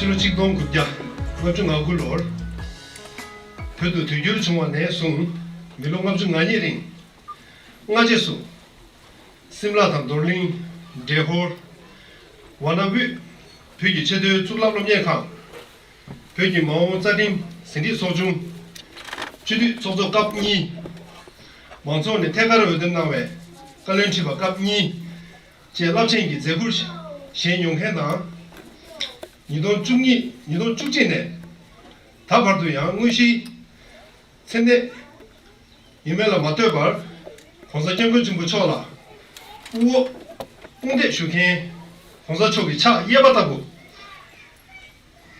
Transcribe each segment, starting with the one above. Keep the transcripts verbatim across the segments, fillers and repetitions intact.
ཕྱི་ལོ་ཆིག་སྟོང་དགུ་བརྒྱ་ལྔ་བཅུ་ང་དགུ་ལོར་བོད་དུ་དུས་འགྱུར་བྱུང་བ་ནས་བཟུང་མི་ལོ་ལྔ་བཅུ་ང་གཉིས་རིང་སྔ་རྗེས་སུ་སིམ་ལ་དང་རྡོར་གླིང་། འབྲས་ཧོར། ཝ་ན་དབུས་བོད་ཀྱི་ཆེས་མཐོའི་གཙུག་ལག་སློབ་གཉེར་ཁང་། བོད་ཀྱི་མ་འོངས་རྩ་ཁྲིམས་ཟིན་བྲིས་ཚོགས་ཆུང་། སྤྱི་འཐུས་ཚོགས་གཙོ་སྐབས་གཉིས། མང་ཚོགས་ནས་ཐད་ཀར་འོས་འདེམས་གནང་བའི་བཀའ་བློན་ཁྲི་པ་སྐབས་གཉིས་བཅས་རླབས་ཆེན་གྱི་མཛད་ཁུར་བཞེས་མྱོང་མཁན་དང་། ཉིས་སྟོང་བཅུ་གཉིས་ཉིས་སྟོང་བཅུ་གཅིག་ནས་ད་བར་དུ་ཡང་དངོས་གཞིའི་མཚན་གནས་ཡིན་མིན་ལ་མ་ལྟོས་པར་༸གོང་ས་༸སྐྱབས་མགོན་ཆེན་པོ་མཆོག་ལ་དབུ་འོག་དཔུང་འདེགས་ཞུ་མཁན་༸གོང་ས་མཆོག་གི་ཕྱག་གཡས་པ་ལྟ་བུ།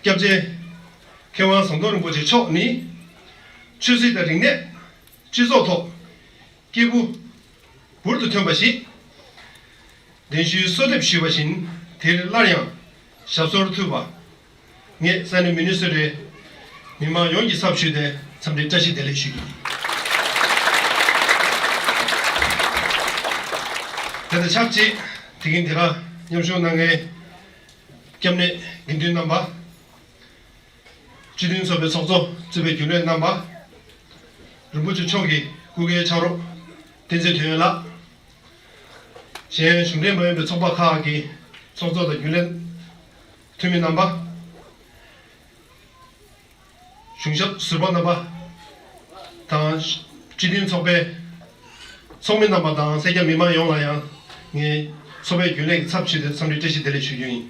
སྐྱབས་རྗེ་མཁས་དབང་ཟམ་གདོང་རིན་པོ་ཆེ་མཆོག་ནི་ཆོས་སྲིད་དང་རིག་གནས། སྤྱི་ཚོགས་ཐོག་སྐྱེས་བུ་འབུར་དུ་ཐོན་པ་ཞིག་གདན་ཞུའི་གསོལ་འདེབས་ཞུས་པ་བཞིན་དེར་སླར་ཡང་ཞབས་སོར་ཐུག་པ། ངས་ས་གནས་མི་ནི་སོ་ཊའི་མི་མང་ཡོངས་ཀྱི་ཚབ་ཞུས་ཏེ་འཚམས་འདྲི་བཀྲ་ཤིས་བདེ་ལེགས་ཞུ་རྒྱུ་ཡིན། དེ་དང་ཆབས་ཅིག་དེ་རིང་འདི་གར་མཉམ་ཞུགས་གནང་མཁན་སྐྱབས་གནས་དགེ་འདུན་རྣམ་པ། སྤྱི་མཐུན་ཚོགས་པའི་ཚོགས་གཙོ་གཙོས་པའི་རྒྱུན་ལས་རྣམ་པ། རིན་པོ་ཆེ་མཆོག་གི་སྐུ་སྒེར་ཕྱག་རོགས་བསྟན་འཛིན་དོན་ཡོད་ལགས། གཞན་གཞུང་འབྲེལ་མ་ཡིན་པའི་ཚོགས་པ་ཁག་གི་ཚོགས་གཙོ་དང་རྒྱུན་ལས་འཐུས་མི་རྣམ་པ། གཞུང་ཞབས་ཟུར་པ་རྣམ་པ་དང་། སྤྱི་མཐུན་ཚོགས་པའི་ཚོགས་མི་རྣམ་པ་དང་། སེར་སྐྱ་མི་མང་ཡོངས་ལ་ཡང་ངས་ཚོགས་པའི་རྒྱུན་ལས་ཀྱི་ཚབ་ཞུས་ཏེ་འཚམས་འདྲི་བཀྲ་ཤིས་བདེ་ལེགས་ཞུ་རྒྱུ་ཡིན།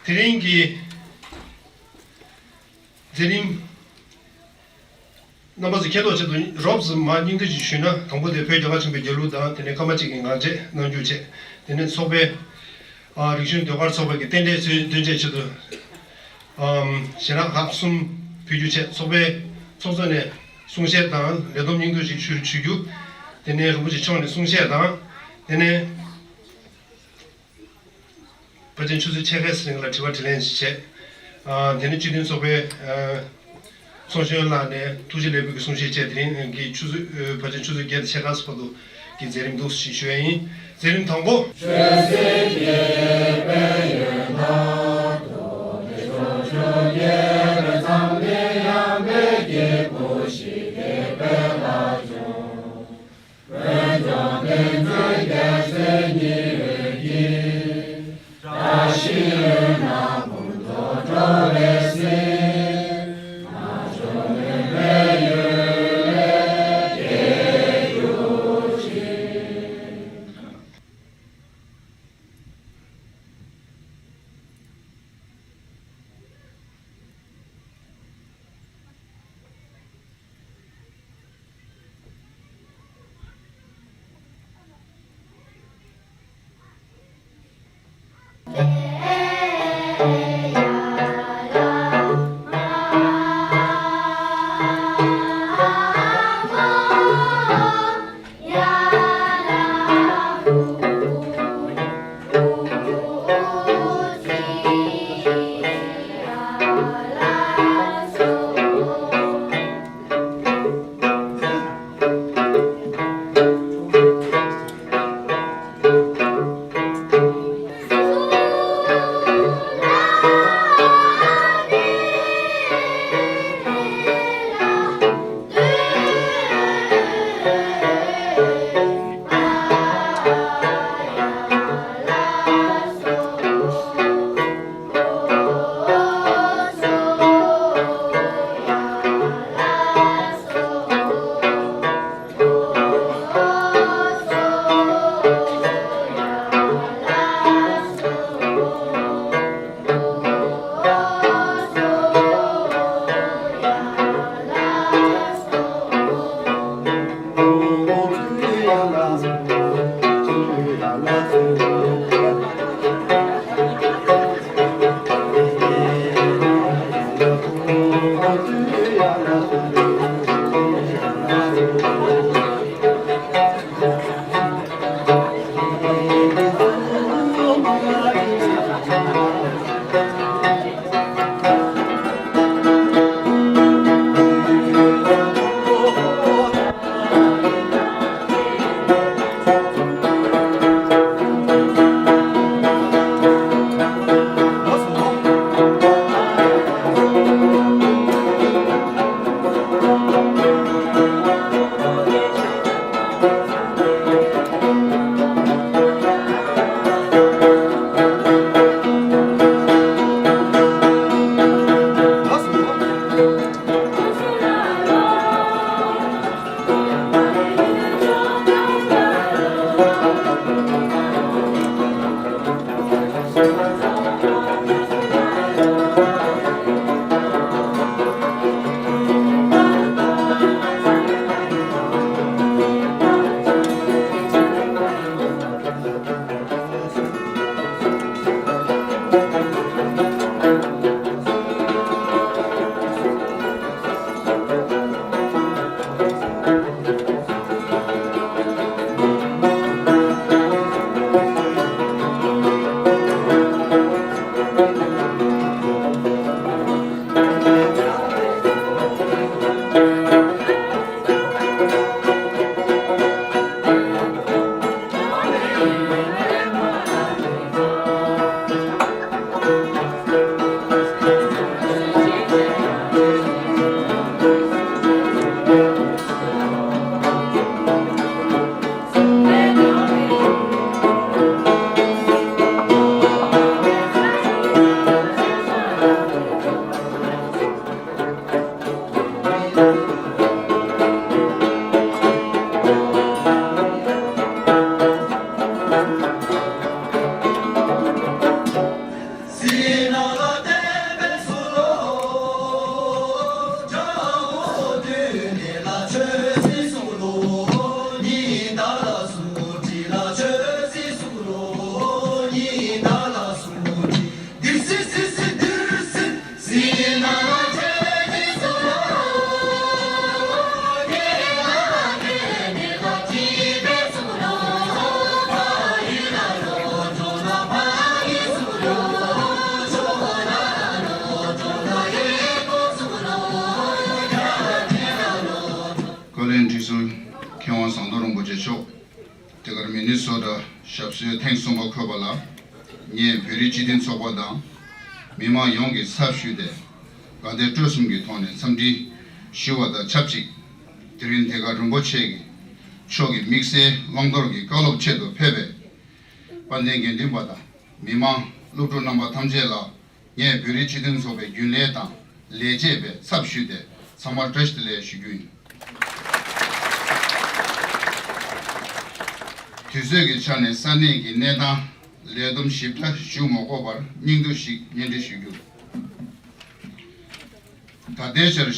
དེ་རིང་གི་མཛད་རིམ་རྣམ་པ་ཚོས་མཁྱེན་རྟོགས་ཆེད་དུ་རོབ་ཙམ་མར་སྙིང་བསྡུས་ཤིག་ཞུས་ན། དང་པོ་དེ་བོད་རྒྱ་གར་ཆེན་པོའི་རྒྱལ་གླུ་དང་། དེ་ནས་ཀརྨ་གཅིག་གི་ངག་བཅད་རྣམ་འགྱུར་བཅས། དེ་ནས་ཚོགས་པའི་ཨ་རིག་གཞུང་ཟློས་གར་ཚོགས་པ་གི་རྟེན་འབྲེལ་ཚུལ་སྟོན་ཆེད་ཆེད་དུ་ཨམ་ཞལ་ལག་ཁག་གསུམ་ཕུལ་རྒྱུ་བཅས། ཚོགས་པའི་ཚོགས་གཙོ་ནས་གསུང་བཤད་དང་ལས་བསྡོམས་སྙིང་བསྡུས་ཤིག་ཞུ་ཞུ་རྒྱུ། དེ་ནས་རིན་པོ་ཆེ་མཆོག་ནས་གསུང་བཤད་དང་། དེ་ནས་ཕལ་ཆེར་ཆུ་ཚོད་ཕྱེད་ཀའི་རིང་ལ་དྲི་བ་དྲིས་ལན་ཞིག་བྱས། ཨ་དེ་ནས་སྤྱི་མཐུན་ཚོགས་པའི་ཨ་ཚོགས་གཞོན་ལགས་ནས་ཐུགས་རྗེ་ལེགས་འབུལ་གྱི་གསུང་བཤད་བཅས། དེ་རིང་གི་ཆུ་ཚོད་ཨ་ཕལ་ཆེར་ཆུ་ཚོད་བརྒྱད་དང་ཕྱེད་ཀ་བར་དུ་གི་མཛད་རིམ་འདུག་ཞེས་ཞུ་ཡ་ཡིན། མཛད་རིམ་དང་པོ། བཀའ་བློན་ཁྲི་ཟུར་མཁས་དབང་ཟམ་གདོང་རིན་པོ་ཆེ་མཆོག་དེ་གར་མི་ནི་སོ་ཊ་ཞབས་སོར་ཐེངས་གསུམ་པ་འཁོད་པ་ལ། ངས་བོད་རིགས་སྤྱི་མཐུན་ཚོགས་པ་དང་མི་མང་ཡོངས་ཀྱི་ཚབ་ཞུས་ཏེ། དགའ་དད་སྤྲོ་གསུམ་གྱི་ཐོག་ནས་འཚམས་འདྲི་ཞུ་བ་དང་ཆབས་ཅིག་དེ་རིང་དེ་གར་རིན་པོ་ཆེ་གི་མཆོག་གི་དམིགས་བསལ་བླང་དོར་གྱི་བཀའ་སློབ་ཆེད་དུ་ཕེབས་པའི་དཔལ་ལྡན་དགེ་འདུན་པ་དང་མི་མང་སློབ་ཕྲུག་རྣམ་པ་ཐམས་ཅད་ལ། ངས་བོད་རིགས་སྤྱི་མཐུན་ཚོགས་པའི་རྒྱུན་ལས་དང་ལས་བྱེད་པའི་ཚབ་ཞུས་ཏེ་ཚང་མར་བཀྲ་ཤིས་བདེ་ལེགས་ཞུ་རྒྱུ་ཡིན། དུས་ཚོད་ཀྱི་ཆ་ནས་ས་གནས་ཀྱི་གནས་སྟངས་ལས་བསྡོམས་ཞིབ་ཕྲ་ཞུ་མ་དགོས་པར་སྙིང་བསྡུས་ཤིག་སྙན་སྒྲོན་ཞུ་རྒྱུ། ད་ལྟའི་ཆར་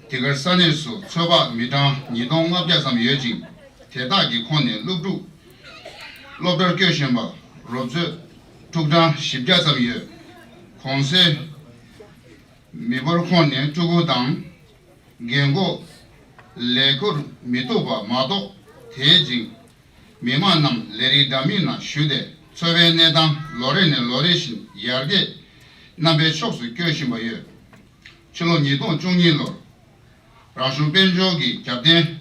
འདི་གར་ས་གནས་སུ་ཚོད་དཔག་མི་གྲངས་ཉིས་སྟོང་ལྔ་བརྒྱ་ཙམ་ཡོད་ཅིང་། དེ་དག་གི་ཁོངས་ནས་སློབ་ཕྲུག་སློབ་གྲྭར་བསྐྱོད་བཞིན་པ། རོབ་ཚོད་ཕྲུག་གྲངས་བཞི་བརྒྱ་ཙམ་ཡོད། གོང་གསལ་མི་འབོར་ཁོངས་ནས་ཕྲུ་གུ་དང་རྒན་འཁོགས་ལས་འཁུར་མི་ཐུབ་པ་མ་གཏོགས། དེའི་རྗེས་མི་མང་རྣམས་ལས་རིགས་འདྲ་མིན་ནང་ཞུགས་ཏེ་འཚོ་བའི་གནས་སྟངས་ལོ་རེ་ནས་ལོ་རེ་བཞིན་ཡར་རྒྱས་རྣམ་པའི་ཕྱོགས་སུ་བསྐྱོད་བཞིན་པ་ཡོད། ཕྱི་ལོ་ཉིས་སྟོང་བཅུ་གཉིས་ལོར་རང་གཞུང་དཔལ་འབྱོར་གྱི་རྒྱབ་རྟེན་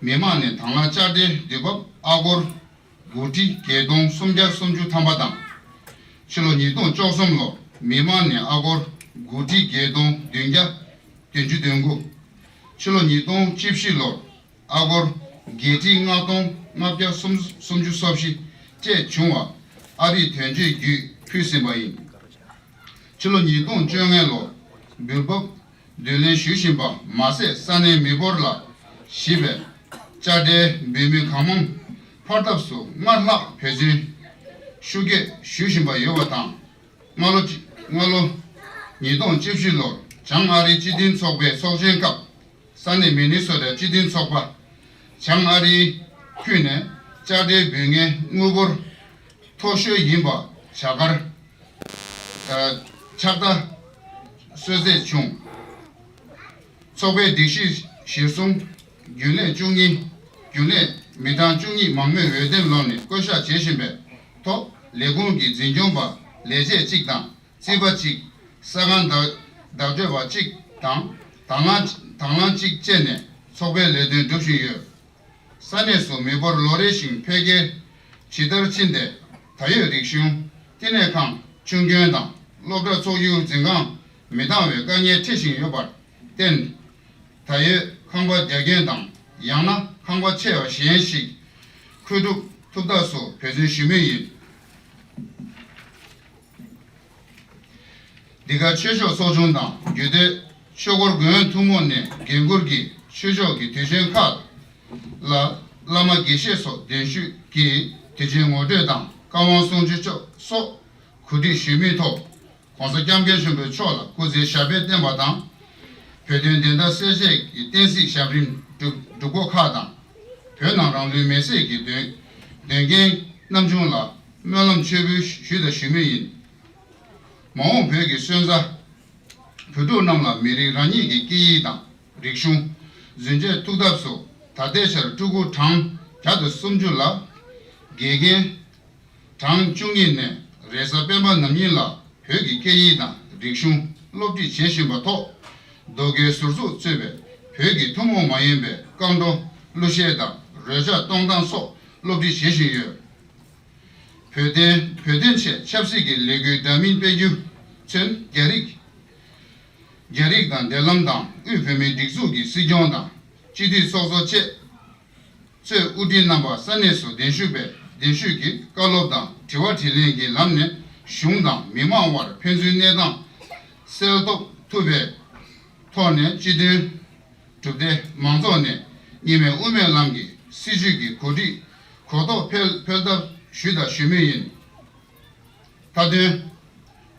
མི་མང་ནས་དང་བླངས་བཅའ་ཁྲལ་དུས་བབ་ཨ་སྒོར་དགུ་ཁྲི་བརྒྱད་སྟོང་སུམ་བརྒྱ་སུམ་ཅུ་ཐམ་པ་དང་། ཕྱི་ལོ་ཉིས་སྟོང་བཅུ་གསུམ་ལོར་མི་མང་ནས་ཨ་སྒོར་དགུ་ཁྲི་བརྒྱད་སྟོང་བདུན་བརྒྱ་བདུན་ཅུ་དོན་དགུ། ཕྱི་ལོ་ཉིས་སྟོང་བཅུ་བཞི་ལོར་ཨ་སྒོར་བརྒྱད་ཁྲི་ལྔ་སྟོང་ལྔ་བརྒྱ་སུམ་སུམ་ཅུ་སོ་བཞི་བཅས་བྱུང་བ་ཨ་རིའི་དོན་གཅོད་བརྒྱུད་ཕུལ་ཟིན་པ་ཡིན། ཕྱི་ལོ་ཉིས་སྟོང་བཅོ་ལྔ་ལོར་འབུལ་འབབ་བསྡུ་ལེན་ཞུ་བཞིན་པ་མ་ཟད། ས་གནས་མི་འབོར་ལ་གཞིགས་པའི་དཔྱ་ཁྲལ་འབུལ་མི་གང་མང་ཕར་ཐབས་སུ་སྔར་ལྷག་འབད་བརྩོན་ཤུགས་རྒྱས་ཞུ་བཞིན་པ་ཡོད་པ་དང་། སྔ་ལོ་སྔ་ལོ་ཉིས་སྟོང་བཅུ་བཞི་ལོར་བྱང་ཨ་རིའི་སྤྱི་མཐུན་ཚོགས་པའི་ཚོགས་ཆེན་སྐབས། ས་གནས་མི་ནི་སོ་ཊའི་སྤྱི་མཐུན་ཚོགས་པ་བྱང་ཨ་རིའི་ཁུལ་ནས་དཔྱ་ཁྲལ་འབུལ་མཁན་དངུལ་འབོར་མཐོ་ཤོས་ཡིན་པ་བྱ་དགའ་ཕྱག་བརྡ་ གསོལ་སྩལ་བྱུང་། ཚོགས་པའི་སྒྲིག་གཞི་གཞིར་བཟུང་རྒྱུན་ལས་བཅུ་གཉིས། རྒྱུན་ལས་མི་གྲངས་བཅུ་གཉིས་མང་མོས་འོས་འདེམས་ལམ་ནས་བསྐོ་གཞག་བྱེད་བཞིན་པའི་ཐོག་ལས་ཁུངས་ཀྱི་འཛིན་སྐྱོང་པ་ལས་བྱེད་གཅིག་དང་རྩིས་པ་གཅིག། ས་ཁང་བདག་བདག་སྤྲོད་པ་གཅིག་དང་དང་བླངས་དང་བླངས་གཅིག་བཅས་ནས་ཚོགས་པའི་ལས་དོན་སྒྲུབ་བཞིན་ཡོད། ས་གནས་སུ་མི་འབོར་ལོ་རེ་བཞིན་འཕེལ་རྒྱས་ཇི་ལྟར་ཕྱིན་ཏེ། ད་ཡོད་རིག་གཞུང་བསྟི་གནས་ཁང་ཆུང་སྐྱོན་དང་སློབ་གྲྭ་ཚོགས་ཡུལ་འཛིན་ཁང་མི་འདང་བའི་དཀའ་ངལ་འཕྲད་བཞིན་ཡོད་པར་བརྟེན། ད་ཡོད་ཁང་པ་རྒྱ་སྐྱོན་དང་ཡང་ན་ཁང་པ་ཆེ་བ་གཞན་ཞིག་མཁོ་སྒྲུབ་ཐུབ་ཐབས་སུ་འབད་བརྩོན་ཞུ་མུས་ཡིན། འདི་ག་ཆོས་ཕྱོགས་ཚོགས་ཆུང་དང་རྒྱུད་སྟོད་ཆོས་འཁོར་དགོན་ཐུན་མོང་ནས་འགན་འཁུར་གྱིས་ཆོས་ཕྱོགས་ཀྱི་དུས་ཆེན་ཁག་ལ་བླ་མ་དགེ་བཤེས་སོགས་གདན་ཞུས་ཀྱིས་དུས་ཆེན་ངོ་སྤྲོད་དང་བཀའ་དབང་གསུང་ཆོས་སོགས་གོ་སྒྲིག་ཞུས་མུས་ཐོག ྋགོང་ས་ྋསྐྱབས་མགོན་ཆེན་པོ་མཆོག་ལ་སྐུ་ཚེ་ཞབས་པད་བརྟན་པ་དང་། བོད་དོན་བདེན་མཐའ་གསལ་བཤད་ཀྱི་བསྟན་སྲིད་ཞབས་རིམ་སྒྲུབ་སྒྲུབ་སྒོ་ཁག་དང་། བོད་ནང་རང་ལུས་མེར་སྲེག་གི་དོན་དོན་རྐྱེན་རྣམ་བྱུང་ལ་སྨོན་ལམ་མཆོད་འབུལ་ཞུས་དང་ཞུ་མུས་ཡིན། མ་འོངས་བོད་ཀྱི་སོན་རྩ་བོད་ཕྲུག་རྣམས་ལ་མི་རིགས་རང་ཉིད་ཀྱི་སྐད་ཡིག་དང་རིག་གཞུང་རྫུན་བཅོས་ཐུབ་ཐབས་སུ་ད་ལྟའི་ཆར་ཕྲུ་གུ་གྲངས་བརྒྱ་དང་སུམ་ཅུ་ལ་དགེ་རྒན་གྲངས་བཅུ་གཉིས་ནས་རེས་གཟའ་སྤེན་པ་ནམ་ཉིན་ལ་བོད་ཀྱི་སྐད་ཡིག་དང་རིག་གཞུང་སློབ་ཁྲིད་བྱེད་བཞིན་པ་ཐོག་ཟློས་གར་ཟུར་འཛུགས་གཙོས་པའི་བོད་ཀྱི་ཐུན་མོང་མ་ཡིན་པའི་རྐང་བྲོ་གླུ་གཞས་དང་རོལ་ཆ་གཏོང་སྟངས་སོགས་སློབ་ཁྲིད་བྱེད་བཞིན་ཡོད། བོད་དོན་བོད་དོན་ཆེད་ཆབ་སྲིད་ཀྱི་ལས་འགུལ་འདྲ་མིན་སྤེལ་རྒྱུ་ཚུན་རྒྱ་རིགས་རྒྱ་རིགས་དང་འབྲེལ་ལམ་དང་དབུས་བོད་མིའི་སྒྲིག་འཛུགས་ཀྱི་སྲིད་སྐྱོང་དང་སྤྱི་འཐུས་ཚོགས་གཙོ་བཅས་གཙོས་དབུ་ཁྲིད་རྣམ་པ་ས་གནས་སུ་གདན་ཞུས་པའི་གདན་ཞུས་ཀྱི་བཀའ་སློབ་དང་དྲི་བ་དྲིས་ལན་གྱི་ལམ་ནས་གཞུང་དང་མི་མང་དབར་ཕན་ཚུན་གནས་སྟངས་གསལ་རྟོགས་ཐུབ་པའི་ཐོག་ནས་སྤྱི་མཐུན་གྲུབ་སྡེ་མང་ཚོགས་ནས་གཉིས་སྨན་དབུ་མའི་ལམ་གྱི་སྲིད་བྱུས་ཀྱི་གོ་སྒྲིག་གོ་རྟོགས་འཕེལ་འཕེལ་ཐབས་ཞུས་དང་ཞུ་མུས་ཡིན། མཐའ་དོན།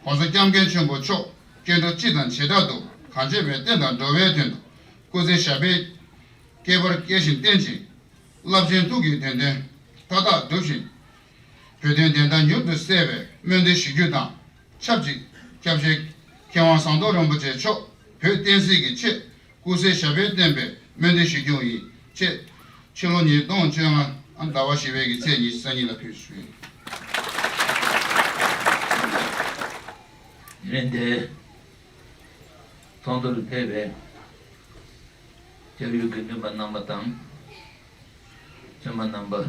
ྋགོང་ས་ྋསྐྱབས་མགོན་ཆེན་པོ་མཆོག་སྐྱེ་འགྲོ་སྤྱི་དང་བྱེ་བྲག་ཏུ་གང་བྱེད་པའི་བསྟན་དང་འགྲོ་བའི་དོན་དུ་སྐུ་ཚེ་ཞབས་པད་བསྐལ་པར་བསྐལ་བཞིན་བརྟན་ཅིང་། རླབས་ཆེན་ཐུགས་ཀྱི་དོན་དོན་མཐའ་དག་འགྲུབ་ཅིང་། བོད་དོན་བདེན་མཐའ་མྱུར་དུ་གསལ་བའི་སྨོན་འདུན་ཞུ་རྒྱུ་དང་ཆབས་ཅིག་སྐྱབས་རྗེ་མཁས་དབང་ཟམ་གདོང་རིན་པོ་ཆེ་མཆོག་བོད་བསྟན་སྲིད་ཀྱི་ཆེད་སྐུ་ཚེ་ཞབས་པད་བརྟན་པའི་སྨོན་འདུན་ཞུ་རྒྱུ་ཡིན། ཅེས་ཕྱི་ལོ་ཉིས་སྟོང་བཅོ་ལྔ་ཟླ་བ་བཞི་པའི་གི་ཚེས་ཉི་ཤུ་རྩ་གཉིས་ལ་ཕུལ་ཞུས། དེ་རིང་འདིར་ཚོགས་འདུར་ཕེབས་པའི་སྐྱབས་ཡུལ་དགེ་འདུན་པ་རྣམ་པ་དང་། བཙུན་མ་རྣམ་པ། བོད་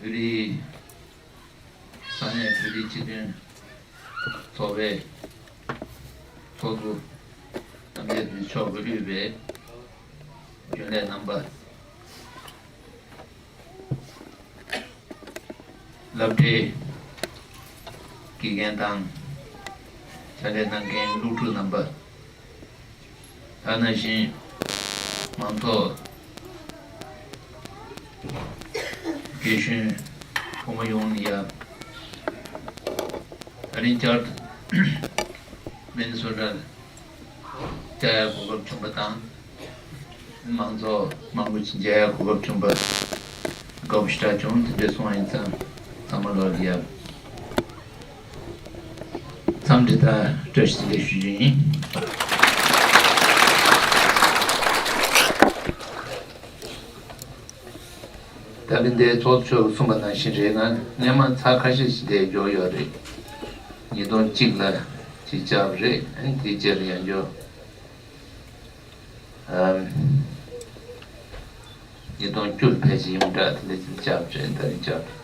རིགས་ས་གནས་བོད་རིགས་སྤྱི་མཐུན་ཚོགས་པའི་ཚོགས་གཙོ་རྣམ་རྒྱལ་དོན་གྲུབ་མཆོག་གིས་དབུས་པའི་རྒྱུན་ལས་རྣམ་པ། སློབ་གྲྭའི་དགེ་རྒན་དང་ཕྱག་ལས་གནང་མཁན་སློབ་ཕྲུག་རྣམ་པ། ད་ག་ནང་བཞིན་མང་ཚོགས་རྒན་གཞོན་ཕོ་མོ་ཡོངས་ལ་ཡ། ད་རིང་བསྐྱར་དུ་མི་ནི་སོ་ཊར་བཅར་ཡག་གོ་སྐབས་བྱུང་བ་དང་། མང་ཚོགས་མང་པོ་ཅིག་མཇལ་ཡག་གོ་སྐབས་བྱུང་བ་དགའ་པོ་ཞེ་དྲག་བྱུང་། དེ་འདྲ་སོང་བ་ཡིན་ཙང་ཚང་མ་ལོག་ལ་ཡ། མཚམས་འདི་ལྟར་བཀྲ་ཤིས་བདེ་ལེགས་ཞུ་རྒྱུ་ཡིན། ད་གིན་དེ་ཚོགས་གཙོ་མཆོག་གིས་གསུངས་པ་ནང་བཞིན་རེད། ང་སྔས་མ་ཚར་ཁ་ཤས་ཤིག་དེ་འབྱོར་ཡོད་རེད། ཉིས་སྟོང་གཅིག་ལ་ཅིག་བཅར་བ་རེད། ཨ་ནི་དེའི་རྗེས་ལ་ཡང་འབྱོར། ཨམ། ཉིས་སྟོང་བཅུ་ལ་ཕལ་ཆེར་ཡོངས་གྲགས་དེ་འདྲ་ཅིག་བཅར་བ་རེད། ད་རིང་བཅར་བ་རེད།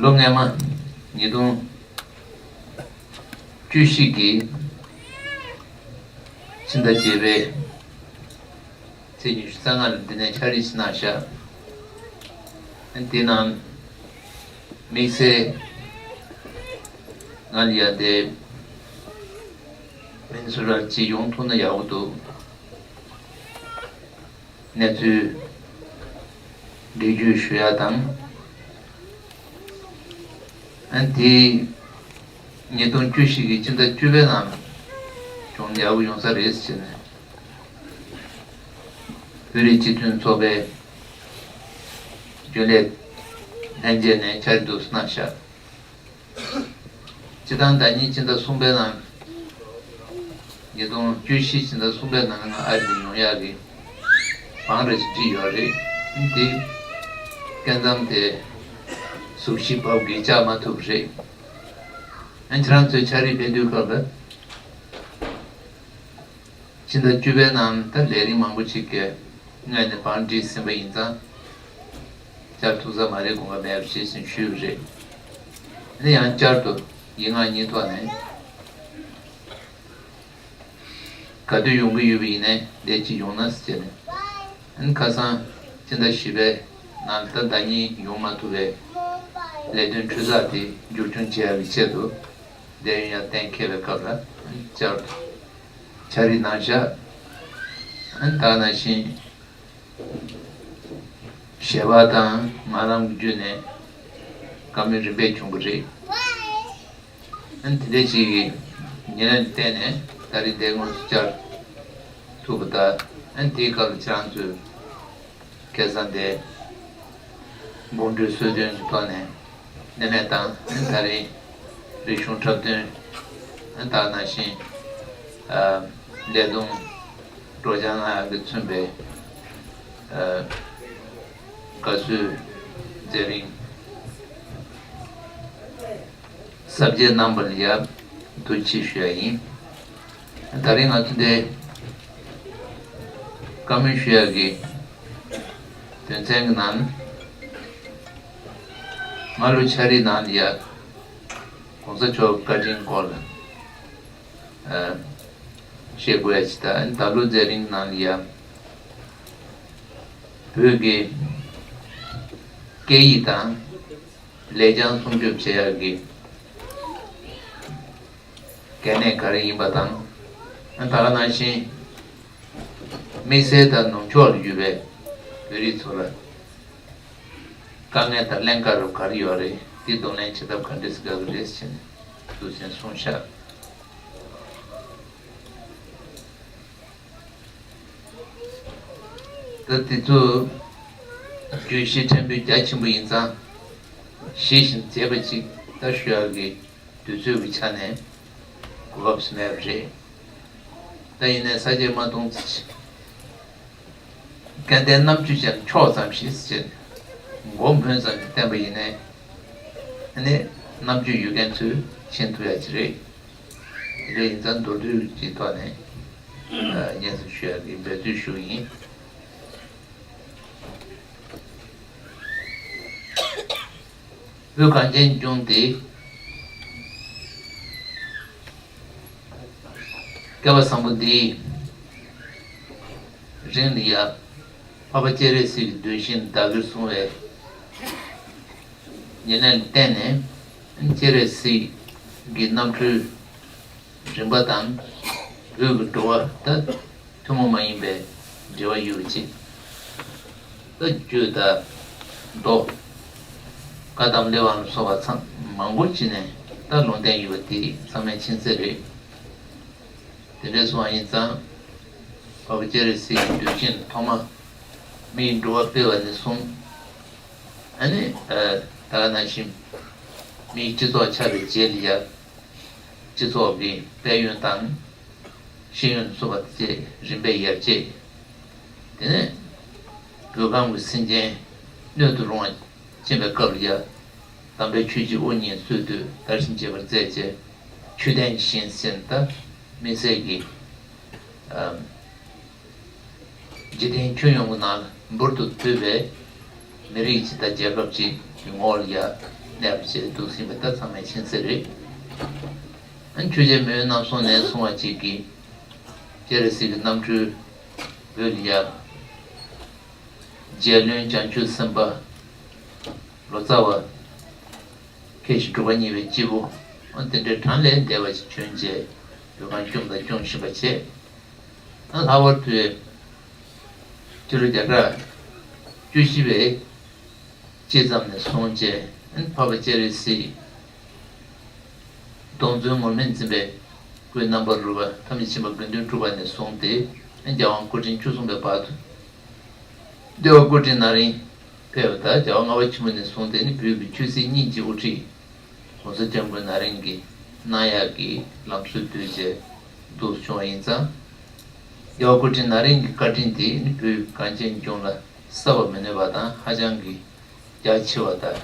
ལོ་སྔས་མ་ཉིས་སྟོང་བཅུ་བཞི་གི་ཕྱི་ཟླ་བརྒྱད་པའི་ཚེས་ཉི་ཤུ་རྩ་ལྔ་ལ་འདི་ནས་ཕྱག་བྲིས་ཤིག་གནང་བཞག་དེ་ནང་དམིགས་བསལ་ང་ལ་ཡ་དེ་མི་ནི་སོ་ཊར་ཅིག་ཡོང་ཐུབ་ན་ཡག་པོ་འདུག་གནས་ཚུལ་འགྲེལ་བརྗོད་ཞུ་ཡ་དང་། ཨ་ནི་དེ་ཉིས་སྟོང་བཅུ་བཞི་གི་ཕྱི་ཟླ་བཅུ་པའི་ནང་བྱུང་ན་ཡག་པོ་ཡོང་ས་རེད་ཟེར་ནས་བོད་རིགས་སྤྱི་མཐུན་ཚོགས་པའི་རྒྱུན་ལས་ལྷན་རྒྱས་ནས་ཕྱག་བྲིས་འདུག་སེ་གནང་བཞག་སྤྱིར་བཏང་ཟླ་ཉིན་སྤྱི་ཟླ་གསུམ་པའི་ནང་། ཉིས་སྟོང་བཅུ་བཞི་སྤྱི་ཟླ་གསུམ་པའི་ནང་ང་ཨ་རི་ནས་ཡོང་ཡག་གི་བང་རེ་ཞིག་བསྒྲིགས་ཡོད་རེད། འདི་སྐལ་མཚམས་དེ་གཟུགས་གཞི་བབས་ཀྱིས་བཅག་མ་ཐུབ་པ་རེད། ཨ་ཁྱེད་རང་ཚོའི་ཕྱག་བྲིས་ཕེབས་དུས་སྐབས་ལ། ཕྱི་ཟླ་བཅུ་པའི་ནང་ད་ལས་རིམ་མང་པོ་ཅིག་གི་སྔོན་ནས་བང་བསྒྲིགས་ཟིན་པ་ཡིན་ཙང་། བསྐྱར་ཐུག་ས་མ་རེད་དགོངས་པ་མེད་པ་ཞེས་ཟིན་ཞུས་པ་རེད། ཨ་ནི་ཡང་བསྐྱར་དུ་ཡིག་ངག་གཉིས་ཐོག་ནས་ག་དུས་ཡོང་གི་ཡོད་པ་ཡིན་ནའི་འདས་ཅིག་ཡོང་ན་ཟེར་ནས། ཨ་ནི་ཁ་སང་སྤྱི་ཟླ་བཞི་པའི་ནང་ད་ཟླ་ཉིན་ཡོང་མ་ཐུབ་པའི་ལས་དོན་འཕྲོ་བརླག་དེ་མཇུག་སྐྱོང་བྱེད་ཡག་གི་ཆེད་དུ། འདས་ཡོང་ཡ་གཏན་འཁེལ་བའི་སྐབས་ལ་བསྐྱར་དུ་ཕྱག་བྲིས་གནང་བཞག་ཨ་ནི་ད་ག་ནང་བཞིན་ཞལ་པར་དང་ངག་ལམ་གྱི་བརྒྱུད་ནས་བཀའ་མོལ་རིམ་པས་བྱུང་བ་རེད། ཨ་ནི་དེ་འདྲ་ཞིག་གི་ཉེ་ལམ་བརྟེན་ནས་ད་རེས་འདས་ངོ་སུ་བཅར་ཐུབ་པ་དང་། ཨ་ནི་དེའི་སྐབས་ལ་ཁྱེད་རང་ཚོས། ཁ་སང་དེ་དགོང་དྲོའི་གསོལ་སྟོན་གྱི་ཐོག་ནས་གནད་མེད་དང་། ད་རེས་རིག་གཞུང་འཁྲབ་སྟོན་ད་ནང་བཞིན་ལས་བསྡོམས་སྤྲོ་འཆམ་ལ་གི་མཚོན་པའི་དགའ་བསུའི་མཛད་རིམ་གཟབ་རྒྱས་གནང་བ་ལ་ཡང་ཐུགས་རྗེ་ཆེ་ཞུ་ཡ་ཡིན། ད་རིང་ང་ཚོ་འདིར་བཀའ་མོལ་ཞུ་ཡག་གི་དོན་ཚན་གྱི་ནང་། སྔ་ལོའི་ཕྱག་བྲིས་ནང་ལ་ཡ་༸གོང་ས་མཆོག་བཀའ་དྲིན་སྐོར་ལ་བཤད་དགོས་ཡ་ཅིག་དང་། ད་ལོའི་མཛད་རིམ་ནང་ལ་ཡ་བོད་ཀྱི་སྐད་ཡིག་དང་ལེགས་བྱང་སྲུང་སྐྱོབ་བྱེད་ཡག་གི་གལ་གནད་ག་རེ་ཡིན་པ་དང་། ད་ག་ནང་བཞིན་དམིགས་བསལ་དང་ནུབ་ཕྱོགས་ལ་ཡོད་པའི་བོད་རིགས་ཚོ་ལ་དཀའ་ངལ་དང་ཀླན་ཀ་རུ་ག་རེ་ཡོད་རེད། དེ་གདོང་ལེན་བྱེད་ཐབས་ག་འདྲས་སེ་དགའ་གི་རེད་ཟེར་ནས་ཐུགས་སེམས་གསུངས་ཤག་ད་དེ་ཚོ་བརྗོད་གཞི་ཕྲན་བུ་རྒྱ་ཆེན་པོ་ཡིན་ཙང་། ཞིབ་ཅིང་མཛེས་པ་ཅིག་ད་ཞུ་ཡག་གི་དུས་ཚོད་ཀྱི་ཆ་ནས་གོ་སྐབས་སུ་མེད་པ་རེད། ད་ཡིན་ནའི་ས་སྐྱ་མ་གཏོང་ཚེ། སྐལ་ལྡན་རྣམ་དཔྱོད་ཅན་ཕྱོགས་ཙམ་ཞིག་ཟེར། མགོ་འབོན་ཙམ་ཞིག་བསྟན་པ་ཡིན་ནའི། ཨ་ནི་རྣམ་དཔྱོད་ཡོད་མཁན་ཚོས་ཤེས་ཐུབ་ཡག་ཅིག་རེད། དེ་འདྲ་ཡིན་ཙང་མདོར་བསྡུས་ཀྱི་ཐོག་ནས་སྙན་སེང་ཞུ་ཡག་གི་འབད་རྩོལ་ཞུ་གི་ཡིན། བོད་གངས་ཅན་ལྗོངས་འདི་བསྐལ་པ་བཟང་པོ་འདིའི་རིང་ལ་ཡ། འཕགས་པ་སྤྱན་རས་གཟིགས་ཀྱི་གདུལ་ཞིང་བདག་གིར་བཟུང་བའི་ཉེར་ལེན་བརྟེན་ནས། སྤྱན་རས་གཟིགས་ཀྱི་རྣམ་འཕྲུལ་རིམ་པ་དང་། བོད་ཀྱི་འགྲོ་བ་ད་ཐུན་མོང་མ་ཡིན་པའི་འབྲེལ་བ་ཡོད་པ་ཅིག་ད་རྒྱུད་དང་མདོ། བཀའ་གདམས་གླེགས་བམ་ལ་སོགས་པ་ཚང་མང་པོ་ཅིག་ནས་ད་ལུང་བསྟན་ཡོད་པ་དེ་ཚང་མས་མཁྱེན་གསལ་རེད། དེ་འདྲ་སོང་བ་ཡིན་ཙང་། འཕགས་པ་སྤྱན་རས་གཟིགས་ཀྱི་གདུལ་ཞིང་ཐོག་མ་མིའི་འགྲོ་བ་སྤེལ་བ་ནས་བཟུང་། ཨ་ནི་ད་ག་ནང་བཞིན་མིའི་སྤྱི་ཚོགས་ཆགས་པའི་རྗེས་ལ་ཡ། སྤྱི་ཚོགས་ཀྱི་དཔལ་ཡོན་དང་ཤེས་ཡོན་སོགས་པ་བཅས་རིམ་པས་ཡར་རྒྱས། དེ་ནས་བོད་ཁམས་ཀྱི་སེམས་ཅན་སྣོད་དུ་རུང་བ་ཕྱིན་པའི་སྐབས་ལ་ཡ། དམ་པའི་ཆོས་ཀྱི་དབུ་བརྙེས་སྲོལ་དུ་དར་ཞིང་རྒྱས་པར་མཛད་ཅེས། ཆོས་ལྡན་ཞིང་ཟེར་ད་དམིགས་བསལ་གྱི་འཇིག་རྟེན་ཁྱོན་ཡོངས་ཀྱི་ནང་ལ་འབུར་དུ་བཏུད་པའི་མི་རིགས་ཅིག་དང་རྒྱལ་ཁབ་ཅིག་གི་ངོ་བོ་ལ་ཡ་གནས་པ་ཞིག་འདུག་ཟིན་པ་ད་ཚང་མས་མཁྱེན་གསལ་རེད། ཨ་ནི་ཆོས་རྒྱལ་མེས་དབོན་རྣམ་གསུམ་ནས་བཟུང་བ་ཅིག་གིས་སྤྱན་རས་གཟིགས་ཀྱི་རྣམ་འཕྲུལ་བོད་ལ་ཡ། རྒྱལ་བློན་བྱང་ཆུབ་སེམས་དཔའ་ལོ་ཙཱ་བ། མཁས་ཤིང་གྲུབ་པ་བརྙེས་པའི་སྐྱེས་བུ། ཨ་དེ་འདྲའི་གྲངས་ལས་འདས་པ་ཞིག་བྱོན་རྗེས་བོད་ཁམས་སྐྱོང་དང་སྐྱོང་བཞིན་པ་བྱས། ཨ་ལྷག་པར་དུ་སྤྱི་ལོ་བརྒྱ་ཕྲག་བཅུ་བཞི་པའི་དཔྱིད་ཙམ་ནས་བཟུང་བྱས། ཨ་འཕགས་པ་སྤྱན་རས་གཟིགས་སྟོང་གསལ་ངུར་སྨྲིག་འཛིན་པའི་སྐུའི་རྣམ་པར་རོལ་པ་ཐམས་ཅད་མཁྱེན་པ་དགེ་འདུན་གྲུབ་པ་ནས་བཟུང་སྟེ། ཨ་རྒྱལ་དབང་སྐུ་ཕྲེང་བཅུ་གསུམ་པའི་བར་དུ། རྒྱལ་བ་སྐུ་ཕྲེང་ན་རིམ་ཕེབས་པ་དང་། རྒྱལ་བ་ལྔ་པ་ཆེན་པོ་ནས་བཟུང་སྟེ་ནི་བོད་ཀྱི་ཆོས་སྲིད་གཉིས་ཀྱི་དབུ་ཁྲིད་༸གོང་ས་༸སྐྱབས་མགོན་ན་རིམ་གྱི་ གནང་ཡག་གི་ལམ་སྲོལ་བཏོད་རྗེས་འདུག་བྱུང་བ་ཡིན་ཙང་། རྒྱལ་བ་སྐུ་ཕྲེང་ན་རིམ་གྱི་བཀའ་དྲིན་དེ་ནི་བོད་གངས་ཅན་ལྗོངས་ལ་གསལ་བར་མི་གནས་པ་དང་ཧ་ཅང་གི་རྒྱ་ཆེ་བ་དང་།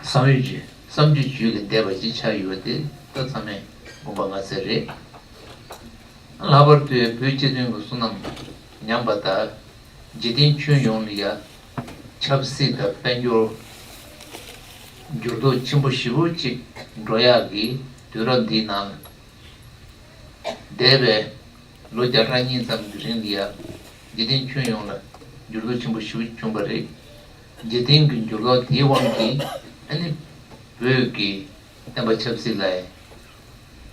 བསམ་ཡུལ་གྱི་བསམ་བརྗོད་བརྗོད་ལས་འདས་པ་ཅིག་ཆགས་ཡོད་པ་དེ་ད་ཚང་མས་དགོངས་པ་མངའ་གསལ་རེད། ལྷག་པར་དུ་བོད་སྤྱི་མཐུན་གྱི་བསོད་ནམས་ཉམས་པ་དང་། འཇིག་རྟེན་ཁྱོན་ཡོངས་ལ་ཡང་ཆབ་སྲིད་དང་དཔལ་འབྱོར་འགྱུར་ལྡོག་ཆེན་པོ་ཞེ་པོ་ཅིག་འགྲོ་ཡག་གི་དུས་རབས་འདིའི་ནང་ལ། འདས་པའི་ལོ་བརྒྱ་ཕྲག་གཉིས་ཙམ་གྱི་རིང་ལ་ཡང་འཇིག་རྟེན་ཁྱོན་ཡོངས་ལ་འགྱུར་ལྡོག་ཆེན་པོ་ཞེ་པོ་བྱུང་བ་རེད། འཇིག་རྟེན་གྱི་འགྱུར་ལྡོག་དེའི་དབང་གིས་ཨ་ནི་བོད་ཀྱི་བསྟན་པ་ཆབ་སྲིད་ལ་ཡང་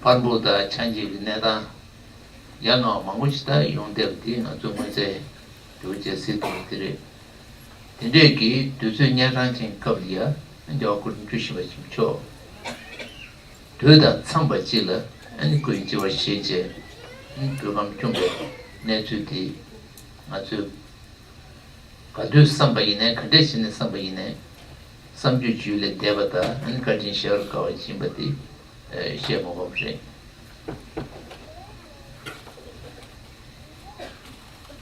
འཕར་འབུབ་དང་ཆགས་འཇིག་གི་གནས་སྟངས་ཡ་ང་མང་པོ་ཞིག་ད་ཡོང་བསྡད་པ་དེ་ང་ཚོས་མངོན་གསལ་དོད་པོ་བྱས་གཟིགས་ཐུབ་པ་དེ་རེད། དེ་འདྲས་ཀྱི་དུས་ཚོད་གཉན་འཕྲང་ཅན་སྐབས་ལ་ཡང་རྒྱལ་བ་སྐུ་ཕྲེང་བཅུ་བཞི་པ་ཆེན་པོ་མཆོག་དུས་དང་འཚམས་པ་ཅིག་ལ་ཨ་ནི་སྐུ་ཡི་སྤྱི་བོར་བཞེས་བྱས་ཨ་ནི་བོད་ཁམས་བསྐྱངས་པའི་གནས་ཚུལ་དེ་ང་ཚོས་ག་དུས་བསམ་པ་ཡིན་ནའི་ག་འདྲས་བྱས་ནས་བསམ་པ་ཡིན་ནའི་བསམ་བརྗོད་བརྗོད་ལས་འདས་པ་དང་ཨ་ནི་བཀའ་དྲིན་གཞལ་བར་དཀའ་བ་ཡིན་པ་དེ་བཤད་མ་དགོས་པ་རེད།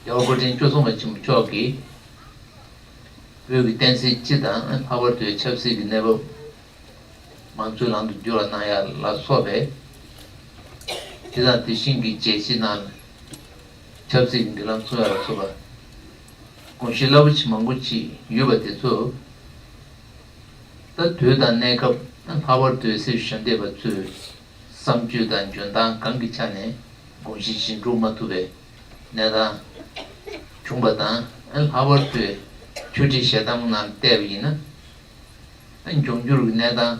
རྒྱལ་བ་སྐུ་ཕྲེང་བཅུ་གསུམ་པ་ཆེན་པོ་མཆོག་གིས་བོད་ཀྱི་བསྟན་སྲིད་སྤྱི་དང་ལྷག་པར་དུ་ཆབ་སྲིད་ཀྱི་གནས་བབ་མང་གཙོའི་ལམ་དུ་བསྒྱུར་བ་གནང་ཡག་ལ་སོགས་པའི་དེ་དང་དེ་བཞིན་གྱི་རྒྱལ་སྤྱིའི་ནང་ཆབ་སྲིད་ཀྱི་མདུན་ལམ་སྲུང་ཡག་ལ་སོགས་པ་དགོངས་གཞི་རླབས་པོ་ཆེ་མང་པོ་ཅིག་ཡོད་པ་དེ་ཚོ་ད་དུས་དང་གནས་སྐབས་ལྷག་པར་དུ་སྲིད་ཞུ་འདེབས་པ་ཚོས། བསམ་སྤྱོད་དང་འཇོན་ཐང་གང་གི་ཆ་ནས་དགོངས་གཞི་བཞིན་སྒྲུབ་མ་ཐུབ་པའི་གནས་སྟངས་བྱུང་བ་དང་། ལྷག་པར་དུ་ཆོས་ཁྲིད་ཞལ་གདམས་ནང་བལྟས་པ་ཡིན་ན། འབྱུང་འགྱུར་གྱི་གནས་སྟངས་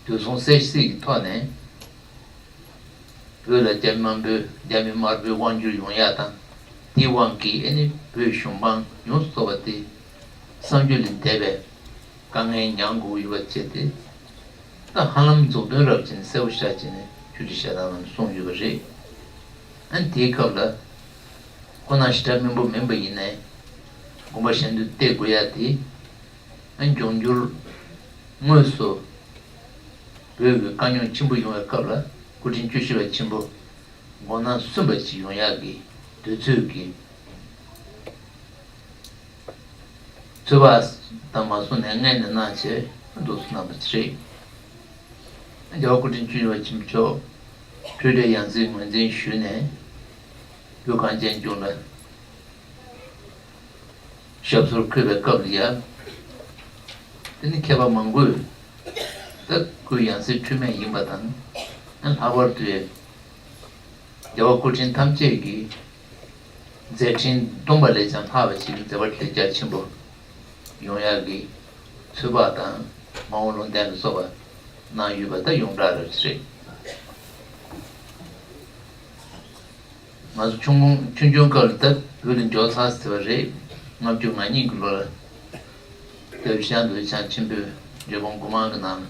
དུས་སོང་གསལ་སྲིད་ཀྱི་ཐོག་ནས་བོད་ལ་རྒྱ་མི་དམར་པོའི་རྒྱ་མི་དམར་པོའི་དབང་བསྒྱུར་ཡོང་ཡག་དང་། དེའི་དབང་གིས་ཨ་ནི་བོད་གཞུང་འབངས་ཡོངས་སུ་རྫོགས་པ་དེ་བསམ་སྤྱོད་ལས་འདས་པའི་དཀའ་ངལ་མྱངས་དགོས་ཡོད་པ་བཅས་ཏེ། ད་ཧ་ལམ་མཛུབ་སྟོན་རབ་ཅིག་གསལ་པོ་ཤར་བྱས་ནས་ཆོས་ཁྲིད་ཞལ་གདམས་ནང་གསུངས་ཡོད་པ་རེད། ཨ་ནི་དེའི་སྐབས་ལ་ཁོ་ན་ཞེ་དྲག་སྨིན་པོ་མིན་པ་ཡིན་ནའི་དགོངས་པ་གཞན་དུ་གཏད་དགོས་ཡ་དེ། ཨ་ནི་འབྱུང་འགྱུར་དངོས་སུ་བོད་ཀྱི་དཀའ་རྙོག་ཆེན་པོ་ཡོང་བའི་སྐབས་ལ་སྐུ་ཕྲེང་བཅུ་བཞི་པ་ཆེན་པོ་མགོ་ནག་སུན་པ་ཅིག་ཡོང་ཡག་གི་དུས་ཚོད་ཀྱི་ཚོད་དཔག་དང་མ་སོང་ནས་སྔོན་ནས་གནང་བྱས་འདུག་སེ་གནང་བ་རེད། རྒྱལ་བ་སྐུ་ཕྲེང་བཅུ་བཞི་པ་ཆེན་པོ་མཆོག་འཕྲོད་བསྟེན་ཡང་སྲིད་ངོས་འཛིན་ཞུས་ནས་བོད་གངས་ཅན་ལྗོངས་ལ་ཞབས་སོར་འཁོད་པའི་སྐབས་ལ་ཡང་། དེ་ནི་མཁས་པ་མང་པོས་ད་སྐུའི་ཡང་སྲིད་འཁྲུལ་མེད་ཡིན་པ་དང་། ལྷག་པར་དུ་རྒྱལ་བ་སྐུ་ཕྲེང་ཐམས་ཅད་ཀྱི་མཛད་འཕྲིན་བསྡོམས་པ་ལས་ཀྱང་ལྷག་པ་ཞིག་མཛད་པ་འཕྲིན་ལས་རྒྱ་ཆེན་པོ་ཡོང་ཡག་གི་ཚོད་དཔག་དང་མ་འོངས་ལུང་བསྟན་ལ་སོགས་པ་གནང་ཡོད་པ་ད་ཡོངས་གྲགས་རེད། ང་ཚོ་ཆུང་ཆུང་ཆུང་ཆུང་སྐབས་ལ་ད་བོད་ལ་འབྱོར་ཚར་ཟེར་བ་རེད། ལྔ་བཅུ་ང་གཉིས་ཀྱི་ལོ་ལ་སྟོད་བྱང་དུ་བྱང་ཆེན་པོའི་འབྲས་སྤུངས་སྒོ་མང་གི་ནང་ལ།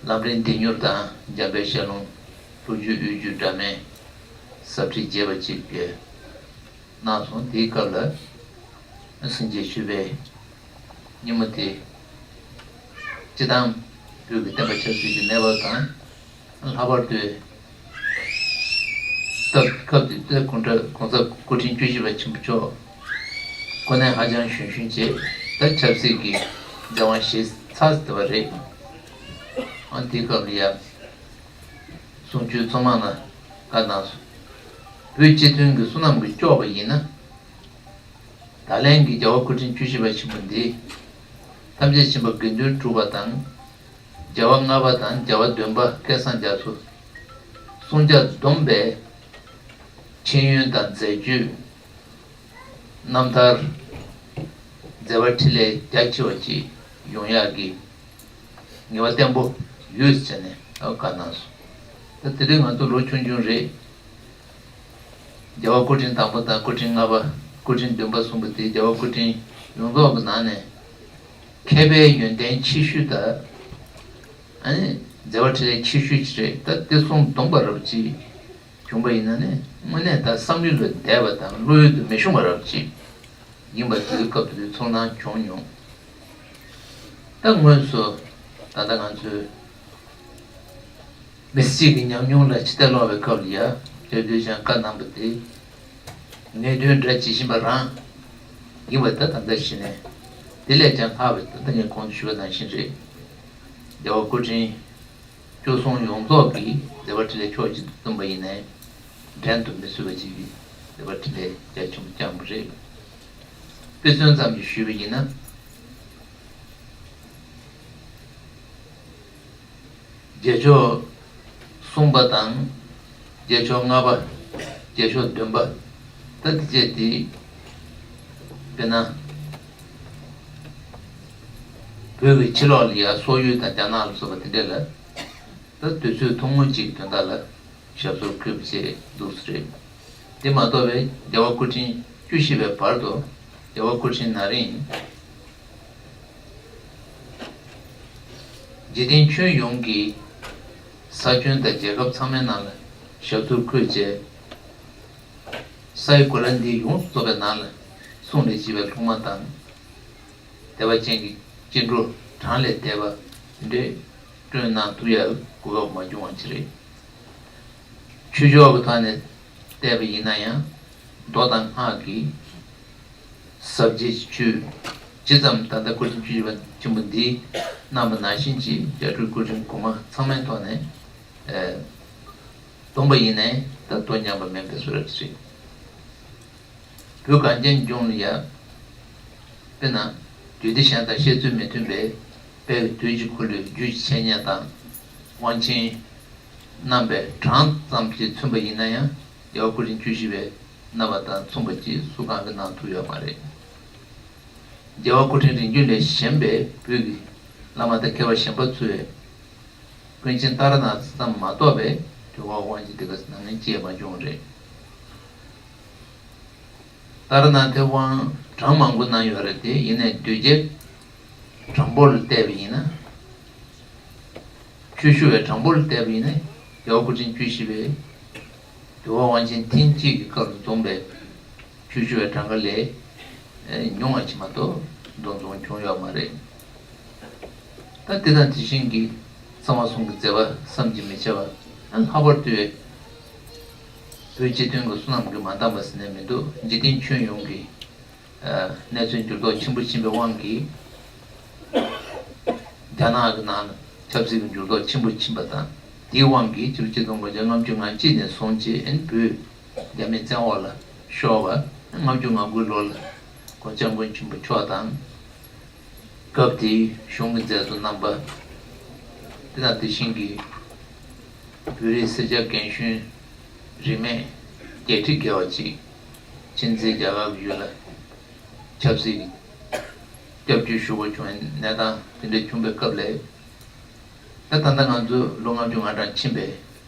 ལམ་རིམ་བདེ་མྱུར་དང་འཇམ་དཔལ་ཞལ་ལུང་ལྷོ་རྒྱུད་དབུས་རྒྱུད་འདྲ་མིན་ཟབ་ཁྲིད་རྒྱས་པ་ཅིག་གནང་སོང་། དེའི་སྐབས་ལ་སེང་ཆེན་ཆོས་འཕེལ་ཉིན་མོ་དེ་སྤྱི་བཏང་བོད་ཀྱི་བསྟན་པ་ཆབ་སྲིད་ཀྱི་གནས་བབ་དང་། ལྷག་པར་དུ་སྐབས་སྐབས་དེ་དུས་གོང་ས་སྐུ་ཕྲེང་བཅུ་བཞི་པ་ཆེན་པོ་མཆོག་གོ་གནས་ཧ་ཅང་གཞོན་གཞོན་བྱས། ད་ཆབ་སྲིད་ཀྱི་མཛད་དབང་བཞེས་ཚར་ཟེར་བ་རེད། ཨ་དེའི་སྐབས་ལ་ཡང་གསུང་ཆོས་ཚང་མ་ལ་བཀའ་གནང་སོང་། བོད་སྤྱི་མཐུན་གྱི་བསོད་ནམས་ཀྱིས་ལྕོགས་པ་ཡིན་ན། ད་ལན་གྱི་རྒྱལ་བ་སྐུ་ཕྲེང་བཅུ་བཞི་པ་ཆེན་པོ་འདི། ཐམས་ཅད་མཁྱེན་པ་དགེ་འདུན་གྲུབ་པ་དང་། རྒྱལ་བ་ལྔ་པ་དང་རྒྱལ་བ་བདུན་པ་སྐལ་བཟང་རྒྱ་མཚོ། གསུང་བྱ་བསྡོམས་པས་མཁྱེན་ཡོན་དང་མཛད་སྤྱོད། རྣམ་ཐར། མཛད་པ་འཕྲིན་ལས་རྒྱ་ཆེ་བ་ཅིག་ཡོང་ཡག་གི་ངེས་པ་བརྟན་པོ་ཡོད་ཟེར་ནས་བཀའ་གནང་སོང་། ད་དེ་དུས་ང་ཚོ་ལོ་ཆུང་ཆུང་རེད། རྒྱལ་བ་སྐུ་ཕྲེང་དང་པོ་དང་སྐུ་ཕྲེང་ལྔ་པ། སྐུ་ཕྲེང་བདུན་པ་གསུམ་པ་དེ་རྒྱལ་བ་སྐུ་ཕྲེང་ཡོངས་རྫོགས་ཀྱི་ནང་ནས་མཁས་པའི་ཡོན་ཏན་ཆེ་ཤོས་དང་། ཨ་ནི་མཛད་པ་འཕྲིན་ལས་ཆེ་ཤོས་ཅིག་རེད། ད་དེ་གསུམ་བསྡོམས་པ་རབ་ཅིག་བྱུང་པ་ཡིན་ན་ནི་དངོས་གནས་ད་བསམ་ཡུལ་ལས་འདས་པ་དང་བློ་ཡུལ་དུ་མི་ཤོང་བ་རབ་ཅིག་ཡིན་པ་དེ་སྐབས་དེ་དུས་ཚོར་སྣང་བྱུང་མྱོང་། ད་དངོས་སུ་ ད་ལྟ་ང་ཚོས་མི་སེར་གྱི་ཉམས་མྱོང་ལ་ཕྱི་བལྟས་ལོག་པའི་སྐབས་ལ་ཡ་ལྷོད་ལྷོད་ཅང་བཀའ་གནང་པ་དེ་ངེས་དོན་འདྲ་ཇི་བཞིན་པ་རང་ཡིན་པ་ད་ད་ལྟ་གཞི་ནས་དེ་ལས་ཀྱང་ལྷག་པའི་ད་ལྟ་ངས་གོང་དུ་ཞུས་པ་ནང་བཞིན་རེད། རྒྱལ་བ་སྐུ་ཕྲེང་བཅུ་གསུམ་ཡོངས་རྫོགས་ཀྱིས་མཛད་པ་འཕྲིན་ལས་ཕྱོགས་གཅིག་ཏུ་བརྩམས་པ་ཡིན་ནའི་འགྲན་དུ་མི་བཟོད་པ་ཅིག་གིས་མཛད་པ་འཕྲིན་ལས་རྒྱ་ཆེན་པོ་བསྐྱངས་པ་རེད། དཔེ་མཚོན་ཙམ་ཞིག་ཞུས་པ་ཡིན་ན། རྗེས་ཕྱོགས་གསུམ་པ་དང་། རྗེས་ཕྱོགས་ལྔ་པ། རྗེས་ཕྱོགས་བདུན་པ། ད་དེ་བཅས་དེ། དཔེར་ན། བོད་ཀྱི་ཕྱི་ལོགས་ལ་ཡ་སོག་ཡུལ་དང་རྒྱ་ནག་ལ་སོགས་པ་དེ་འདྲ་ལ། ད་དུས་ཚོད་ཐུང་ངུ་གཅིག་གི་དོན་དག་ལ་ཞབས་སོར་འཁོད་པ་བཅས་འདུག་སེ་རེད། དེ་མ་གཏོགས་པའི་རྒྱལ་བ་སྐུ་ཕྲེང་བཅུ་བཞི་པའི་བར་དུ་རྒྱལ་བ་སྐུ་ཕྲེང་ན་རིང་འཇིག་རྟེན་ཁྱོན་ཡོངས་ཀྱི་ས་ཁྱོན་དང་རྒྱལ་ཁབ་ཚང་མའི་ནང་ལ་ཞབས་སོར་འཁོད་བྱས། སའི་གོ་ལ་འདི་ཡོངས་སུ་རྫོགས་པའི་ནང་ལ་གསུང་ལས་བྱེད་པའི་སློབ་མ་དང་། དད་པ་ཅན་གྱི་སྐྱེ་འགྲོ་གྲངས་ལས་འདས་པ་འདི་འདྲའི་བསྐྲུན་གནང་ཐུབ་ཡག་གོ་སྐབས་མ་བྱུང་བ་ཅིག་རེད། ཆོས་ཕྱོགས་ཀྱི་ཐོག་ནས་བལྟས་པ་ཡིན་ན་ཡང་མདོ་དང་སྔགས་ཀྱི་ཟབ་རྒྱས་ཀྱི་ཆོས་ཇི་ཙམ་ད་ལྟ་སྐུ་ཕྲེང་བཅུ་བཞི་པ་ཆེན་པོ་འདིས་གནང་བ་ནང་བཞིན་གྱི་རྒྱ་སྤྲུལ་སྐུ་ཕྲེང་གོང་མ་ཚང་མའི་ཐོག་ནས་ཨེ། བསྡོམས་པ་ཡིན་ནའི་ད་དོ་མཉམ་པ་མིན་པའི་བཟོ་འདྲ་ཅིག་རེད། བོད་གངས་ཅན་ལྗོངས་ལ་ཡ། དཔེར་ན། རྒྱུད་སྡེ་གཞན་དང་བཤད་ཚུལ་མི་མཐུན་པའི་དཔལ་གྱི་དུས་ཀྱི་འཁོར་ལོའི་རྒྱུད་ཀྱི་འཆད་ཉན་དང་། དབང་ཆེན་རྣམ་པའི་གྲངས་ཙམ་ཞིག་མཚོན་པ་ཡིན་ན་ཡང་རྒྱལ་བ་སྐུ་ཕྲེང་བཅུ་བཞི་པའི་རྣམ་པ་དང་མཚུངས་པ་ཅིག་སུ་གང་གིས་གནང་ཐུབ་ཡོད་མ་རེད། རྒྱལ་བ་སྐུ་ཕྲེང་རིམ་བྱོན་ལས་གཞན་པའི་བོད་ཀྱི་བླ་མ་དང་མཁས་པ་གཞན་པ་ཚོས། ཀུན་མཁྱེན་ཏཱ་ར་ནཱ་ཐ་ཙམ་མ་གཏོགས་པའི་དུས་འཁོར་དབང་ཆེན་དེ་ག་ནང་ནས་སྐྱེས་མ་བྱུང་བ་རེད། ཏཱ་ར་ནཱ་ཐའི་དབང་གྲངས་མང་པོ་གནང་ཡོད་རེད་དེ་ཡིན་ནའི་གདུལ་བྱའི་གྲངས་འབོར་ལ་བལྟས་པ་ཡིན་ན། ཆོས་ཞུ་བའི་གྲངས་འབོར་ལ་བལྟས་པ་ཡིན་ན་རྒྱལ་བ་སྐུ་ཕྲེང་བཅུ་བཞི་པའི་དུས་འཁོར་དབང་ཆེན་ཐེངས་གཅིག་གི་སྐབས་སུ་འཛོམས་པའི་ཆོས་ཞུ་བའི་གྲངས་ཀ་ལས་ཉུང་བ་ཞིག་མ་གཏོགས་འདུ་འཛོམས་བྱུང་ཡོད་མ་རེད། ད་དེ་དང་དེ་བཞིན་གྱི་གསང་བ་གསུམ་གྱི་མཛད་པ་བསམ་གྱིས་མི་ཁྱབ་པ། ལྷག་པར་དུ་བོད་སྤྱི་མཐུན་གྱི་བསོད་ནམས་ཀྱིས་མ་འདང་བ་ཟེར་ནས་མི་འདུག་འཇིག་རྟེན་ཁྱོན་ཡོངས་ཀྱི་གནས་ཚུལ་འགྱུར་ལྡོག་ཆེན་པོ་ཕྱིན་པའི་དབང་གིས། རྒྱ་ནག་གི་ནང་ཆབ་སྲིད་ཀྱི་འགྱུར་ལྡོག་ཆེན་པོ་ཕྱིན་པ་དང་དེའི་དབང་གིས་ཕྱི་ལོ་ཆིག་སྟོང་དགུ་བརྒྱ་ལྔ་བཅུ་ང་གཅིག་ནས་བཟུང་སྤྱི་ཨིན་བོད་རྒྱ་མིའི་བཙན་འོག་ལ་ཤོར་བ། ལྔ་བཅུ་ང་དགུ་ལོ་ལ་གོང་སྐྱབས་མགོན་ཆེན་པོ་མཆོག་དང་། སྐབས་དེའི་གཞུང་གི་མཛད་གཙོ་རྣམ་པ། དེ་དང་དེ་བཞིན་གྱི་བོད་རིགས་སེར་སྐྱ་རྒན་གཞོན་རིས་མེད་བརྒྱད་ཁྲི་བརྒལ་བ་ཅིག་ཕྱི་མཛེས་རྒྱ་གར་གྱི་ཡུལ་ལ་ཆབ་སྲིད་ཀྱི་སྐྱབས་བཅོལ་ཞུ་དགོས་བྱུང་བའི་གནས་སྟངས་དེ་འདྲ་བྱུང་བའི་སྐབས་ལ། ད་ད་ལྟ་ང་ཚོ་ལོ་ལྔ་བཅུ་ང་གྲངས་ཕྱིན་པའི་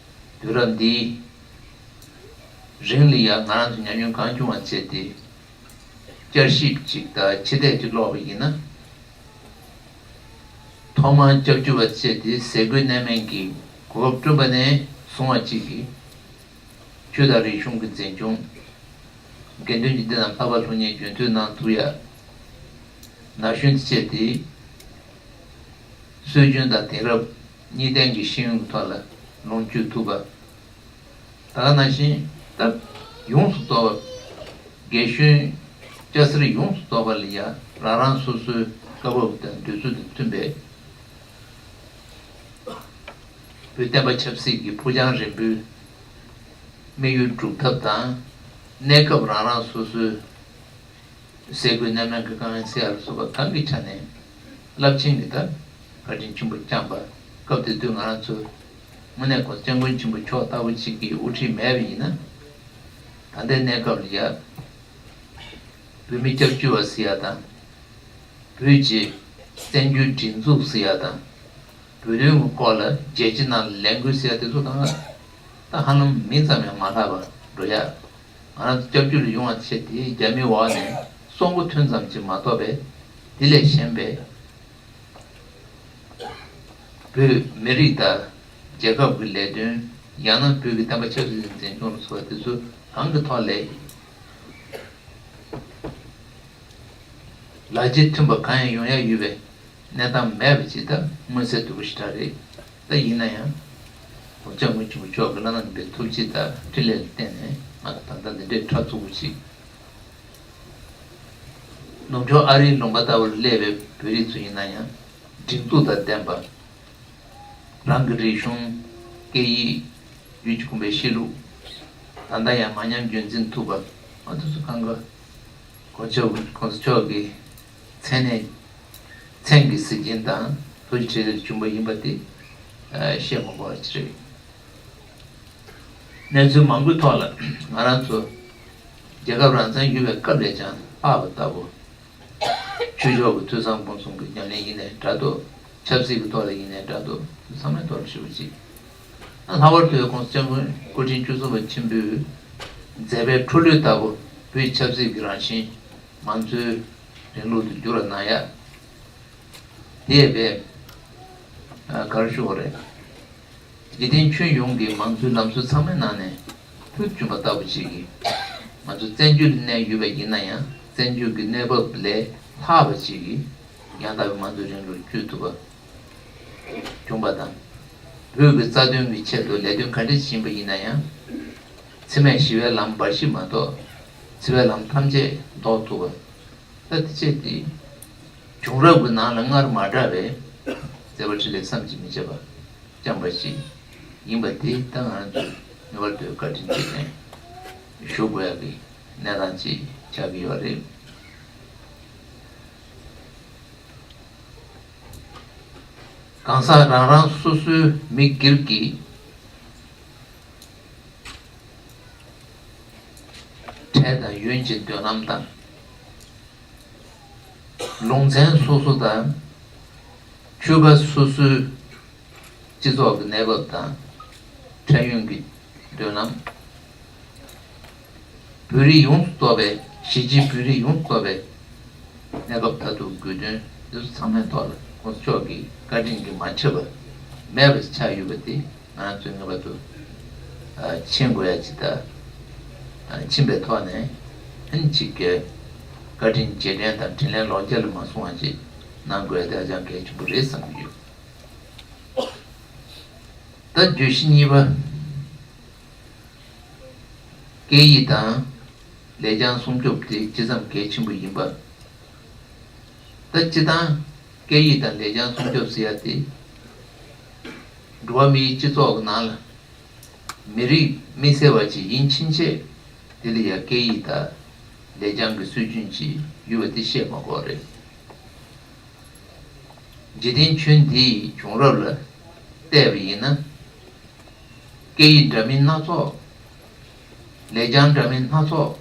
དུས་རབས་འདིའི་རིང་ལ་ཡང་ང་རང་ཚོ་ཉམས་མྱོང་གང་བྱུང་བ་བྱས་ཏེ། བསྐྱར་ཞིབ་ཅིག་དང་ཕྱི་བལྟས་ཅིག་ཀློག་པ་ཡིན་ན། ཐོག་མར་སྐྱབས་བཅོལ་བ་བྱས་ཏེ་ཟས་གོས་གནས་མལ་གྱི་གོ་སྐབས་བསྐྲུན་པ་ནས་བཟུང་བ་གཅིག་གིས་ཆོས་དང་རིག་གཞུང་གི་འཛིན་སྐྱོང་། དགེ་འདུན་གྱི་སྡེ་དང་ལྷ་པ་སློབ་གཉེར་རྒྱུན་མཐུད་གནང་ཐུབ་ཡ། ན་གཞོན་བཅས་ཏེ་སྲོལ་རྒྱུན་དང་དེང་རབས་གཉིས་ལྡན་གྱི་ཤེས་ཡོན་གྱི་ཐོག་ལ་ལོངས་སྤྱོད་ཐུབ་པ། ད་ག་ནང་བཞིན་སྟབས་ཡོངས་སུ་རྫོགས་པ། རྒན་གཞོན་སྐྱ་སེར་ཡོངས་སུ་རྫོགས་པ་ལ་ཡང་རང་རང་སོ་སོའི་སྐབས་བབ་དང་དུས་ཚོད་དང་མཐུན་པའི་བོད་བསྟན་པ་ཆབ་སྲིད་ཀྱི་ཕུགས་རྒྱང་རིང་པོའི་དམིགས་ཡུལ་སྒྲུབ་ཐབས་དང་། གནས་སྐབས་རང་རང་སོ་སོའི་ཟས་གོས་གནས་མལ་གྱི་དཀའ་ངལ་སེལ་ཡ་ལ་སོགས་པ་གང་གི་ཆ་ནས་རླབས་ཆེན་གྱི་ད་བཀའ་དྲིན་ཆེན་པོ་བསྐྱངས་པ། སྐབས་དེ་དུས་ང་རང་ཚོ་དངོས་གནས་གོང་ས་སྐྱབས་མགོན་ཆེན་པོ་མཆོག་ལྟ་བུ་ཅིག་གི་དབུ་ཁྲིད་མེད་པ་ཡིན་ན། ད་ལྟའི་གནས་སྐབས་ལ་ཡ། བོད་མི་སྐྱབས་བཅོལ་བ་ཟེར་ཡ་དང་། བོད་ཀྱི་བཙན་བྱོལ་སྒྲིག་འཛུགས་ཟེར་ཡ་དང་། བོད་དོན་གྱི་སྐོར་ལ་རྒྱལ་སྤྱི་ནང་ལ་ལས་འགུལ་ཟེར་ཡ་དེ་ཚོ་ད་ད་ཧ་ལམ་མིང་ཙམ་ཡང་མ་ལྷག་པར་འགྲོ་ཡ། ང་རང་ཚོ་སྐྱབས་བཅོལ་ལ་ཡོང་བ་བྱས་ཏེ་རྒྱ་མིའི་འོག་ནས་སྲོག་མགོ་ཐོན་ཙམ་ཅིག་མ་གཏོགས་པའི་དེ་ལས་གཞན་པའི་བོད་མི་རིགས་དང་རྒྱལ་ཁབ་ཀྱི་ལས་དོན། ཡང་ན་བོད་ཀྱི་བསྟན་པ་ཆབ་སྲིད་ཀྱི་འཛིན་སྐྱོང་ལ་སོགས་པ་དེ་ཚོ་གང་གི་ཐོག་ལས། ལག་རྗེས་མཐུན་པ་གང་ཡང་ཡོང་ཡ་ཡོད་པའི་ གནས་སྟངས་མེད་པ་ཅིག་དང་མངོན་གསལ་དོད་པོ་ཞེ་དྲག་རེད། ད་ཡིན་ན་ཡང་། གོང་ས་སྐྱབས་མགོན་ཆེན་པོ་མཆོག་གི་བླ་ན་མེད་པའི་ཐུགས་རྗེ་དང་འཕྲིན་ལས་ལ་བརྟེན་ནས་ང་ལ་ད་ལྟ་འདི་འདྲའི་ཕྲག་ཚུགས་པོ་ཅིག་ནུབ་ཕྱོགས་ཨ་རིའི་ལུང་པ་ལྟ་བུར་སླེབས་པའི་བོད་རིགས་ཚོ་ཡིན་ན་ཡང་། སྒྲིག་འཛུགས་དང་ལྡན་པ། རང་གི་རིག་གཞུང་། སྐད་ཡིག། ཡུལ་གྱི་གོམས་པའི་གཤིས་ལུགས། ད་ལྟ་ཡང་མ་ཉམས་རྒྱུན་འཛིན་ཐུབ་པ། ང་ཚོ་ཚོ་གང་ག་གོང་ས་མཆོག་གོང་ས་མཆོག་གི་མཚན་གནས། མཚན་གྱི་གཟི་བྱིན་དང་ཐུགས་རྗེ་བྲིས་ཏེ་བྱུང་བ་ཡིན་པ་དེ་བཤད་མ་དགོས་པ་ཅིག་རེད། གནས་ཚུལ་མང་པོའི་ཐོག་ལ་ང་རང་ཚོ་རྒྱལ་ཁབ་རང་བཙན་ཡོད་པའི་སྐབས་ལས་ཀྱང་ལྷག་པ་ལྟ་བུ། ཆོས་ཕྱོགས་ཀྱི་ཐོས་བསམ་སྒོམ་གསུམ་གྱི་ཉམས་ལེན་ཡིན་ནའི་འདྲ་འདུག་ཆབ་སྲིད་ཀྱི་ཐོག་ལ་ཡིན་ནའི་འདྲ་འདུག་ཚང་མའི་ཐོག་ལ་ཞུ་བ་ཅིག་ལྷག་པར་དུ་༸གོང་ས་༸སྐྱབས་མགོན་སྐུ་ཕྲེང་བཅུ་གསུམ་པ་ཆེན་པོས་མཛད་པའི་འཕྲོ་ལུས་ལྟ་བུ་བོད་ཆབ་སྲིད་ཀྱི་རང་བཞིན་མང་གཙོའི་རིང་ལུགས་སུ་འགྱུར་བ་གནང་ཡ། དེ་ཡས་པས། ག་རེ་ཞུ་དགོས་རེད། འཇིག་རྟེན་ཁྱོན་ཡོངས་ཀྱི་མང་གཙོའི་ལམ་སྲོལ་ཚང་མའི་ནང་ནས་ཕུད་བྱུང་བ་ལྟ་བུ་ཅིག་གིས། ང་ཚོ་བཙན་བྱོལ་གནས་ཡོད་པ་ཡིན་ན་ཡང་བཙན་བྱོལ་གྱི་གནས་བབ་ལས་ལྷག་པ་ཅིག་གིས་ཡང་དག་པའི་མང་གཙོའི་རིང་ལུགས་བསྐྱོད་ཐུབ་པ་བྱུང་བ་དང་། བོད་ཀྱི་རྩ་དོན་གྱི་ཆེད་དུ་ལས་དོན་ག་འདྲ་ཞིག་ཡིན་པ་ཡིན་ན་ཡང་། འཚེ་མེད་ཞི་བའི་ལམ་འབའ་ཞིག་མ་གཏོགས་འཚེ་བའི་ལམ་ཐམས་ཅད་ཟློག་ཐུབ་པ། ད་དེ་བྱས་ཏེ། བྱུང་རབས་ཀྱི་ནང་ལ་སྔར་མ་གྲགས་པའི་མཛད་པ་འཕྲིན་ལས་བསམ་གྱིས་མི་ཁྱབ་པ་བཅངས་པ་ཞིག་ཡིན་པ་དེ་ད་ང་ཚོས་ངེས་པར་དུ་བཀའ་དྲིན་རྗེས་དྲན་ཞུ་དགོས་ཡག་གི་གནས་སྟངས་ཅིག་ཆགས་ཀྱི་ཡོད་རེད། གང་ཟག་རང་རང་སོ་སོའི་མི་སྒེར་གྱི་འཕྲལ་དང་ཡུན་གྱི་འདོད་རྔམ་དང་། ལུང་ཚན་སོ་སོ་དང་ཆོལ་ཁ་སོ་སོའི་སྤྱི་ཚོགས་ཀྱི་གནས་བབ་དང་འཕྲལ་ཡུན་གྱི་འདོད་རྔམ། བོད་རིགས་ཡོངས་སུ་གཏོགས་པའི་གཞིས་བྱེས་བོད་རིགས་ཡོངས་སུ་གཏོགས་པའི་གནས་སྐབས་མཐར་ཐུག་དགོས་དོན་འདི་ཚོ་ཚང་མའི་ཐོག་ལ་གོང་ས་མཆོག་གི་བཀའ་དྲིན་གྱིས་མ་ཁྱབ་པ་མེད་པ་ཆགས་ཡོད་པ་དེ། ང་ཚོས་ངེས་པར་དུ་ཨ་མཁྱེན་དགོས་ཡ་ཅིག་དང་། ཨ་མཁྱེན་པའི་ཐོག་ནས་ཨ་ནི་གཅིག་གི་བཀའ་དྲིན་རྗེས་དྲན་དང་དྲིན་ལན་ལོག་འཇལ་ལ་མ་སོང་བ་ཅིག་གནང་དགོས་ཡ་དེ་ཧ་ཅང་གལ་ཆེན་པོ་རེད་བསམ་གྱི་ཡོད། ད་བརྗོད་གཞི་གཉིས་པ། སྐད་ཡིག་དང་ལེགས་བྱང་སྲུང་སྐྱོབ་དེ་ཅི་ཙམ་གལ་ཆེན་པོ་ཡིན་པ། ད་སྤྱིར་བཏང་སྐད་ཡིག་དང་ལེགས་བྱང་སྲུང་སྐྱོབ་ཟེར་ཡ་དེ། འགྲོ་བ་མིའི་སྤྱི་ཚོགས་ཀྱི་ནང་ལ་མི་རིགས་དམིགས་བསལ་བ་ཅིག་ཡིན་ཕྱིན་ཆད། དེ་ལ་ཡང་སྐད་ཡིག་དང་ལེགས་བྱང་གི་སྲོལ་རྒྱུན་ཅིག་ཡོད་པ་དེ་བཤད་མ་དགོས་རེད། འཇིག་རྟེན་ཁྱོན་འདིའི་བྱུང་རབས་ལ་བལྟས་པ་ཡིན་ན། སྐད་ཡིག་འདྲ་མིན་སྣ་ཚོགས། ལེགས་བྱང་འདྲ་མིན་སྣ་ཚོགས།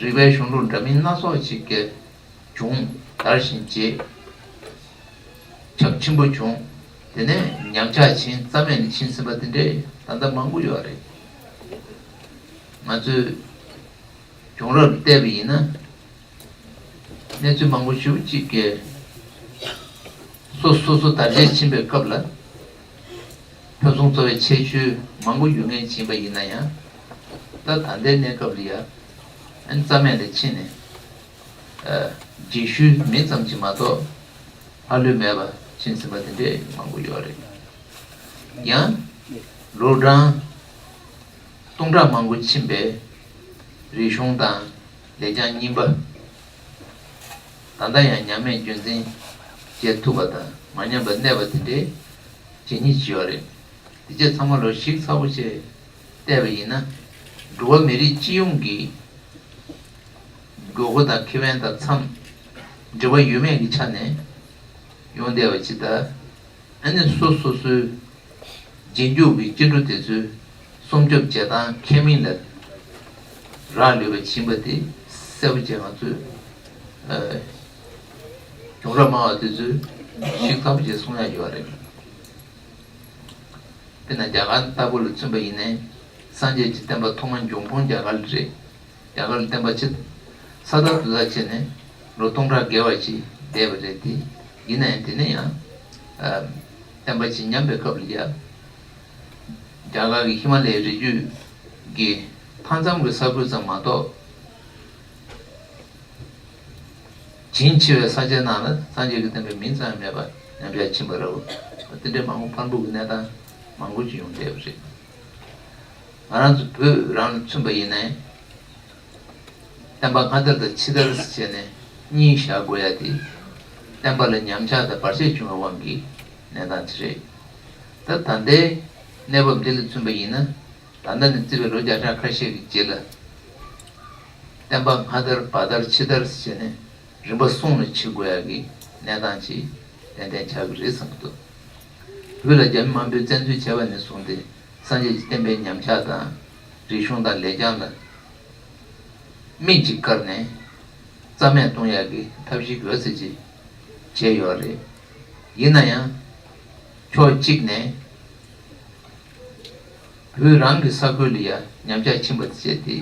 རིག་པའི་གཞུང་ལུགས་འདྲ་མིན་སྣ་ཚོགས་ཤིག་གི་བྱུང་དར་ཞིང་རྒྱས། ཁྱབ་ཆེན་པོ་བྱུང་། དེ་ནས་ཉམས་ཆག་ཕྱིན་རྩ་མེད་ལ་ཕྱིན་ཟིན་པ་དེ་འདྲའི་ད་ལྟ་མང་པོ་ཡོད་རེད། ང་ཚོས་བྱུང་རབས་བལྟས་པ་ཡིན་ན། གནས་ཚུལ་མང་པོ་ཞེ་པོ་ཅིག་གིས་སོ་སོ་སོ་དར་རྒྱས་ཕྱིན་པའི་སྐབས་ལ་ཕུན་སུམ་ཚོགས་པའི་ཁྱད་ཆོས་མང་པོ་ཡོད་མཁན་ཅིག་ཡིན་པ་ཡིན་ན་ཡང་། ད་ད་ལྟའི་གནས་སྐབས་ལ་ཡང་ཨ་ནི་རྩ་མེད་ལ་ཕྱིན་ནས། ཨ་རྗེས་ཤུལ་མེད་ཙམ་ཅིག་མ་གཏོགས་ལྷག་ལུས་མེད་པ་ཕྱིན་ཟིན་པ་དེ་འདྲས་མང་པོ་ཡོད་རེད། ཡང་ལོ་གྲངས་སྟོང་ཕྲག་མང་པོ་ཕྱིན་པའི་རིག་གཞུང་དང་ལེགས་བྱང་རྙིང་པ། ད་ལྟ་ཡང་ཉམས་མེད་རྒྱུན་འཛིན་བྱེད་ཐུབ་པ་དང་མ་ཉམས་པར་གནས་པ་དེ་འདྲའི་བྱེད་ཉིད་ཅིག་ཡོད་རེད། དེ་རྗེས་ཚང་མ་ལོ་ཞིབ་ཚགས་པོ་བྱས་བལྟས་པ་ཡིན་ན། འགྲོ་བ་མི་རིགས་སྤྱི་ཡོངས་ཀྱི་དགོས་མཁོ་དང་ཁེ་ཕན་དང་འཚམ་འབྲེལ་བ་ཡོད་མེད་ཀྱི་ཆ་ནས་ཡོང་བསྡད་པ་ཅིག་དང་། ཨ་ནི་སོ་སོ་སོའི་རྗེས་འཇུག་གི་སྐྱེ་འགྲོ་དེ་ཚོའི་སྲུང་སྐྱོབ་བྱེད་སྟངས་ཁས་མིན་ལ་རག་ལུས་པ་ཕྱིན་པ་དེ་གསལ་པོ་བྱས་ང་ཚོས་ཨ་བྱུང་རབས་སྨྲ་བ་དེ་ཚོས་ཞིབ་ཚགས་པོ་བྱས་གསུང་ཡ་ཡོད་རེད། དཔེར་ན་རྒྱ་གར་ལྟ་བུ་ལ་མཚོན་པ་ཡིན་ནའི་སངས་རྒྱས་ཀྱི་བསྟན་པ་ཐོག་མ་འབྱུང་ཁུངས་རྒྱ་གར་རེད། རྒྱ་གར་ལ་བསྟན་པ་ཕྱི་ས་དར་དུ་དར་བྱས་ནས་ལོ་སྟོང་ཕྲག་བརྒལ་བ་ཅིག་འདས་པ་རེད་དེ། ཡིན་ན་ཡང་དེ་ནས་ཡང་ཨ་བསྟན་པ་ཅིག་ཉམས་པའི་སྐབས་ལ་ཡང་རྒྱ་གར་གྱི་ཧི་མ་ལ་ཡའི་རི་རྒྱུད་ཀྱི་མཐའ་མཚམས་ཀྱི་ས་ཁུལ་ཙམ་མ་གཏོགས། བྱིན་ཆེ་བའི་ས་ཆའི་ནང་ལ་སངས་རྒྱས་ཀྱི་བསྟན་པའི་མིང་ཙམ་ཡང་མེད་པར་ཉམས་ཆག་ཕྱིན་པ་རེད། དེ་འདྲའི་མང་པོ་འཕར་འབུར་གྱི་གནས་སྟངས་མང་པོ་ཅིག་ཡོང་བསྡད་པ་རེད། ང་རང་ཚོ་བོད་རང་ལ་མཚོན་པ་ཡིན་ནའི། བསྟན་པ་སྔ་དར་དང་ཕྱི་དར་ཟེར་བྱས་ནས་གཉིས་བཞག་དགོས་ཡ་དེ། བསྟན་པ་ལ་ཉམས་ཆག་དང་བར་ཆད་བྱུང་བའི་དབང་གིས་གནས་སྟངས་དེ་རེད། ད་ད་ལྟའི་གནས་བབ་འདི་ལ་མཚོན་པ་ཡིན་ན། ད་ལྟ་ནས་བརྩིས་པའི་ལོ་བརྒྱ་ཕྲག་ཁ་ཤས་ཀྱི་རྗེས་ལ། བསྟན་པ་སྔ་དར་བར་དར་ཕྱི་དར་ཟེར་བྱས་ནས་རིམ་པ་གསུམ་ལ་ཕྱེ་དགོས་ཡ་གི་གནས་སྟངས་ཅིག་ཏན་ཏན་ཆགས་ཀྱི་རེད་བསམ་གྱི་འདུག་བོད་ལ་རྒྱ་མི་དམར་པོས་བཙན་འཛུལ་བྱས་པ་ནས་བཟུང་སྟེ། སངས་རྒྱས་ཀྱི་བསྟན་པའི་ཉམས་ཆག་དང་། རིག་གཞུང་དང་ལེགས་བྱང་ལ་མིག་ཅིག་བཀར་ནས་རྩ་མེད་གཏོང་ཡག་གི་ཐབས་ཤེས་ག་ཚད་ཅིག་བྱས་ཡོད་རེད། ཡིན་ན་ཡང་ཕྱོགས་གཅིག་ནས་བོད་རང་གི་ས་ཁུལ་ལ་ཡ་ཉམས་ཆག་ཕྱིན་པ་དེ་བྱས་ཏེ།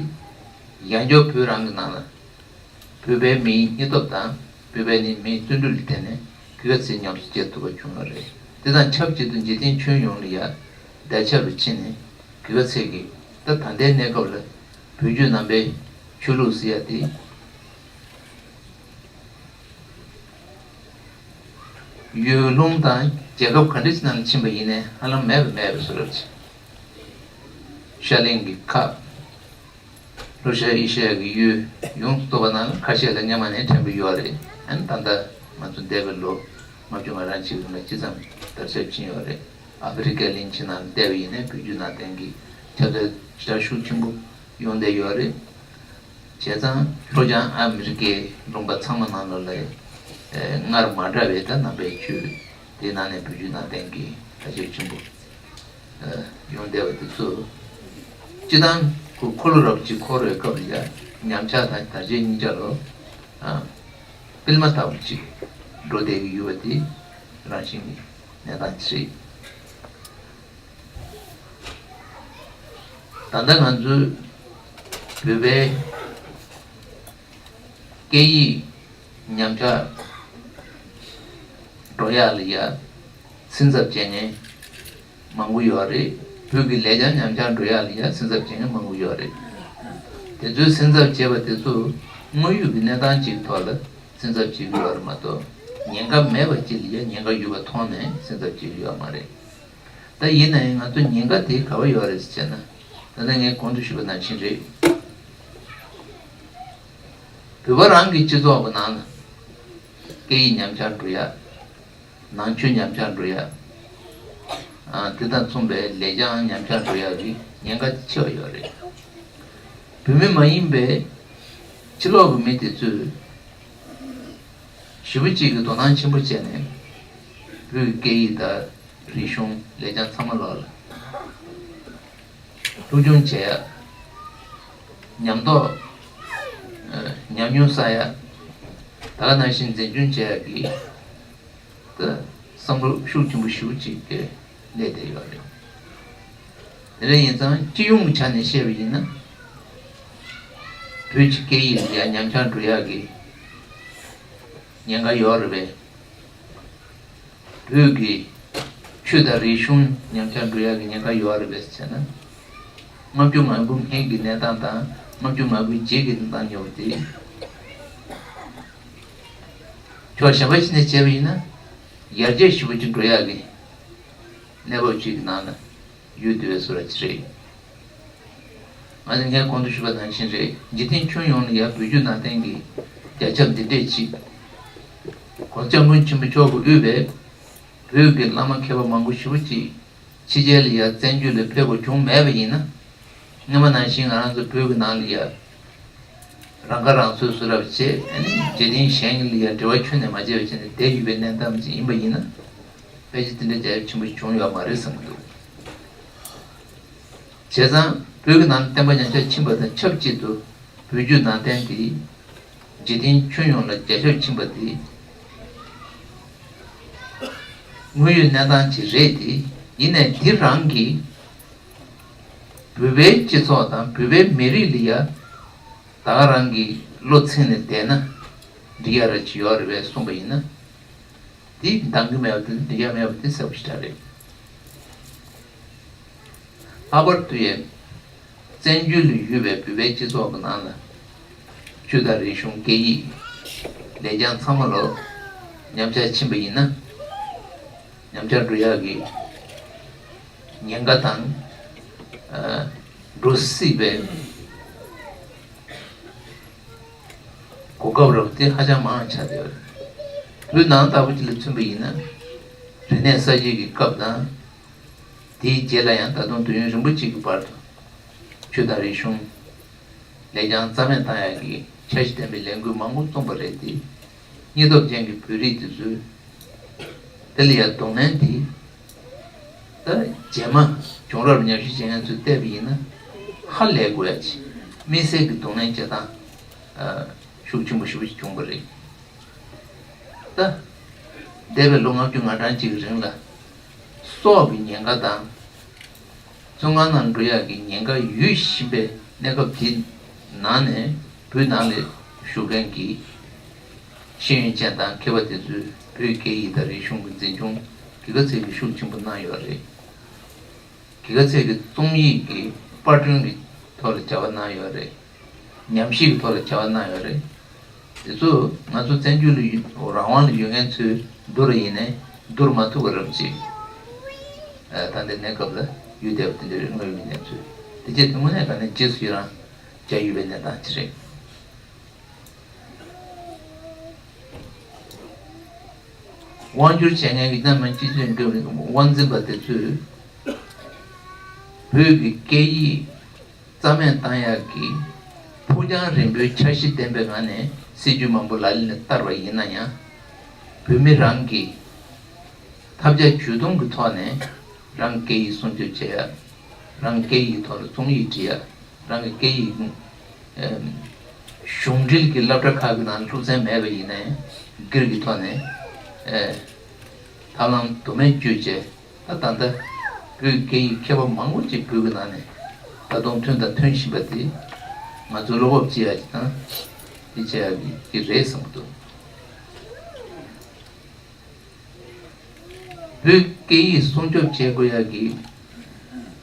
ཡང་བསྐྱར་བོད་རང་གི་ནང་ལ་བོད་པའི་མིའི་སྙིང་སྟོབས་དང་བོད་པའི་ནི་མིའི་བརྩོན་འགྲུས་ལ་བརྟེན་ནས་ག་ཚད་ཉམས་སུ་བཅད་ཐུབ་པ་བྱུང་ཡོད་རེད། དེ་དང་ཆབས་ཅིག་ཏུ་འཇིག་རྟེན་ཁྱོན་ཡོངས་ལ་ཡ་བརྡ་ཁྱབ་རུ་ཕྱིན་ནས་ག་ཚད་ཀྱི་ད་ད་ལྟའི་གནས་སྐབས་ལ་བོད་བརྒྱུད་ནང་པའི་ཆོས་ལུགས་ཟེར་ཡ་དེ། ཡུལ་ལུང་དང་རྒྱལ་ཁབ་ག་འདྲ་ཞིག་ནང་ལ་ཕྱིན་པ་ཡིན་ནའི་ཧ་ལམ་མེད་པ་མེད་པ་བཟོ་འདྲ་ཅིག་ཤར་གླིང་གི་ཁག་ལྷོ་ཤར་ཨེ་ཤ་ཡ་གི་ཡུལ་ཡོངས་སུ་རྫོགས་པ་ནང་ལ་ཁ་ཤས་ལ་སྔོན་མ་ནས་དྲན་པ་ཡོད་རེད། ཨ་ནི་ད་ལྟ་ང་ཚོ་འདས་པའི་ལོ་ལྔ་བཅུ་ང་གྲངས་ཅིག་རིང་ལ་ཅི་ཙམ་དར་ཁྱབ་ཕྱིན་ཡོད་རེད། ཨ་ཧྥེ་རི་ཀའི་གླིང་ཆེན་ནང་བལྟས་པ་ཡིན་ནའི་བོད་བརྒྱུད་ནང་བསྟན་གྱི་ཁྱབ་གདལ་ཞེ་དྲག་ཤུགས་ཆེན་པོ་ཡོང་བསྡད་ཡོད་རེད། བྱས་ཙང་ལྷོ་བྱང་ཨ་མི་རི་ཀའི་ལུང་པ་ཚང་མ་ནང་ལོགས་ལ་སྔར་མ་འདྲ་བའི་ད་ནང་པའི་ཆོས་དེའི་ནང་ནས་བོད་བརྒྱུད་ནང་བསྟན་གྱི་དར་ཁྱབ་ཆེན་པོ་ཡོང་བསྡད་པ་དེ་ཚོ། སྤྱི་བཏང་ཁོ་འཁོར་ལོ་རབ་གཅིག་འཁོར་བའི་སྐབས་ལ་ཡ་ཉམས་ཆག་དང་དར་ཆའི་གཉིས་ཆ་ལོ་སྤེལ་མ་ཐག་པ་ཅིག་འགྲོ་བསྡད་ཀྱི་ཡོད་པ་དེ་རང་བཞིན་གྱི་གནས་སྟངས་ཅིག་རེད། ད་ལྟ་ང་ཚོའི་བོད་པའི་སྐད་ཡིག་ཉམས་ཆག་འགྲོ་ཡག་ལ་ཡ་སེམས་འཚབ་བྱེད་མཁན་མང་པོ་ཡོད་རེད། བོད་ཀྱི་ལེགས་བྱང་ཉམས་ཆག་འགྲོ་ཡག་ལ་ཡ་སེམས་འཚབ་བྱེད་མཁན་མང་པོ་ཡོད་རེད། དེ་ཚོའི་སེམས་འཚབ་བྱེད་པ་དེ་ཚོ་དངོས་ཡོད་ཀྱི་གནས་སྟངས་ཅིག་ཐོག་ལ་སེམས་འཚབ་བྱེད་ཀྱི་ཡོད་རེད་མ་གཏོགས། ཉེན་ཁ་མེད་པ་ཅིག་ལ་ཡ་ཉེན་ཁ་ཡོད་པ་མཐོང་ནས་སེམས་འཚབ་བྱེད་ཀྱི་ཡོད་མ་རེད། ད་ཡིན་ན་ཡང་ང་ཚོ་ཉེན་ཁ་དེ་ག་པར་ཡོད་རེད་ཟེར་ན། ད་ལྟ་ངས་གོང་དུ་ཞུས་པ་ནང་བཞིན་རེད། བོད་པ་རང་གི་སྤྱི་ཚོགས་ཀྱི་ནང་ལ་སྐད་ཡིག་ཉམས་ཆག་འགྲོ་ཡ། ནང་ཆོས་ཉམས་ཆག་འགྲོ་ཡ། ཨ། དེ་དང་མཚུངས་པའི་ལེགས་བྱང་ཉམས་ཆག་འགྲོ་ཡ་གི་ཉེན་ཁ་ཆེ་བ་ཡོད་རེད། བོད་མི་མ་ཡིན་པའི་ཕྱི་ལོགས་ཀྱི་མི་དེ་ཚོས་ཞེ་པོ་ཅིག་གི་དོ་སྣང་ཆེན་པོ་བྱས་ནས་བོད་ཀྱི་སྐད་ཡིག་དང་། རིག་གཞུང་ལེགས་བྱང་ཚང་མ་ལོག་ལ་སློབ་སྦྱོང་བྱེད་ཡ། ཉམས་རྟོགས། ཨ། ཉམས་མྱོང་བསགས་ཡ། ད་ག་ནང་བཞིན་འཛིན་སྐྱོང་བྱེད་ཡ་གི་ད་བསམ་བློ་ཤུགས་ཆེན་པོ་ཞེ་པོ་ཅིག་གི་སླེབས་བསྡད་ཡོད་རེད། དེ་འདྲ་ཡིན་ཙང་སྤྱི་ཡོངས་ཀྱི་ཆ་ནས་བཤད་པ་ཡིན་ན། བོད་ཀྱི་སྐད་ཡིག་ལ་ཡ་ཉམས་ཆག་འགྲོ་ཡ་གི་ཉེན་ཁ་ཡོད་རེད་པས། བོད་ཀྱི་ཆོས་དང་རིག་གཞུང་ཉམས་ཆག་འགྲོ་ཡག་གི་ཉེན་ཁ་ཡོད་རེད་པས་ཟེར་ན། ལྔ་བཅུ་ང་དགུ་སྔོན་གྱི་གནས་སྟངས་དང་ལྔ་བཅུ་ང་དགུ་རྗེས་ཀྱི་གནས་སྟངས་ཉོ་བ་དེ། ཕྱོགས་གཞན་པ་ཞིག་ནས་བྱས་པ་ཡིན་ན། ཡར་རྒྱས་ཞེ་པོ་ཅིག་འགྲོ་ཡག་གི་གནས་བབ་ཅིག་གི་ནང་ལ་ཡོད་བསྡད་པའི་བཟོ་འདྲ་ཅིག་རེད། ང་ཚོས་ངས་གོང་དུ་ཞུས་པ་ནང་བཞིན་རེད། འཇིག་རྟེན་ཁྱོན་ཡོངས་ལ་ཡ་བོད་བརྒྱུད་ནང་བསྟན་གྱི་རྒྱ་ཁྱབ་འདི་འདྲས་ཅིག་གོང་ས་སྐྱབས་མགོན་ཆེན་པོ་མཆོག་གིས་དབུས་པའི་བོད་ཀྱི་བླ་མ་མཁས་པ་མང་པོ་ཞེ་པོ་ཅིག་ཕྱི་རྒྱལ་ལ་ཡ་བཙན་བྱོལ་ལ་ཕེབས་དགོས་བྱུང་མེད་པ་ཡིན་ན། སྔོན་མ་ནང་བཞིན་ང་རང་ཚོ་བོད་ཀྱི་ནང་ལ་ཡ་རང་ཁ་རང་གསོའི་བཟོ་འདྲ་བྱས། ཨ་ནི་འཇིག་རྟེན་གཞན་ལ་ཡ་འབྲེལ་བ་ཁྱོན་ནས་མ་བྱས་པ་བྱས་ནས་བསྡད་ཡོད་པའི་གནས་སྟངས་ཅིག་ཡིན་པ་ཡིན་ན། ཕལ་ཆེར་དེ་འདྲ་རྒྱ་ཁྱབ་ཆེན་པོ་བྱུང་ཡོད་མ་རེད་བསམ་གྱི་འདུག་བྱས་ཙང་བོད་ཀྱི་ནང་བསྟན་པ་ཉམས་ཆག་ཕྱིན་པ་དང་ཆབས་ཅིག་ཏུ་བོད་བརྒྱུད་ནང་བསྟན་དེ་འཇིག་རྟེན་ཁྱོན་ཡོངས་ལ་རྒྱ་ཁྱབ་ཕྱིན་པ་དེ་དངོས་ཡོད་གནས་སྟངས་ཅིག་རེད་དེ། ཡིན་ནའི་འདི་རང་གིས་བོད་པའི་སྤྱི་ཚོགས་དང་བོད་པའི་མི་རིགས་ལ་ཡ་ད་ག་རང་གི་བློ་ཚིམ་ནས་བསྡད་ན་འགྲིག་ཡ་ར་ཅིག་ཡོད་རེད་པས་གསུངས་པ་ཡིན་ན། དེ་འདང་གི་མེད་པ་དེ་འགྲིག་ཡ་མེད་པ་དེ་གསལ་པོ་ཞེ་དྲག་རེད། ལྷག་པར་དུ་ཡང་བཙན་བྱོལ་དུ་ཡོད་པའི་བོད་པའི་སྤྱི་ཚོགས་ཀྱི་ནང་ལ་ཆོས་དང་རིག་གཞུང་སྐད་ཡིག་ ལས་རྐྱང་ཚང་མ་ལོ་མཉམ་ཆ་ཕྱིན་པ་ཡིན་ན། མཉམ་ཆ་འགྲོ་ཡག་གི་ཉེན་ཁ་དང་། ཨ། འགྲོ་སྲིད་པའི་གོ་སྐབས་རབ་དེ་ཧ་ཅང་མང་ཆགས་བསྡད་ཡོད་རེད། བོད་ནང་ལྟ་བུ་ཅིག་ལ་མཚོན་པ་ཡིན་ན། རིག་གནས་གསར་བརྗེ་གི་སྐབས་དང་། དེའི་རྗེས་ལ་ཡང་ད་དུང་དུས་ཡུན་རིང་པོ་གཅིག་གི་བར་དུ་ཆོས་དང་རིག་གཞུང་ལས་ཀྱང་རྩ་མེད་བཏང་ཡག་གི་འཆར་གཞི་ལྡན་པའི་ལས་འགུལ་མང་པོ་བརྩམས་པ་རེད་དེ། སྙིང་སྟོབས་ཅན་གྱི་བོད་རིགས་དེ་ཚོས་དེ་ལ་ཡང་གདོང་ལེན་དེ་ད་རྗེས་མ་བྱུང་རབས་ཉམས་ཞིབ་བྱེད་མཁན་ཚོས་བལྟས་པ་ཡིན་ན་ཧ་ལས་དགོས་ཡ་ཆེ། དམིགས་བསལ་གྱི་གདོང་ལེན་བྱེད་སྟངས་ཤུགས་ཆེན་པོ་ཞེ་པོ་ཞིག་བྱུང་པ་རེད། ད། འདས་པའི་ལོ་ལྔ་བཅུ་ང་གྲངས་ཅིག་གི་རིང་ལ། སྲོག་གི་ཉེན་ཁ་དང་། བཙོན་ཁང་ནང་འགྲོ་ཡག་གི་ཉེན་ཁ་ཡོད་བཞིན་པའི་གནས་སྐབས་དེ་ནང་ནས་བོད་ནང་ལ་བཞུགས་མཁན་གྱི་ཤེས་ཡོན་ཅན་དང་མཁས་པ་དེ་ཚོས་བོད་སྐད་ཡིག་དང་རིག་གཞུང་གི་འཛིན་སྐྱོང་གི་ག་ཚད་ཀྱི་ཤུགས་ཆེན་པོ་གནང་ཡོད་རེད། གི་ག་ཚད་ཀྱི་རྩོམ་ཡིག་གི་པར་སྐྲུན་གྱི་ཐོག་ལ་བྱ་བ་གནང་ཡོད་རེད། ཉམས་ཞིབ་ཀྱི་ཐོག་ལ་བྱ་བ་གནང་ཡོད་རེད། དེ་ཚོ་ང་ཚོ་བཙན་བྱོལ་ལ་ཡོད་རང་དབང་ལ་ཡོད་མཁན་ཚོས་བསྡུར་བ་ཡིན་ནའི་བསྡུར་མ་ཐུབ་པ་རབ་ཅིག་ཨ། ད་ལྟའི་གནས་སྐབས་ལ་ཡོད་བསྡད་པ་དེ་འདྲ་རེད། དངོས་ཡོད་གནས་ཚུལ་དེ་རྗེས་དེ་དངོས་གནས་དྲང་གནས་རྗེས་སུ་ཡི་རང་བྱ་ཡོད་པའི་གནས་སྟངས་ཅིག་རེད། དབང་སྒྱུར་བྱེད་མཁན་གྱི་གནམ་སྤྱི་ཚོགས་འདུ་དབང་འཛིན་པ་དེ་ཚོས་བོད་ཀྱི་སྐད་ཡིག་རྩ་མེད་བཏང་ཡག་གི་ཕུགས་རྒྱང་རིང་པོའི་འཆར་གཞི་ལྡན་པའི་ངང་ནས་སྲིད་ཇུས་མང་པོ་ལག་ལེན་ལ་བསྟར་བ་ཡིན་ན་ཡང་། བོད་མི་རང་གིས་ཐབས་བརྒྱ་ཇུས་སྟོང་གི་ཐོག་ནས་རང་སྐད་ཡིག་སྲུང་སྐྱོབ་བྱེད་ཡག་རང་སྐད་ཡིག་ཐོག་ལ་རྩོམ་ཡིག་འབྲི་ཡག་རང་གི་སྐད་ཡིག་ཨེམ། གཞུང་འབྲེལ་གྱི་སློབ་གྲྭ་ཁག་གི་ནང་སློབ་ཚན་མེད་པ་ཡིན་ནའི་སྒེར་གྱི་ཐོག་ནས་ཨེ། ཐབས་ལམ་དུ་མས་བཅོས་བྱས། ད་ད་ལྟ་བོད་སྐད་ཡིག་མཁས་པ་མང་པོ་ཅིག་བོད་ཀྱི་ནང་ནས་ད་དུང་ཐོན་དང་ཐོན་བཞིན་པ་དེ་ང་ཚོ་བློ་སྤོབས་སྐྱེ་ཡག་ཅིག་དང་དེ་བྱེད་ཡག་གི་རེད་བསམ་གྱི་འདུག་བོད་སྐད་ཡིག་སྲུང་སྐྱོབ་བྱེད་དགོས་ཡག་གི་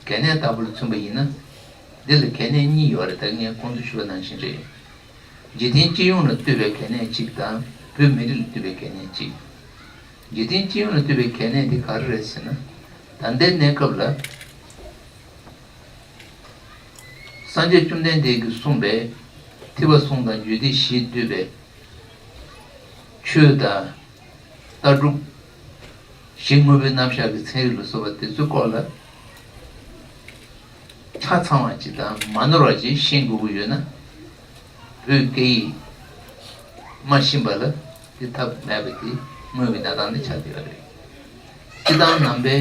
གལ་གནད་ལྟ་བུར་མཚོན་པ་ཡིན་ན། འདི་ལ་གལ་གནད་གཉིས་ཡོད་རེད། ད་ངས་གོང་དུ་ཞུས་པ་ནང་བཞིན་རེད། འཇིག་རྟེན་སྤྱི་ཡོངས་ལ་ལྟོས་པའི་གལ་གནད་གཅིག་དང་བོད་མི་རིགས་ལ་ལྟོས་པའི་གལ་གནད་གཅིག་འཇིག་རྟེན་སྤྱི་ཡོངས་ལ་ལྟོས་པའི་གལ་གནད་དེ་ག་རེ་རེད་ཟེར་ན། ད་ལྟའི་གནས་སྐབས་ལ་སངས་རྒྱས་བཅོམ་ལྡན་འདས་ཀྱིས་གསུངས་པའི་ཐེག་པ་གསུམ་དང་རྒྱུད་སྡེ་བཞིས་བསྡུས་པའི་ཆོས་དང་། ལྟ་གྲུབ། གཞི་དངོས་པོའི་རྣམ་གཞག་གི་ཚན་རིག་ལ་སོགས་པ་དེ་ཚོའི་སྐོར་ལ་ཆ་ཚང་བ་ཅིག་དང་མ་ནོར་བ་ཅིག་ཤེས་དགོས་ཀྱི་ཡོད་ན། བོད་སྐད་ཡིག་མ་ཤེས་པ་ལ་དེ་ཐབས་མེད་པ་དེ་དངོས་ཀྱི་གནས་སྟངས་དེ་ཆགས་བསྡད་ཡོད་རེད། སྤྱིར་བཏང་ནང་པའི་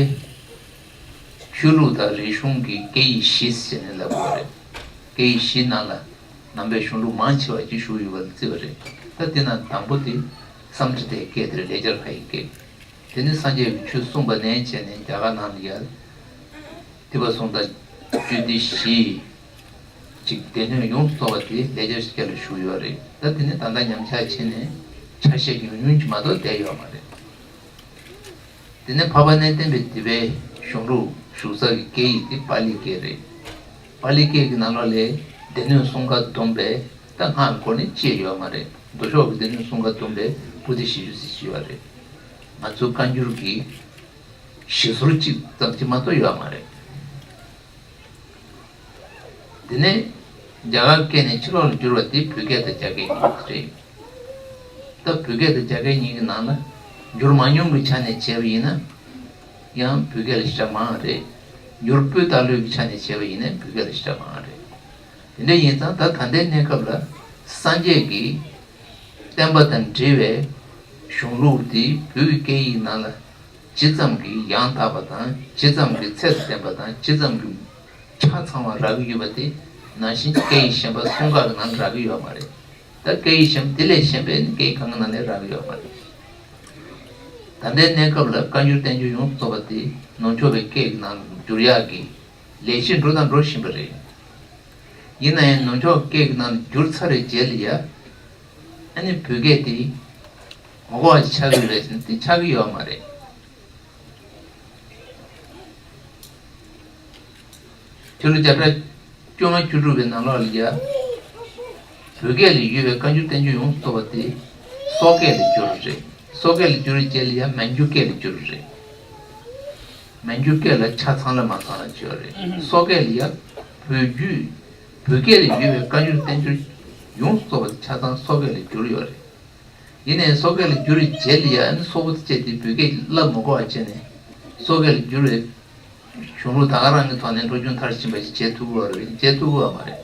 ཆོས་ལུགས་དང་རིག་གཞུང་གི་སྐད་ཡིག་བཞི་ཟེར་ནས་ལབ་དགོས་རེད། སྐད་ཡིག་བཞི་ནང་ལ་ནང་པའི་གཞུང་ལུགས་མང་ཆེ་བ་ཅིག་བཞུགས་ཡོད་པ་ལ་བརྩི་བ་རེད། ད་དེ་ནང་དང་པོ་དེ་སཾ་སྐྲྀ་ཏའི་སྐད་དེ་རེད། ལེགས་སྦྱར་ཁ་ཡི་སྐད། དེ་ནི་སངས་རྒྱས་ཀྱིས་ཆོས་གསུངས་པ་ནས་བྱས་ནས་རྒྱ་གར་ནང་ལ་ཡར་ཐེག་པ་གསུམ་དང་རྒྱུད་སྡེ་བཞི་ཅིག་སྡེ་སྣོད་ཡོངས་སུ་རྫོགས་པ་དེ་ལེགས་སྦྱར་སྐད་ལ་བཞུགས་ཡོད་རེད། ད་དེ་ནི་ད་ལྟ་ཉམས་ཆག་ཕྱིན་ནས་ཆ་ཤས་ཉུང་ཉུང་ཅིག་མ་གཏོགས་བསྡད་ཡོད་མ་རེད། དེ་ནས་འཕགས་པ་གནས་བརྟན་པའི་སྡེ་པའི་གཞུང་ལུགས་བཞུགས་ས་ཀྱི་སྐད་ཡིག་དེ་པཱ་ལིའི་སྐད་རེད། པཱ་ལིའི་སྐད་ཀྱི་ནང་ལོགས་ལ་སྡེ་སྣོད་གསུམ་ཀ་བསྡོམས་པས་ད་སྔགས་སྒོ་ནས་ཕྱེ་ཡོད་མ་རེད། མདོ་ཕྱོགས་ཀྱི་སྡེ་སྣོད་གསུམ་ཀ་བསྡོམས་པས་པོ་ཏི་བཞི་བཅུ་ཙམ་ཞིག་ཡོད་རེད། ང་ཚོ་བཀའ་འགྱུར་གྱི་བཞི་ཟུར་གཅིག་ཙམ་ཅིག་མ་གཏོགས་ཡོད་མ་རེད། དེ་ནས་རྒྱ་གར་སྐད་ནས་ཕྱི་ལོགས་ལ་བསྒྱུར་བ་དེ་བོད་སྐད་དང་རྒྱ་སྐད་གཉིས་རེད། ད་བོད་སྐད་དང་རྒྱ་སྐད་གཉིས་ཀྱི་ནང་ལ་བསྒྱུར་མ་མྱོང་གི་ཆ་ནས་བྱས་པ་ཡིན་ན་ཡང་བོད་སྐད་ལ་ཞེ་དྲག་མང་རེད། བསྒྱུར་སྤོས་ལྟ་ལོས་ཀྱི་ཆ་ནས་བྱས་པ་ཡིན་ན་བོད་སྐད་ལ་ཞེ་དྲག་མང་རེད། དེ་འདྲ་ཡིན་ཙང་ད་ད་ལྟའི་གནས་སྐབས་ལ་སངས་རྒྱས་ཀྱི་བསྟན་པ་དང་འབྲེལ་བའི་གཞུང་ལུགས་འདི་བོད་ཀྱི་སྐད་ཡིག་ནང་ལ་ཇི་ཙམ་གྱིས་ཡང་དག་པ་དང་ཇི་ཙམ་གྱིས་ཚད་དང་ལྡན་པ་དང་ཇི་ཙམ་གྱིས་ཆ་ཚང་བ་རག་གི་ཡོད་པ་དེ་ནང་བཞིན་སྐད་ཡིག་གཞན་པ་གསུམ་ཀ་གི་ནང་ལ་རག་གི་ཡོད་མ་རེད། ད་སྐད་ཡིག་གཞན་པ་དེ་ལས་གཞན་པའི་ནི་སྐད་ཡིག་གང་གི་ནང་ལས་རག་གི་ཡོད་མ་རེད། ད་ལྟའི་གནས་སྐབས་ལ་བཀའ་འགྱུར་བསྟན་འགྱུར་ཡོངས་སུ་རྫོགས་པ་དེ་ནུབ་ཕྱོགས་པའི་སྐད་ཡིག་ནང་ལ་བསྒྱུར་ཡག་གི་ལས་གཞི་འགྲོ་དང་འགྲོ་བཞིན་པ་རེད། ཡིན་ན་ཡང་ནུབ་ཕྱོགས་སྐད་ཀྱི་ནང་ལ་བསྒྱུར་ཚར་བའི་རྗེས་ལ་ཡ། ཨ་ནི་བོད་སྐད་དེ་ངོ་ལྐོག་ཅིག་ཆགས་ཀྱི་རེད་ཟེར་ན་དེ་ཆགས་ཀྱི་ཡོད་མ་རེད། ཕྱི་ལོ་བརྒྱ་ཕྲག་བཅོ་ལྔ་བཅུ་དྲུག་པའི་ནང་ལོགས་ལ་ཡ། བོད་སྐད་ལ་ཡོད་པའི་བཀའ་འགྱུར་བསྟན་འགྱུར་ཡོངས་སུ་རྫོགས་པ་དེ། སོག་སྐད་ལ་བསྒྱུར་བ་རེད། སོག་སྐད་ལ་བསྒྱུར་བའི་རྗེས་ལ་ཡང་མན་ཇུ་སྐད་ལ་བསྒྱུར་བ་རེད། མན་ཇུ་སྐད་ལ་ཆ་ཚང་ལ་མ་ཚང་ལ་བྱས་པ་རེད། སོག་སྐད་ལ་ཡང་བོད་བརྒྱུད་བོད་སྐད་ལ་བསྒྱུར་བའི་བཀའ་འགྱུར་བསྟན་འགྱུར་ཡོངས་སུ་རྫོགས་པ་དེ་ཆ་ཚང་སོག་སྐད་ལ་བསྒྱུར་ཡོད་རེད། ཡིན་ནའི་སོག་སྐད་ལ་བསྒྱུར་བའི་རྗེས་ལ་ཡང་སོག་པོ་དེ་བྱས་ཏེ་བོད་སྐད་བསླབ་མ་དགོས་པ་བྱས་ནས་སོག་སྐད་ལ་བསྒྱུར་བའི་གཞུང་ལུགས་ད་ག་རང་གི་ཐོག་ནས་སློབ་སྦྱོང་མཐར་ཕྱིན་པ་ཞིག་བྱེད་ཐུབ་ཀྱི་ཡོད་རེད། བྱེད་ཐུབ་ཀྱི་ཡོད་མ་རེད།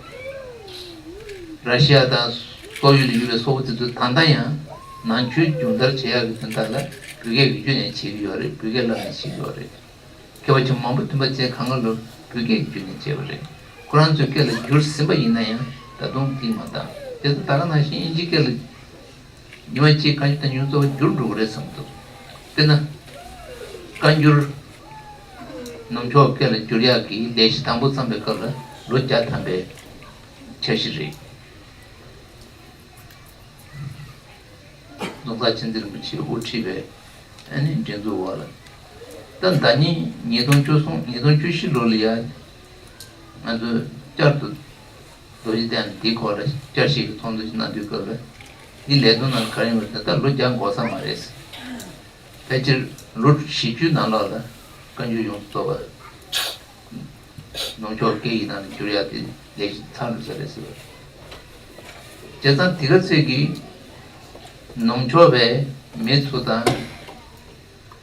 ར་ཤི་ཡ་དང་སོག་ཡུལ་ལ་ཡོད་པའི་སོག་པོ་དེ་ཚོ་ད་ལྟ་ཡང་ནང་ཆོས་སྦྱོང་བརྡར་བྱེད་ཡག་གི་དོན་དག་ལ་བོད་སྐད་ཀྱི་བརྒྱུད་ནས་བྱེད་ཀྱི་ཡོད་རེད། བོད་སྐད་བསླབ་ནས་བྱེད་ཀྱི་ཡོད་རེད། མཁས་པ་ཆེན་པོ་མང་པོ་དེ་འདྲ་བྱས་གང་ག་ལོ་བོད་སྐད་ཀྱི་བརྒྱུད་ནས་བྱས་པ་རེད། ཁོ་རང་ཚོའི་སྐད་ལ་བསྒྱུར་ཟིན་པ་ཡིན་ན་ཡང་ད་དུང་ཐིག་མ་བཏང་། དེ་ཚོ་ད་ག་ནང་བཞིན་དབྱིན་ཇིའི་སྐད་ལ་ཉི་མ་གཅིག་བཀའ་འགྱུར་དང་ཉུང་ཙམ་བསྒྱུར་འགྲོ་གི་རེད་བསམ་འདུག་དཔེར་ན། བཀའ་འགྱུར་ནུབ་ཕྱོགས་སྐད་ལ་བསྒྱུར་ཡག་གི་ལས་གཞི་དང་པོ་བརྩམས་པའི་སྐབས་ལ་ལོ་བརྒྱ་ཐམ་པའི་འཆར་གཞི་རེད། རྫོང་སར་ཆོས་འཛིན་རིན་པོ་ཆེས་དབུ་ཁྲིད་པའི་ཨ་ནི་སྒྲིག་འཛུགས་འོག་ལ། ད་ཟླ་ཉིན་ཉིས་སྟོང་བཅུ་གསུམ་ཉིས་སྟོང་བཅུ་བཞི་ལོ་ལ་ཡ། ང་ཚོས་བསྐྱར་དུ་རྡོ་རྗེ་གདན་འདིའི་སྐོར་ལ་བསྐྱར་ཞིབ་ཀྱི་ཚོགས་འདུ་ཞིག་གནང་དུས་སྐབས་ལ། འདི་ལས་དོན་ནང་ག་རེ་ཡོང་བ་ཟེར་ན་ད་ལོ་བརྒྱ་འགོར་ས་མ་རེད། ཕལ་ཆེར་ལོ་བཞི་བཅུའི་ནང་ལོགས་ལ་བཀའ་འགྱུར་ཡོངས་སུ་རྫོགས་པ་ནུབ་ཕྱོགས་སྐད་ཡིག་ནང་ལ་བསྒྱུར་ཡག་དེ་ལས་གཞི་ཚར་འགྲོ་ས་རེད་ཟེར་བ་རེད། བྱས་ཙང་དེ་ག་ཚོད་ཀྱིས་ནུབ་ཕྱོགས་པའི་མི་ཚོ་དང་།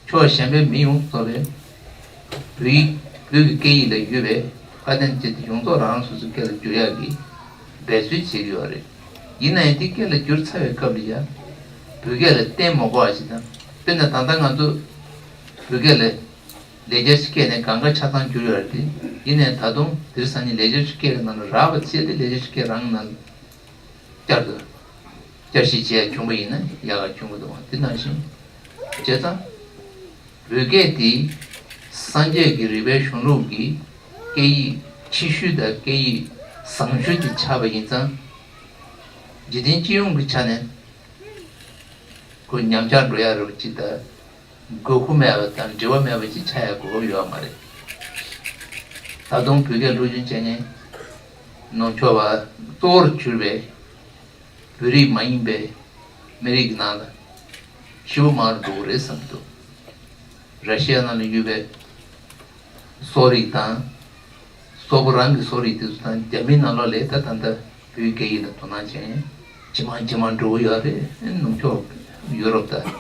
ཕྱོགས་གཞན་པའི་མི་ཡོངས་སུ་རྫོགས་པས་བོད་ཡིག་བོད་ཀྱི་སྐད་ཡིག་ལ་ཡོད་པའི་ཁ་དན་བཅས་ཏེ་ཡོངས་རྫོགས་རང་རང་སོ་སོའི་སྐད་ལ་བསྒྱུར་ཡག་གི་འབད་རྩོལ་བྱེད་ཀྱི་ཡོད་རེད། ཡིན་ན་ཡང་དེ་སྐད་ལ་བསྒྱུར་ཚར་བའི་སྐབས་ལ་ཡང་བོད་སྐད་ལ་བརྟེན་མ་དགོས་པ་ཞིག་དང་། དཔེར་ན་ད་ལྟ་ང་ཚོ་བོད་སྐད་ལ་ལེགས་སྦྱར་ཞིག་བཀལ་ནས་གང་ག་ཆ་ཚང་བསྒྱུར་ཡོད་རེད་དེ། ཡིན་ནའི་ད་དུང་དེང་སང་ཉིན་ལེགས་སྦྱར་ཞིག་བཀལ་གྱི་ནང་ལ་རག་པ་བྱས་ཏེ་ལེགས་སྦྱར་ཞིག་བཀལ་རང་གི་ནང་ལ། བསྐྱར་དུ་བསྐྱར་ཞིབ་བྱས་བྱུང་བ་ཡིན་ན་ཡག་ག་བྱུང་གི་འདུག་དེ་ནང་བཞིན་བྱས་ཙང་བོད་སྐད་དེ་སངས་རྒྱས་ཀྱི་རིག་པའི་གཞུང་ལུགས་ཀྱི་སྐད་ཡིག་ཆེ་ཤོས་དང་སྐད་ཡིག་བཟང་ཤོས་དེ་ཆགས་པ་ཡིན་ཙང་འཇིག་རྟེན་སྤྱི་ཡོངས་ཀྱི་ཆ་ནས་ཁོ་ཉམས་ཆག་འགྲོ་ཡག་རེད་པ་ཅིག་དང་། དགོས་མཁོ་མེད་པ་དང་འབྲེལ་བ་མེད་པ་ཅིག་ཆགས་ཡག་གོ་སྐབས་ཡོད་མ་རེད། ད་དུང་བོད་སྐད་སློབ་སྦྱོང་བྱེད་མཁན་ནུབ་ཕྱོགས་པ་གཙོ་བོར་གྱུར་པའི་བོད་རིགས་མ་ཡིན་པའི་མི་རིགས་ཀྱི་ནང་ལ་ཞེ་པོ་མང་རུ་འགྲོ་གི་རེད་བསམ་གྱི་འདུག་ར་ཤི་ཡ་ནང་ལ་ཡོད་པའི་སོག་རིགས་དང་། སོག་པོ་རང་གི་སོག་རིགས་དེ་ཚོ་དང་རྒྱ་མིའི་ནང་ལོགས་ལ་ད་ད་ལྟ་བོད་སྐད་ཡིག་ལ་དོ་སྣང་བྱེད་མཁན་ཇེ་མང་ཇེ་མང་འགྲོ་གི་ཡོད་རེད། ནུབ་ཕྱོགས་ཡུ་རོབ་དང་།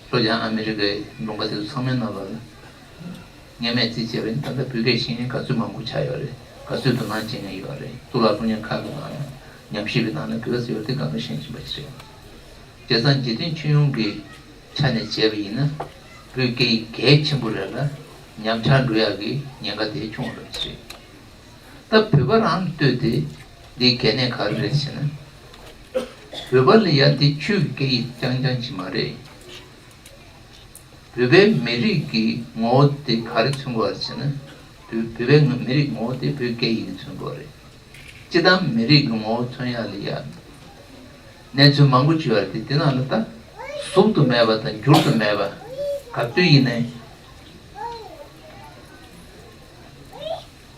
ལྷོ་བྱང་ཨ་མི་རི་ཀའི་ལུང་པ་དེ་ཚོ་ཚང་མའི་ནང་ལོགས་ལ། ངས་སྨྲས་ཚིག་བྱས་པ་ཡིན། ད་ལྟ་བོད་སྐད་ཤེས་མཁན་ག་ཚོད་མང་པོ་ཆགས་ཡོད་རེད། ག་ཚོད་དོ་སྣང་བྱེད་མཁན་ཡོད་རེད། གཙུག་ལག་སློབ་གཉེར་ཁག་གི་ནང་ལ་ཉམས་ཞིབ་པའི་ནང་ལ་བོད་ཟེར་བ་དེ་གང་ག་ཤེས་བཞིན་པ་ཞིག་རེད། བྱས་ཙང་འཇིག་རྟེན་སྤྱི་ཡོངས་ཀྱི་ཆ་ནས་བྱས་པ་ཡིན་ན་བོད་སྐད་ཡིག་གལ་ཆེན་པོ་རེད་ལ་ཉམས་ཆག་འགྲོ་ཡག་གི་ཉེན་ཁ་དེ་ཆུང་བ་རེད། ད་བོད་པ་རང་ལ་ལྟོས་ཏེ་འདིའི་གལ་གནད་ག་རེ་རེད་ཟེར་ན། བོད་པ་ལ་ཡ་འདི་ཆོས་ཀྱི་སྐད་ཡིག་རྐྱང་རྐྱང་ཅིག་མ་རེད། བོད་པའི་མི་རིགས་ཀྱི་ངོ་བོ་དེ་ག་རེ་མཚོན་གྱི་ཡོད་རེད་ཟེར་ན། བོད་བོད་པའི་མི་རིགས་ངོ་བོ་དེ་བོད་སྐད་ཡིག་གིས་མཚོན་གྱི་ཡོད་རེད། སྤྱིར་བཏང་མི་རིགས་ཀྱི་ངོ་བོ་མཚོན་ཡག་ལ་ཡ། གནས་ཚུལ་མང་པོ་ཅིག་ཡོད་རེད་དེ། དེ་ནང་ལ་ད་ཟུག་ཏུ་མེད་པ་དང་འགྱུར་དུ་མེད་པ་ག་དུས་ཡིན་ནའི་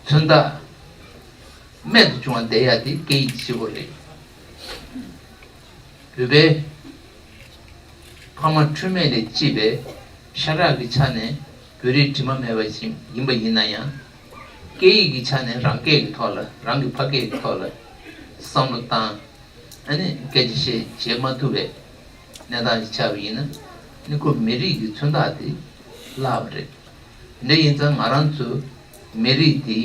མཚོན་རྟགས་རྨད་དུ་བྱུང་བ་བསྡད་ཡག་དེ་སྐད་ཡིག་གཅིག་པོ་རེད། བོད་པའི་ཕ་མ་འཁྲུལ་མེད་ལས་སྐྱེས་པའི་ཤ་ཁྲག་གི་ཆ་ནས་བོད་རིགས་དྲི་མ་མེད་པ་ཞིག་ཡིན་པ་ཡིན་ན་ཡང་། སྐད་ཡིག་གི་ཆ་ནས་རང་སྐད་ཀྱི་ཐོག་ལ་རང་གི་ཕ་སྐད་ཀྱི་ཐོག་ལ་བསམ་བློ་བཏང་། ཨ་ནི་སྐད་ཆ་བཤད་བྱེད་མ་ཐུབ་པའི་གནས་སྟངས་ཤིག་ཆགས་པ་ཡིན་ན། ཨ་ནི་ཁོ་མི་རིགས་ཀྱི་མཚོན་རྟགས་དེ་བརླག་པ་རེད། དེ་འདྲ་ཡིན་ཙང་ང་རང་ཚོ་མི་རིགས་དེ་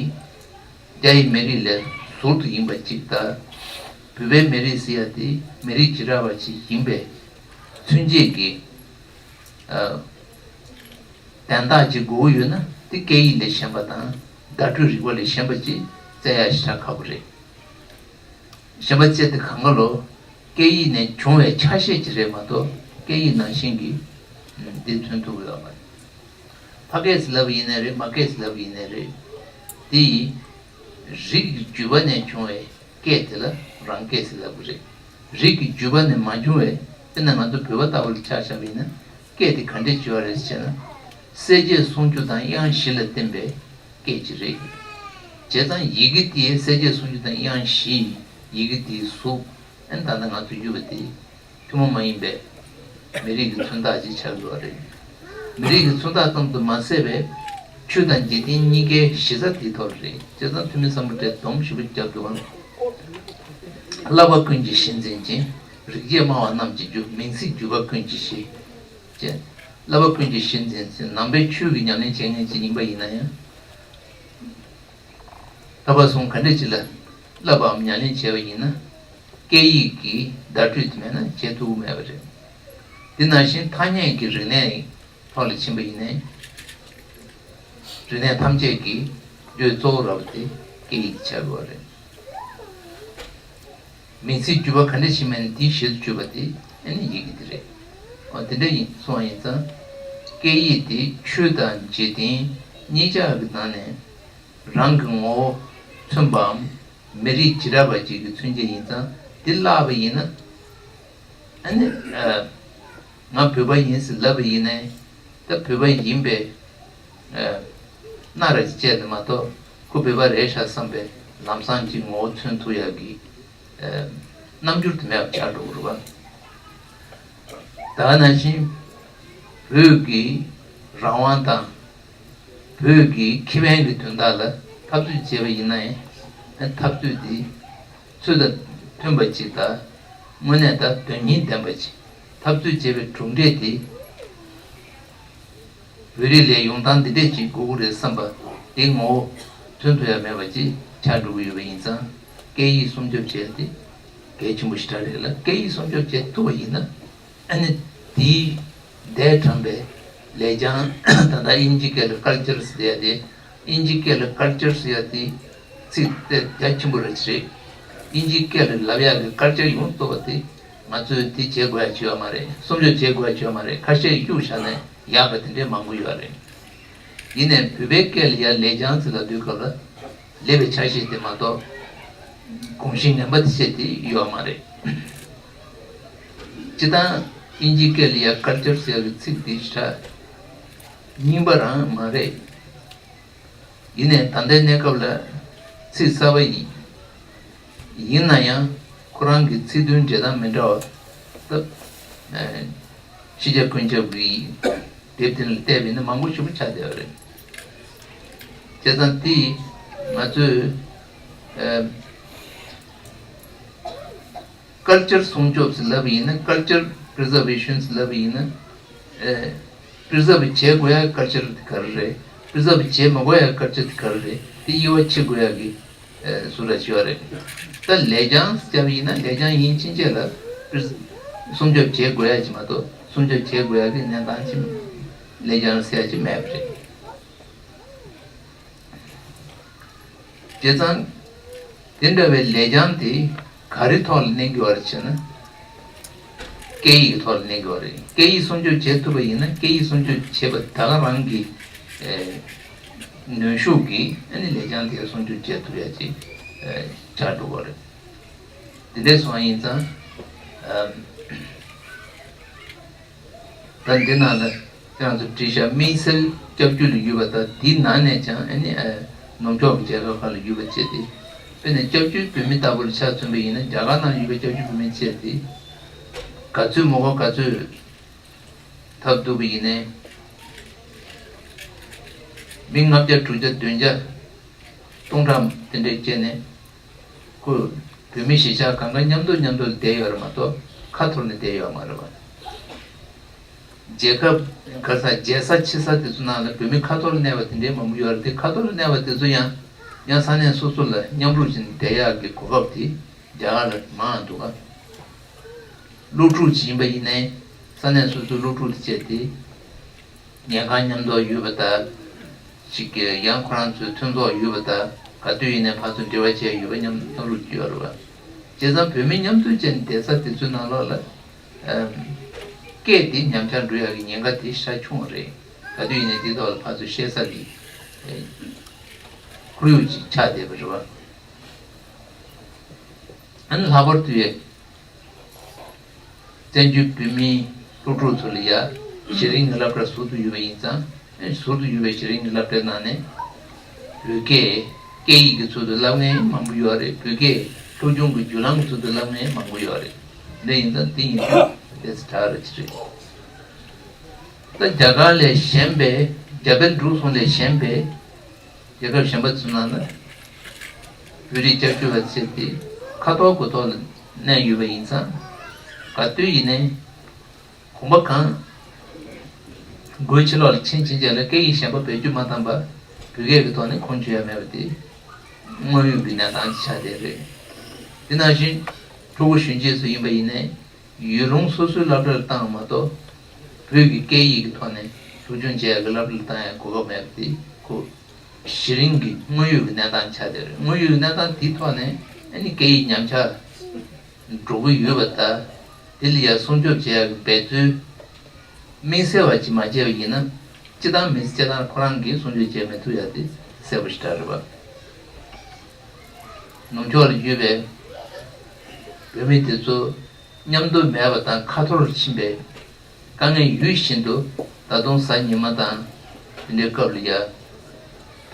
རྒྱ་ཡི་མི་རིགས་ལས་ཟུར་དུ་ཡིན་པ་ཅིག་དང་། བོད་པའི་མི་རིགས་ཟེར་ཡ་དེ་མི་རིགས་བྱེ་བྲག་པ་ཅིག་ཡིན་པའི་མཚོན་བྱེད་ཀྱི་ཨ། དན་རྟགས་ཅིག་དགོས་ཀྱི་ཡོད་ན་དེ་སྐད་ཡིག་ལས་གཞན་པ་དང་བརྡ་སྤྲོད་རིག་པ་ལས་གཞན་པ་ཅིག་བཙལ་ཡ་ཞེ་དྲག་ཁག་པོ་རེད། གཞན་པ་བཙལ་དེ་གང་ག་ལོ་སྐད་ཡིག་ནས་བྱུང་བའི་ཆ་ཤས་ཅིག་རེད་མ་གཏོགས་སྐད་ཡིག་ནང་བཞིན་གྱི་འདི་མཚོན་ཐུབ་ཀྱི་ཡོད་མ་རེད། ཕ་སྐད་ཟེར་ལབ་པ་ཡིན་ནའི་རེད། མ་སྐད་ཟེར་ལབ་པ་ཡིན་ནའི་རེད། དེ་ཡི་རིགས་ཀྱི་བརྒྱུད་པ་ནས་བྱུང་བའི་སྐད་དེ་ལ་རང་སྐད་ཟེར་ལབ་ཀྱི་རེད། རིགས་ཀྱི་བརྒྱུད་པ་ནས་མ་བྱུང་བའི། དཔེར་ན་ང་ཚོ་བོད་པ་ལྟ་བུ་ལ་ཆ་བཞག་པ་ཡིན་ན་སྐད་དེ་ག་འདྲས་བྱུང་བ་རེད་ཟེར་ན། གསལ་བྱེད་སུམ་ཅུ་དང་དབྱངས་བཞི་ལ་བརྟེན་པའི་སྐད་ཅིག་རེད། བྱས་ཙང་ཡི་གེ་དེའི་གསལ་བྱེད་སུམ་ཅུ་དང་དབྱངས་བཞི་ཡི་གེ་དེའི་གཟུགས། ཨན་ད་ལྟ་ང་ཚོ་ཡོད་པ་དེ་ཐུན་མོང་མ་ཡིན་པའི་མི་རིགས་ཀྱི་མཚོན་རྟགས་ཅིག་ཆགས་ཡོད་རེད། མི་རིགས་ཀྱི་མཚོན་རྟགས་ཙམ་དུ་མ་ཟད་པའི་ཆོས་དང་འཇིག་རྟེན་གཉིས་ཀའི་གཞི་རྩ་དེའི་ཐོག་རེད། བྱས་ཙང་ཐུ་མི་སམ་བྷོ་ཊས་སྡོམ་ཞེ་པོ་བརྒྱབ་འདུག་ཨང་། བསླབ་པ་ཀུན་གྱི་གཞི་འཛིན་ཅིང་། རིག་བྱེད་སྨྲ་བ་རྣམས་ཀྱི་རྒྱུ། མིང་ཚིག་བརྒྱུད་པ་ཀུན་གྱི་གཞི། ཅེས། བསླབ་པ་ཀུན་གྱི་གཞི་འཛིན་ཅིང་། ནང་པའི་ཆོས་ཀྱི་ཉམས་ལེན་བྱེད་མཁན་ཅིག་ཡིན་པ་ཡིན་ན་ཡང་། ལྷག་པར་སོང་ག་འདྲ་ཅིག་ལ་བསླབ་པའམ་ཉམས་ལེན་བྱས་པ་ཡིན་ན། སྐད་ཡིག་གི་བརྡ་སྤྲོད་དེ་མེད་ན་བྱེད་ཐུབ་ཀྱི་མེད་པ་རེད། དེ་ནང་བཞིན་ཐ་སྙད་ཀྱི་རིག་གནས་ཐོག་ལ་ཕྱིན་པ་ཡིན་ནའི། རིག་གནས་ཐམས་ཅད་ཀྱི་རྒྱུ་གཙོ་བོ་ར་བ་དེ་སྐད་ཡིག་ཆགས་དགོས་པ་རེད། མིང་ཚིག་བརྒྱུད་པ་ག་འདྲ་ཞིག་མེད་ན་དེའི་གཞིར་གྱུར་པ་དེ་ཨ་ནི་ཡི་གེ་དེ་རེད། འོ་དེ་འདྲ་ཡིན་སོང་བ་ཡིན་ཙང་། སྐད་ཡིག་དེ་ཆོས་དང་འཇིག་རྟེན་གཉིས་ཆར་གྱི་ནང་ནས་རང་གི་ངོ་བོ་མཚོན་པའམ་མི་རིགས་བྱེ་བྲག་པ་ཅིག་གི་མཚོན་བྱེད་ཡིན་ཙང་དེ་བརླག་པ་ཡིན་ན། ཨ་ནི། ཨ། ང་བོད་པ་ཡིན་ཟེར་ལབ་པ་ཡིན་ནའི། ད་བོད་པ་ཡིན་པའི། ཨ། སྣ་ར་ཅིག་བཅད་ནས་མ་གཏོགས་ཁོ་བོད་པ་རེད་ཤག་བསམ་པའི་ལམ་སང་ཅིག་ངོ་བོ་མཚོན་ཐུབ་ཡག་གི། ཨ། རྣམ་འགྱུར་དེ་མེད་པ་ཆགས་འགྲོ་གི་རེད་པ། ད་ག་ནང་བཞིན་བོད་ཀྱི་རང་དབང་དང་། བོད་ཀྱི་ཁེ་ཕན་གྱི་དོན་དག་ལ་འཐབ་རྩོད་བྱས་པ་ཡིན་ན་ཡང་། འཐབ་རྩོད་འདི་ཚུལ་དང་མཐུན་པ་ཅིག་དང་། དངོས་གནས་ད་དོན་སྙིང་ལྡན་པ་ཅིག་འཐབ་རྩོད་བྱས་པའི་གྲུབ་འབྲས་དེ། བོད་རིགས་ལ་ཡོང་སྟངས་འདི་འདྲས་ཅིག་དགོས་ཀྱི་རེད་བསམ་པ་དེ་ངོ་བོ་མཚོན་ཐུབ་ཡ་མེད་པ་ཅིག་ཆགས་འགྲོ་གི་ཡོད་པ་ཡིན་ཙང་། སྐད་ཡིག་སྲུང་སྐྱོབ་བྱས་ཏེ་གལ་ཆེན་པོ་ཞེ་དྲག་རེད་ལ། སྐད་ཡིག་སྲུང་སྐྱོབ་བྱེད་ཐུབ་པ་ཡིན་ན། ཨ་ནི་དེའི་འདས་དྲངས་པའི་ལེགས་བྱང་། ད་ལྟ་དབྱིན་ཇི་སྐད་ལ་ཀལ་ཅར་ཟེར་ཡ་དེ། དབྱིན་ཇི་སྐད་ལ་ཀལ་ཅར་ཟེར་ཡ་དེ་ཚིག་དེ་རྒྱ་ཆེན་པོ་རེད་ཅེས་རེད། དབྱིན་ཇི་སྐད་ལ་ལབ་ཡག་གི་ཀལ་ཅར་ཡོངས་རྫོགས་པ་དེ་ང་ཚོས་དེ་བྱེད་དགོས་ཡ་ཅིག་ཡོད་མ་རེད། སྲུང་སྐྱོབ་བྱེད་དགོས་ཡ་ཅིག་ཡོད་མ་རེད། ཁ་ཤས་གཡུག་བཞག་ནས་ཡག་གི་དེ་འདྲས་མང་པོ་ཡོད་རེད། ཡིན་ནའི་བོད་པའི་སྐད་ལ་ཡ་ལེགས་བྱང་ཟེར་ལབ་དུས་སྐབས་ལ། ལེགས་པའི་ཆ་ཤས་དེ་མ་གཏོགས་གོམས་གཤིས་ངན་པ་དེ་བཤད་དེ་ཡོད་མ་རེད། སྤྱིར་བཏང་དབྱིན་ཇིའི་སྐད་ལ་ཡ་ཀལ་ཅར་ཟེར་ཡག་གི་ཚིག་དེ་ཞེ་དྲག་རྙིང་པ་རང་མ་རེད། ཡིན་ནའི་ད་ལྟའི་གནས་སྐབས་ལ་ཚིག་གསར་པ་ཡིན། ཡིན་ན་ཡང་ཁོ་རང་གི་ཚིག་དོན་འབྲི་སྟངས་མི་འདྲ་བ་སྟབས། ཨ། ཕྱི་རྒྱལ་ཀུན་ཁྱབ་ཀྱི་དེབ་དེ་ལ་བལྟས་པ་ཡིན་ན་མང་པོ་ཞེ་པོ་ཆགས་བསྡད་པ་རེད། བྱས་ཙང་དེ་ང་ཚོས། ཨ། ཀལ་ཅར་སྲུང་སྐྱོབ་ཟེར་ལབ་པ་ཡིན་ན། ཀལ་ཅར་པི་རི་ཛར་ཝེ་ཤན་ཟེར་ལབ་པ་ཡིན་ན། ཨ། པི་རི་ཛར་བ་བྱེད་དགོས་ཡ་ཀལ་ཅར་དེ་ག་རེ་རེད། པི་རི་ཛར་བ་བྱེད་མི་དགོས་ཡ་ཀལ་ཅར་དེ་ག་རེ་རེད། དེ་དབྱེ་བ་ཕྱེ་དགོས་ཡ་གི། ཨ། བཟོ་འདྲ་ཞིག་ཡོད་རེད། ད་ལེགས་བྱང་ཟེར་བ་ཡིན་ན། ལེགས་བྱང་ཡིན་ཕྱིན་ཆད་ལ་པི་རི། སྲུང་སྐྱོབ་བྱེད་དགོས་ཡ་ཅིག་མ་གཏོགས་སྲུང་སྐྱོབ་བྱེད་དགོས་ཡ་གི་གནས་སྟངས་ཅིག་ལེགས་བྱང་ཟེར་ཡ་ཅིག་མེད་པ་རེད། བྱས་ཙང་། དེ་འདྲ་བའི་ལེགས་བྱང་དེ་ག་རེ་ཐོག་ལ་གནས་དགོས་པ་རེད་ཟེར་ན། སྐད་ཡིག་གི་ཐོག་ལ་གནས་དགོས་པ་རེད། སྐད་ཡིག་སྲུང་སྐྱོབ་བྱེད་ཐུབ་པ་ཡིན་ན། སྐད་ཡིག་སྲུང་སྐྱོབ་བྱེད་པ་ད་ག་རང་གི། ཨེ། ནུས་ཤུགས་ཀྱིས་ཨ་ནི་ལེགས་བྱང་དེ་སྲུང་སྐྱོབ་བྱེད་ཐུབ་ཡ་ཅིག་ཨེ། ཆགས་འགྲོ་གི་རེད། དེ་འདྲ་སོང་བ་ཡིན་ཙང་། ཨམ། ད་འདི་ནང་ལ་ཁྱེད་རང་ཚོ་བྲིས་ཤག་དམིགས་བསལ་སྐྱབས་བཅོལ་ལ་ཡོད་པ་དང་། འདིའི་ནང་ནས་ཀྱང་ཨ་ནི། ཨ། ནུབ་ཕྱོགས་ཀྱི་རྒྱལ་ཁབ་ཁག་ལ་ཡོད་པ་བྱས་ཏེ། དཔེར་ན་སྐྱབས་བཅོལ་བོད་མི་ལྟ་བུ་ལ་ཆ་མཚོན་པ་ཡིན་ན། རྒྱ་གར་ནང་ལ་ཡོད་པའི་སྐྱབས་བཅོལ་བོད་མི་བྱས་ཏེ། ག་ཚོད་མི་དགོས་ག་ཚོད་ཐབས་སྡུག་པ་ཡིན་ནའི། མི་ལྔ་བརྒྱ་དྲུག་བརྒྱ་བདུན་བརྒྱ་སྟོང་ཕྲག་དེ་འདྲས་བྱས་ནས། ཁོ་བོད་མི་གཞིས་ཆགས་གང་ག་མཉམ་དུ་མཉམ་དུ་བསྡད་ཡོད་རེད་མ་གཏོགས་ཁ་འཐོར་ནས་བསྡད་ཡོད་མ་རེད་པ། རྒྱལ་ཁབ་ག་ས་རྒྱལ་ས་ཕྱི་ས་དེ་ཚོ་ནང་ལ་བོད་མི་ཁ་འཐོར་གནས་པ་དེ་འདྲའི་མང་པོ་ཡོད་རེད་དེ། ཁ་འཐོར་གནས་པ་དེ་ཚོ་ཡང་ཡང་ས་གནས་སོ་སོ་ལ་མཉམ་རུབ་བྱས་ནས་བསྡད་ཡག་གི་གོ་སྐབས་དེ་རྒྱ་གར་ལ་མང་འདུག་ག་སློབ་ཕྲུག་ཅིག་ཡིན་པ་ཡིན་ནའི་ས་གནས་སོ་སོའི་སློབ་ཕྲུག་དེ་བྱས་ཏེ། ཉལ་ཁང་མཉམ་དུ་ཡོད་པ་དང་། ཅིག་གི་ཡང་ཁོ་རང་ཚོའི་མཐུན་ཚོགས་ཡོད་པ་དང་། ག་དུས་ཡིན་ནའི་ཕར་ཚུར་འབྲེལ་བ་བྱས་ཡོད་པ་མཉམ་མཉམ་རུབ་ཀྱི་ཡོད་རེད་པ། བྱས་ཙང་བོད་མི་མཉམ་འཛོམས་བྱས་ནས་བསྡད་ས་དེ་ཚོའི་ནང་ལོགས་ལ། ཨམ། སྐད་དེ་ཉམས་ཆག་འགྲོ་ཡག་གི་ཉེན་ཁ་དེ་ཤ་ཆུང་བ་རེད། ག་དུས་ཡིན་ནའི་དེ་ཐོག་ལ་ཕར་ཚུར་བཤད་ས་གི་ཨེ། ཁོར་ཡུག་ཅིག་ཆགས་བསྡད་པ་རེད་པ། ཨ་ནི་ལྷག་པར་དུ་ཡ། བཙན་བྱོལ་བོད་མིའི་སློབ་ཕྲུག་ཚོ་ལ་ཡ་གཞི་རིམ་གྱི་སློབ་གྲྭ་ཟུར་དུ་ཡོད་པ་ཡིན་ཙང་། ཨེ། ཟུར་དུ་ཡོད་པའི་གཞི་རིམ་གྱི་སློབ་གྲྭའི་ནང་ནས་བོད་སྐད། སྐད་ཡིག་གི་ཚུལ་དུ་བསླབ་མཁན་མང་པོ་ཡོད་རེད། བོད་སྐད་ སློབ་སྦྱོང་གི་བརྒྱུད་ལམ་ཚུལ་དུ་བསླབ་མཁན་མང་པོ་ཡོད་རེད། འདི་ཡིན་ཙང་འདི་ཡིན་དུས་དེ་ཚོ་དྲག་རེད་ཅི་རེད། ད་རྒྱ་གར་ལས་གཞན་པའི་རྒྱ་བལ་འབྲུག་གསུམ་ལས་གཞན་པའི་རྒྱལ་ཁབ་གཞན་པ་ཚོའི་ནང་ན་བོད་རིགས་སྐྱབས་བཅོལ་བ་ཚོ་དེ་ཁ་ཐོར་དགུ་ཐོར་ལ་གནས་ཡོད་པ་ཡིན་ཙང་ག་དུས་ཡིན་ནའི། གོམ་པ་གང་། སྒོའི་ཕྱི་ལོགས་ལ་ཕྱིན་ཕྱིན་ཆད་ལ་སྐད་ཡིག་གཞན་པ་བེད་སྤྱོད་མ་བཏང་པར་བོད་སྐད་ཀྱི་ཐོག་ནས་ཁུངས་འཁྱོལ་ཡ་མེད་པ་དེ་དངོས་ཡོད་ཀྱི་གནས་སྟངས་ཆགས་བསྡད་རེད། དེ་ནང་བཞིན་ཕྲུ་གུ་གཞོན་སྐྱེས་ཚོ་ཡིན་པ་ཡིན་ནའི་ཡུལ་ལུང་སོ་སོའི་སློབ་གྲྭ་ལ་བཏང་བ་མ་གཏོགས་བོད་ཀྱི་སྐད་ཡིག་གི་ཐོག་ནས་སློབ་སྦྱོང་བྱེད་ཡ་གི་སློབ་གྲྭ་ལ་བཏང་ཡ་གོ་སྐབས་མེད་པ་དེ་ཁོ་གཞི་རིམ་གྱི་དངོས་ཡོད་ཀྱི་གནས་སྟངས་ཆགས་བསྡད་རེད། དངོས་ཡོད་ཀྱི་གནས་སྟངས་དེའི་ཐོག་ནས་ཨ་ནི་སྐད་ཡིག་ཉམས་ཆག་འགྲོ་གི་ཡོད་པ་དང་། དེ་ལ་ཡང་སྲུང་སྐྱོབ་བྱེད་ཡག་གི་འབད་རྩོལ་དམིགས་བསལ་བ་ཅིག་མ་བྱས་པ་ཡིན་ན། སྤྱི་བཏང་མི་སེར་སྤྱི་བཏང་ཁོ་རང་གིས་སྲུང་སྐྱོབ་བྱེད་མི་ཐུབ་ཡག་དེ་གསལ་པོ་ཞེ་དྲག་རེད་པ། ནུབ་ཕྱོགས་ལ་ཡོད་པའི་བོད་མི་དེ་ཚོ་མཉམ་དུ་མེད་པ་དང་ཁ་ཐོར་ཕྱིན་པའི་དཀའ་ངལ་ཡོད་བཞིན་དུ། ད་དུང་གཟའ་ཉི་མ་དང་དེ་འདྲའི་སྐབས་ལ་ཡ།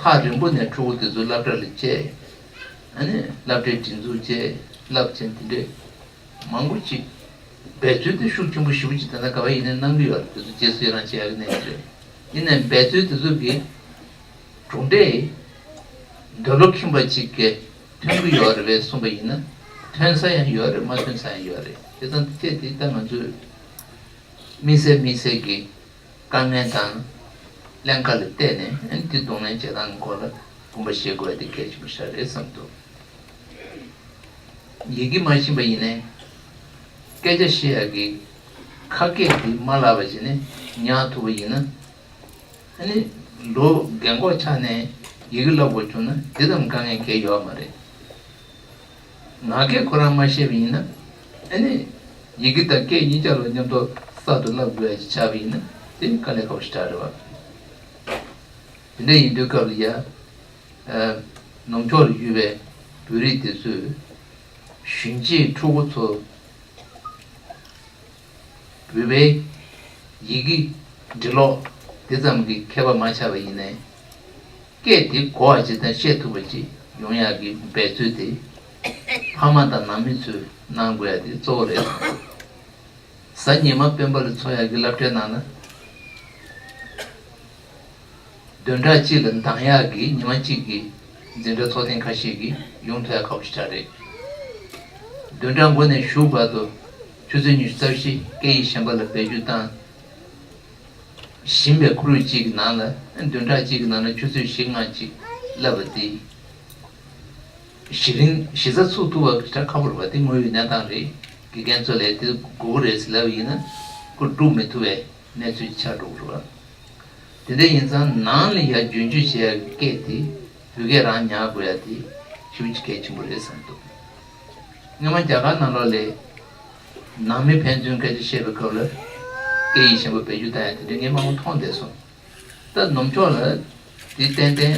ཐག་རིང་པོ་ནས་ཕྲུ་གུ་དེ་ཚོ་སློབ་གྲྭ་ལ་བསྐྱལ། ཨ་ནི་སློབ་གྲྭའི་སྒྲིག་འཛུགས་བཅས་བསླབ་ཆེན་དེ་འདྲས་མང་པོ་ཅིག་འབད་རྩོལ་དེ་ཤུགས་ཆེན་པོ་ཞེ་པོ་ཅིག་ད་ལྟ་ག་བ་ཡིན་ནའི་གནང་གི་ཡོད་རེད། དེ་ཚོ་རྗེས་སུ་ཡི་རང་བྱེད་ཡག་གི་གནས་ཚུལ་རེད། ཡིན་ནའི་འབད་རྩོལ་དེ་ཚོ་གི་གྲུབ་འབྲས་འདོད་བློ་ཁེངས་པ་ཅིག་གི་ཐོན་གི་ཡོད་རེད་པས་གསུངས་པ་ཡིན་ན། ཐོན་ས་ཡང་ཡོད་རེད། མ་ཐོན་ས་ཡང་ཡོད་རེད། དེ་ཙང་དེ་དེ་ད་ང་ཚོས་དམིགས་བསལ་དམིགས་བསལ་གྱི་དཀའ་ངལ་དང་ཀླན་ཀ་ལ་བལྟས་ནས་ཨ་ནི་དེ་གདོང་ལེན་བྱེད་སྟངས་སྐོར་ལ་དགོངས་པ་བཞེས་དགོས་ཡ་དེ་གལ་ཆེན་པོ་ཞིག་རེད་བསམ་འདུག། ཡི་གེ་མ་ཤེས་པ་ཡིན་ནའི་སྐད་ཆ་བཤད་ཡ་གི་ཁ་སྐད་དེ་མ་བརླག་པ་བྱས་ནས་ཉར་ཐུབ་པ་ཡིན་ན། ཨ་ནི་ལོ་རྒན་གོག་ཆགས་ནས་ཡི་གེ་བསླབ་དགོས་བྱུང་ན་དེ་ཙམ་དཀའ་ངལ་གང་ཡང་ཡོད་མ་རེད། ངག་སྐད་ཁོ་རང་མ་ཤེས་པ་ཡིན་ན། ཨ་ནི་ཡི་གེ་དང་སྐད་གཉིས་ཆ་ལ་མཉམ་དུ་གསར་དུ་བསླབ་དགོས་ཡ་ཅིག་ཆགས་པ་ཡིན་ན་དེ་ནི་དཀའ་ལས་ཁག་པོ་ཞེ་དྲག་རེད་བ། དེ་འདྲ་ཡིན་དུས་སྐབས་ལ་ཡ། ཨ། ནུབ་ཕྱོགས་ལ་ཡོད་པའི་བོད་རིགས་དེ་ཚོས་གཞོན་སྐྱེས་ཕྲུ་གུ་ཚོ་བོད་པའི་ཡི་གེ་འབྲི་ཀློག་དེ་ཙམ་གྱི་མཁས་པ་མ་ཆགས་པ་ཡིན་ནའི། སྐད་དེ་གོ་བ་ཅིག་དང་བཤད་ཐུབ་པ་ཅིག་ཡོང་ཡག་གི་འབད་རྩོལ་དེ་ཕ་མ་དང་ནང་མི་ཚོས་གནང་དགོས་ཡ་དེ་གཙོ་བོ་རེད། གཟའ་ཉི་མ་སྤེན་པ་ལ་འཚོགས་ཡག་གི་སློབ་གྲྭའི་ནང་ན། བདུན་ཕྲག་གཅིག་ལ་འདང་ཡག་གི་ཉི་མ་གཅིག་གི་འཛིན་གྲྭ་ཚོགས་ཐེངས་ཁ་ཤས་ཀྱིས་ཡོང་ཐུབ་ཡག་ཁག་པོ་ཞིག་ཆགས་རེད། བདུན་ཕྲག་མགོ་ནས་གཞུག་བར་དུ་ཆུ་ཚོད་ཉི་ཤུ་རྩ་བཞི་སྐད་ཡིག་གཞན་པ་ལ་བེད་སྤྱོད་བཏང་བཞིན་པའི་ཁོར་ཡུག་ཅིག་གི་ནང་ལ། བདུན་ཕྲག་གཅིག་གི་ནང་ལ་ཆུ་ཚོད་བཞི་ལྔ་ཅིག་བསླབ་པ་དེ། གཞི་རིམ་གཞི་རྩ་ཚུགས་ཐུབ་པ་ཞེ་དྲག་ཁག་པོ་རེད་པ། དེ་དངོས་ཡོད་གནས་སྟངས་རེད། དགེ་རྒན་ཚོ་ལ་དེ་དགོས་ཀྱི་རེད་ཟེར་ལབ་པ་ཡིན་ན་ཁོ་སྒྲུབ་མི་ཐུབ་པའི་གནས་ཚུལ་ཆགས་འགྲོ་གི་རེད་པ། དེ་འདྲ་ཡིན་ཙང་ནང་ལ་ཡ་རྒྱུན་སྤྱོད་བྱེད་ཡག་གི་སྐད་དེ་བོད་སྐད་རང་ཉར་དགོས་ཡ་དེ་ཞེ་པོ་ཅིག་གལ་ཆེན་པོ་རེད་བསམ་འདུག། སྔོན་མ་རྒྱ་གར་ནང་ལོགས་ལ་ནང་མི་ཕན་ཚུན་སྐད་ཆ་བཤད་པའི་སྐབས་ལ་སྐད་ཡིག་གཞན་པ་བེད་སྤྱོད་བཏང་ཡ་དེ་འདྲ་ངས་མང་པོ་མཐོང་བསྡད་སོང་། ད་ནུབ་ཕྱོགས་ལ་དེ་ཏན་ཏན་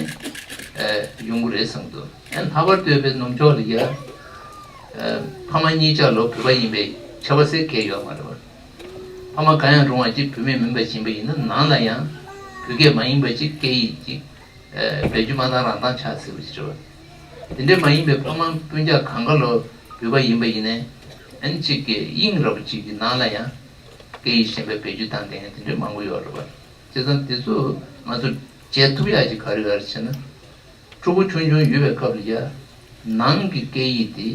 ཨ་ཡོང་གི་རེད་བསམ་འདུག། ཡང་ལྷག་པར་དུ་བོད་ནུབ་ཕྱོགས་ལ་ཡ་ཨ་ཕ་མ་གཉིས་ཆ་ལོ་བོད་པ་ཡིན་པའི་ཁྱད་པར་ཟེར་གང་ཡང་ཡོད་མ་རེད་པ། ཕ་མ་གང་ཡང་རུང་བ་ཅིག་བོད་མི་མིན་པ་ཡིན་པ་ཡིན་ན་ནང་ལ་ཡང་བོད་སྐད་མ་ཡིན་པ་ཅིག་སྐད་ཡིག་ཅིག་ཨ་བེད་སྤྱོད་མ་བཏང་རང་བཏང་ཆགས་ཟེར་བ་ཅིག་རེད་པ། དེ་འདྲ་མ་ཡིན་པའི་ཕ་མ་སྤུན་ཀྱག་གང་ག་ལོ་བོད་པ་ཡིན་པ་ཡིན་ནའི་ཨ་ནི་གཅིག་གི་དབྱིངས་ར་བ་ཅིག་གི་ནང་ལ་ཡང་སྐད་ཡིག་གཞན་པ་བེད་སྤྱོད་བཏང་བསྡད་མཁན་དེ་འདྲ་མང་པོ་ཡོད་རེད་པ། བྱས་ཙང་དེ་ཚོ་ང་ཚོ་བྱེད་ཐུབ་ཡག་ཅིག་ག་རེ་ཡོད་རེད་ཟེར་ན། ཕྲུ་གུ་ཆུང་ཆུང་ཡོད་པའི་སྐབས་ལ་ཡ། ནང་གི་སྐད་ཡིག་དེ་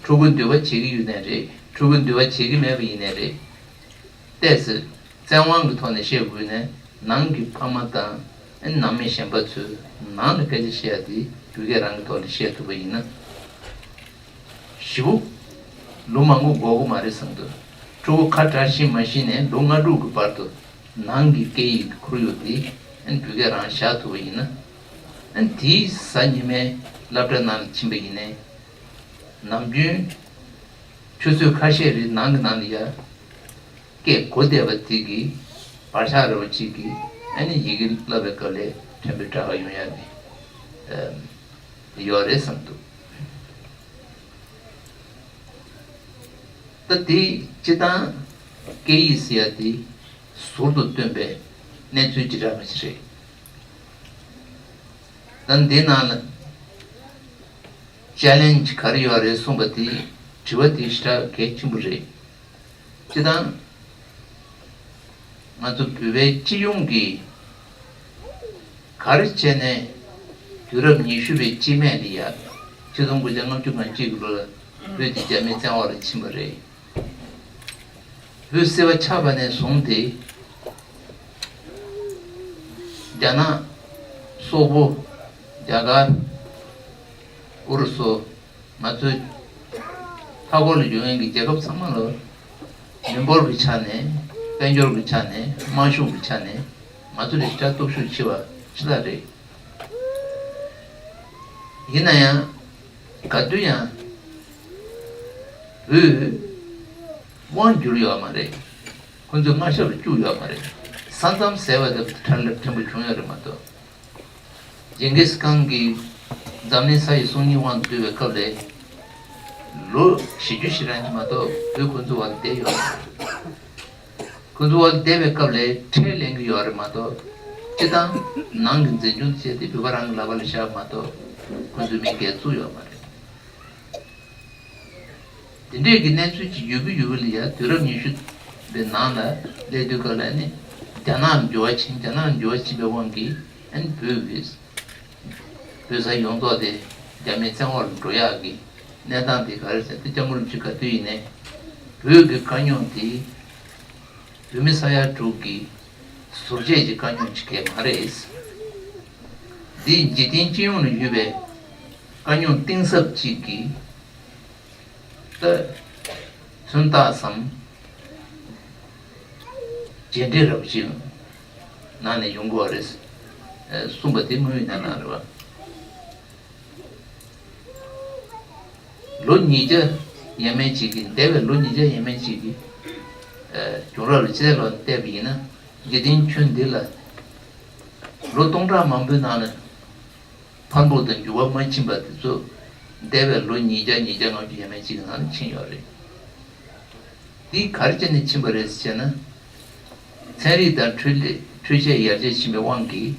ཕྲུ་གུ་འདོད་པ་བྱེད་ཀྱི་ཡོད་ནའི་རེད། ཕྲུ་གུ་འདོད་པ་བྱེད་ཀྱི་མེད་པ་ཡིན་ནའི་རེད། ཏོག་ཙམ་བཙན་དབང་གི་ཐོག་ནས་བཤད་དགོས་ནའི་ནང་གི་ཕ་མ་དང་ནང་མི་གཞན་པ་ཚོས་ནང་ལ་སྐད་ཆ་བཤད་ཡ་དེ་བོད་སྐད་རང་གི་ཐོག་ནས་བཤད་ཐུབ་པ་ཡིན་ན། ཞེ་པོ་ལོ་མང་པོ་འགོར་གི་མ་རེད་བསམ་འདུག། ཕྲུ་གུ་ཁ་གྲག་ཤེས་མ་ཤེས་ནས་ལོ་ལྔ་དྲུག་གི་བར་དུ་ནང་གི་སྐད་ཡིག་གི་ཁོར་ཡུག་དེ་ཨ་ནི་བོད་སྐད་རང་བཞག་ཐུབ་པ་ཡིན་ན། ཨ་ནི་དེའི་གཟའ་ཉི་མའི་སློབ་གྲྭ་ནང་ལ་ཕྱིན་པ་ཡིན་ནའི་ནམ་རྒྱུན་ཆུ་ཚོད་ཁ་ཤས་རེ་ནང་གི་ནང་ལ་ཡ་སྐད་གོ་བསྡད་པ་དེ་གི་བག་ཆགས་ར་བ་ཅིག་གིས་ཨ་ནི་ཡི་གེ་བསླབ་པའི་སྐབས་ལ་ཕན་པོ་དྲག་ག་ཡོང་ཡ་གི་ཨ་ཡོད་རེད་བསམ་འདུག། ད་དེ་སྤྱིར་བཏང་སྐད་ཡིག་ཟེར་ཡ་དེ་ཟུར་དུ་བཏོན་པའི་གནས་ཚུལ་ཅིག་རང་ཞིག་རེད། ད་འདི་ནང་ལ་ ཅེ་ལེན་ཇི་ག་རེ་ཡོད་རེད་གསུངས་པ་དེ། དྲི་བ་དེ་ཞེ་དྲག་གལ་ཆེན་པོ་རེད། སྤྱིར་བཏང་ང་ཚོ་བོད་པའི་སྤྱི་ཡོངས་ཀྱི་ག་རེ་བྱས་ནས་དུས་རབས་ཉི་ཤུ་པའི་སྤྱི་སྨད་ལ་ཡ། ཆིག་སྟོང་དགུ་བརྒྱ་ལྔ་བཅུ་ང་གཅིག་གི་ལོ་ལ་བོད་དེ་རྒྱ་མིའི་བཙན་འོག་ལ་ཕྱིན་པ་རེད། བོད་སིལ་བ་ཆགས་པ་ནས་བཟུང་སྟེ། རྒྱ་ནག། སོག་པོ། རྒྱ་གར། ཨུ་རུ་སུ། ང་ཚོའི་མཐའ་འཁོར་ལ་ཡོད་མཁན་གྱི་རྒྱལ་ཁབ་ཚང་མ་ལ། མི་འབོར་གྱི་ཆ་ནས། དཔལ་འབྱོར་གྱི་ཆ་ནས། དམག་ཤུགས་ཀྱི་ཆ་ནས། ང་ཚོ་ལས་ཞེ་དྲག་སྟོབས་ཤུགས་ཆེ་བ་ཞིག་ལ་རེད། ཡིན་ན་ཡང་། ག་དུས་ཡང་། བོད། དབང་བསྒྱུར་ཡོད་མ་རེད། ཁོ་ཚོའི་མངའ་ཞབས་ལ་བཅུག་ཡོད་མ་རེད། ས་མཚམས་ཟེར་བ་དེ་ཕྲན་ལ་ཕྲན་བུ་བྱུང་ཡོད་རེད་མ་གཏོགས། ཇིང་གིས་ཁང་གིས་འཛམ་གླིང་ས་ཡི་སོ་གཉིས་དབང་དུ་བསྡུས་པའི་སྐབས་ལས། ལོ་བཞི་བཅུ་ཞེ་གྲངས་ཀྱི་མ་གཏོགས་བོད་ཁོ་ཚོའི་འོག་ལ་བསྡད་ཡོད་མ་རེད། ཁོ་ཚོའི་འོག་ལ་བསྡད་པའི་སྐབས་ལས་ཁྲལ་ལེན་གྱི་ཡོད་རེད་མ་གཏོགས། སྤྱིར་བཏང་ནང་གི་འཛིན་སྐྱོང་བྱས་ཏེ་བོད་པ་རང་གི་ལག་པ་ལ་བཞག་མ་གཏོགས་ཁོ་ཚོའི་མི་སྒེར་བཙུགས་ཡོད་མ་རེད། དེ་འདྲས་ཀྱི་གནས་ཚུལ་ཅིག་ཡོད་ཀྱི་ཡོད་ཀྱི་ལ་ཡ། དུས་རབས་ཉི་ཤུ་པའི་ནང་ལ་སླེབས་དུས་སྐབས་ལ་ནི་རྒྱ་ནག་ལ་འགྱུར་བ་ཕྱིན། རྒྱ་ནག་ལ་འགྱུར་བ་ཕྱིན་པའི་དབང་གིས་ཨ་ནི་བོད་ཀྱི་བོད་ས་ཡོངས་རྫོགས་དེ་རྒྱ་མིའི་བཙན་འོག་ལ་འགྲོ་ཡག་གི་གནས་སྟངས་དེ་ག་རེ་ཟེར་ཏེ། སྐྱབས་མགོན་རིན་པོ་ཆེ་ག་དུས་ཡིན་ནའི་བོད་ཀྱི་དཀའ་རྙོག་དེ་བོད་མི་ས་ཡ་དྲུག་གི་ཟུར་བཅད་ཀྱི་དཀའ་རྙོག་ཅིག་གས་མ་རེད། འདི་འཇིག་རྟེན་སྤྱི་ཡོངས་ལ་ཡོད་པའི་དཀའ་རྙོག་གཏིང་ཟབ་ཅིག་གི་ད་མཚོན་རྟགས་སམ། རྗེས་འབྲས་རབ་ཅིག་ནང་ནས་ཡོང་གི་ཡོད་རེད། ཨ། གསུངས་པ་དེ་དངོས་ཡོད་གནས་སྟངས་རེད་བ། ལོ་ཉིས་བརྒྱ་ཡས་མས་ཅིག་གི། འདས་པའི་ལོ་ཉིས་བརྒྱ་ཡས་མས་ཅིག་གི་ཨ། བྱུང་རབས་ལ་ཕྱི་ལོགས་ནས་བལྟས་པ་ཡིན་ན། འཇིག་རྟེན་ཁྱོན་འདི་ལ་ལོ་སྟོང་ཕྲག་མང་པོའི་ནང་ལ་འཕར་འབུར་དང་འགྱུར་བ་མ་ཕྱིན་པ་དེ་ཚོ་འདས་པའི་ལོ་ཉིས་བརྒྱ་ཉིས་བརྒྱ་ལྔ་བཅུ་ཡས་མས་ཅིག་གི་ནང་ལ་ཕྱིན་ཡོད་རེད། འདི་ག་རེ་བྱས་ནས་ཕྱིན་པ་རེད་ཟེར་ན། ཚན་རིག་དང་འཕྲུལ་ལས། འཕྲུལ་ཆས་ཡར་རྒྱས་ཕྱིན་པའི་དབང་གིས་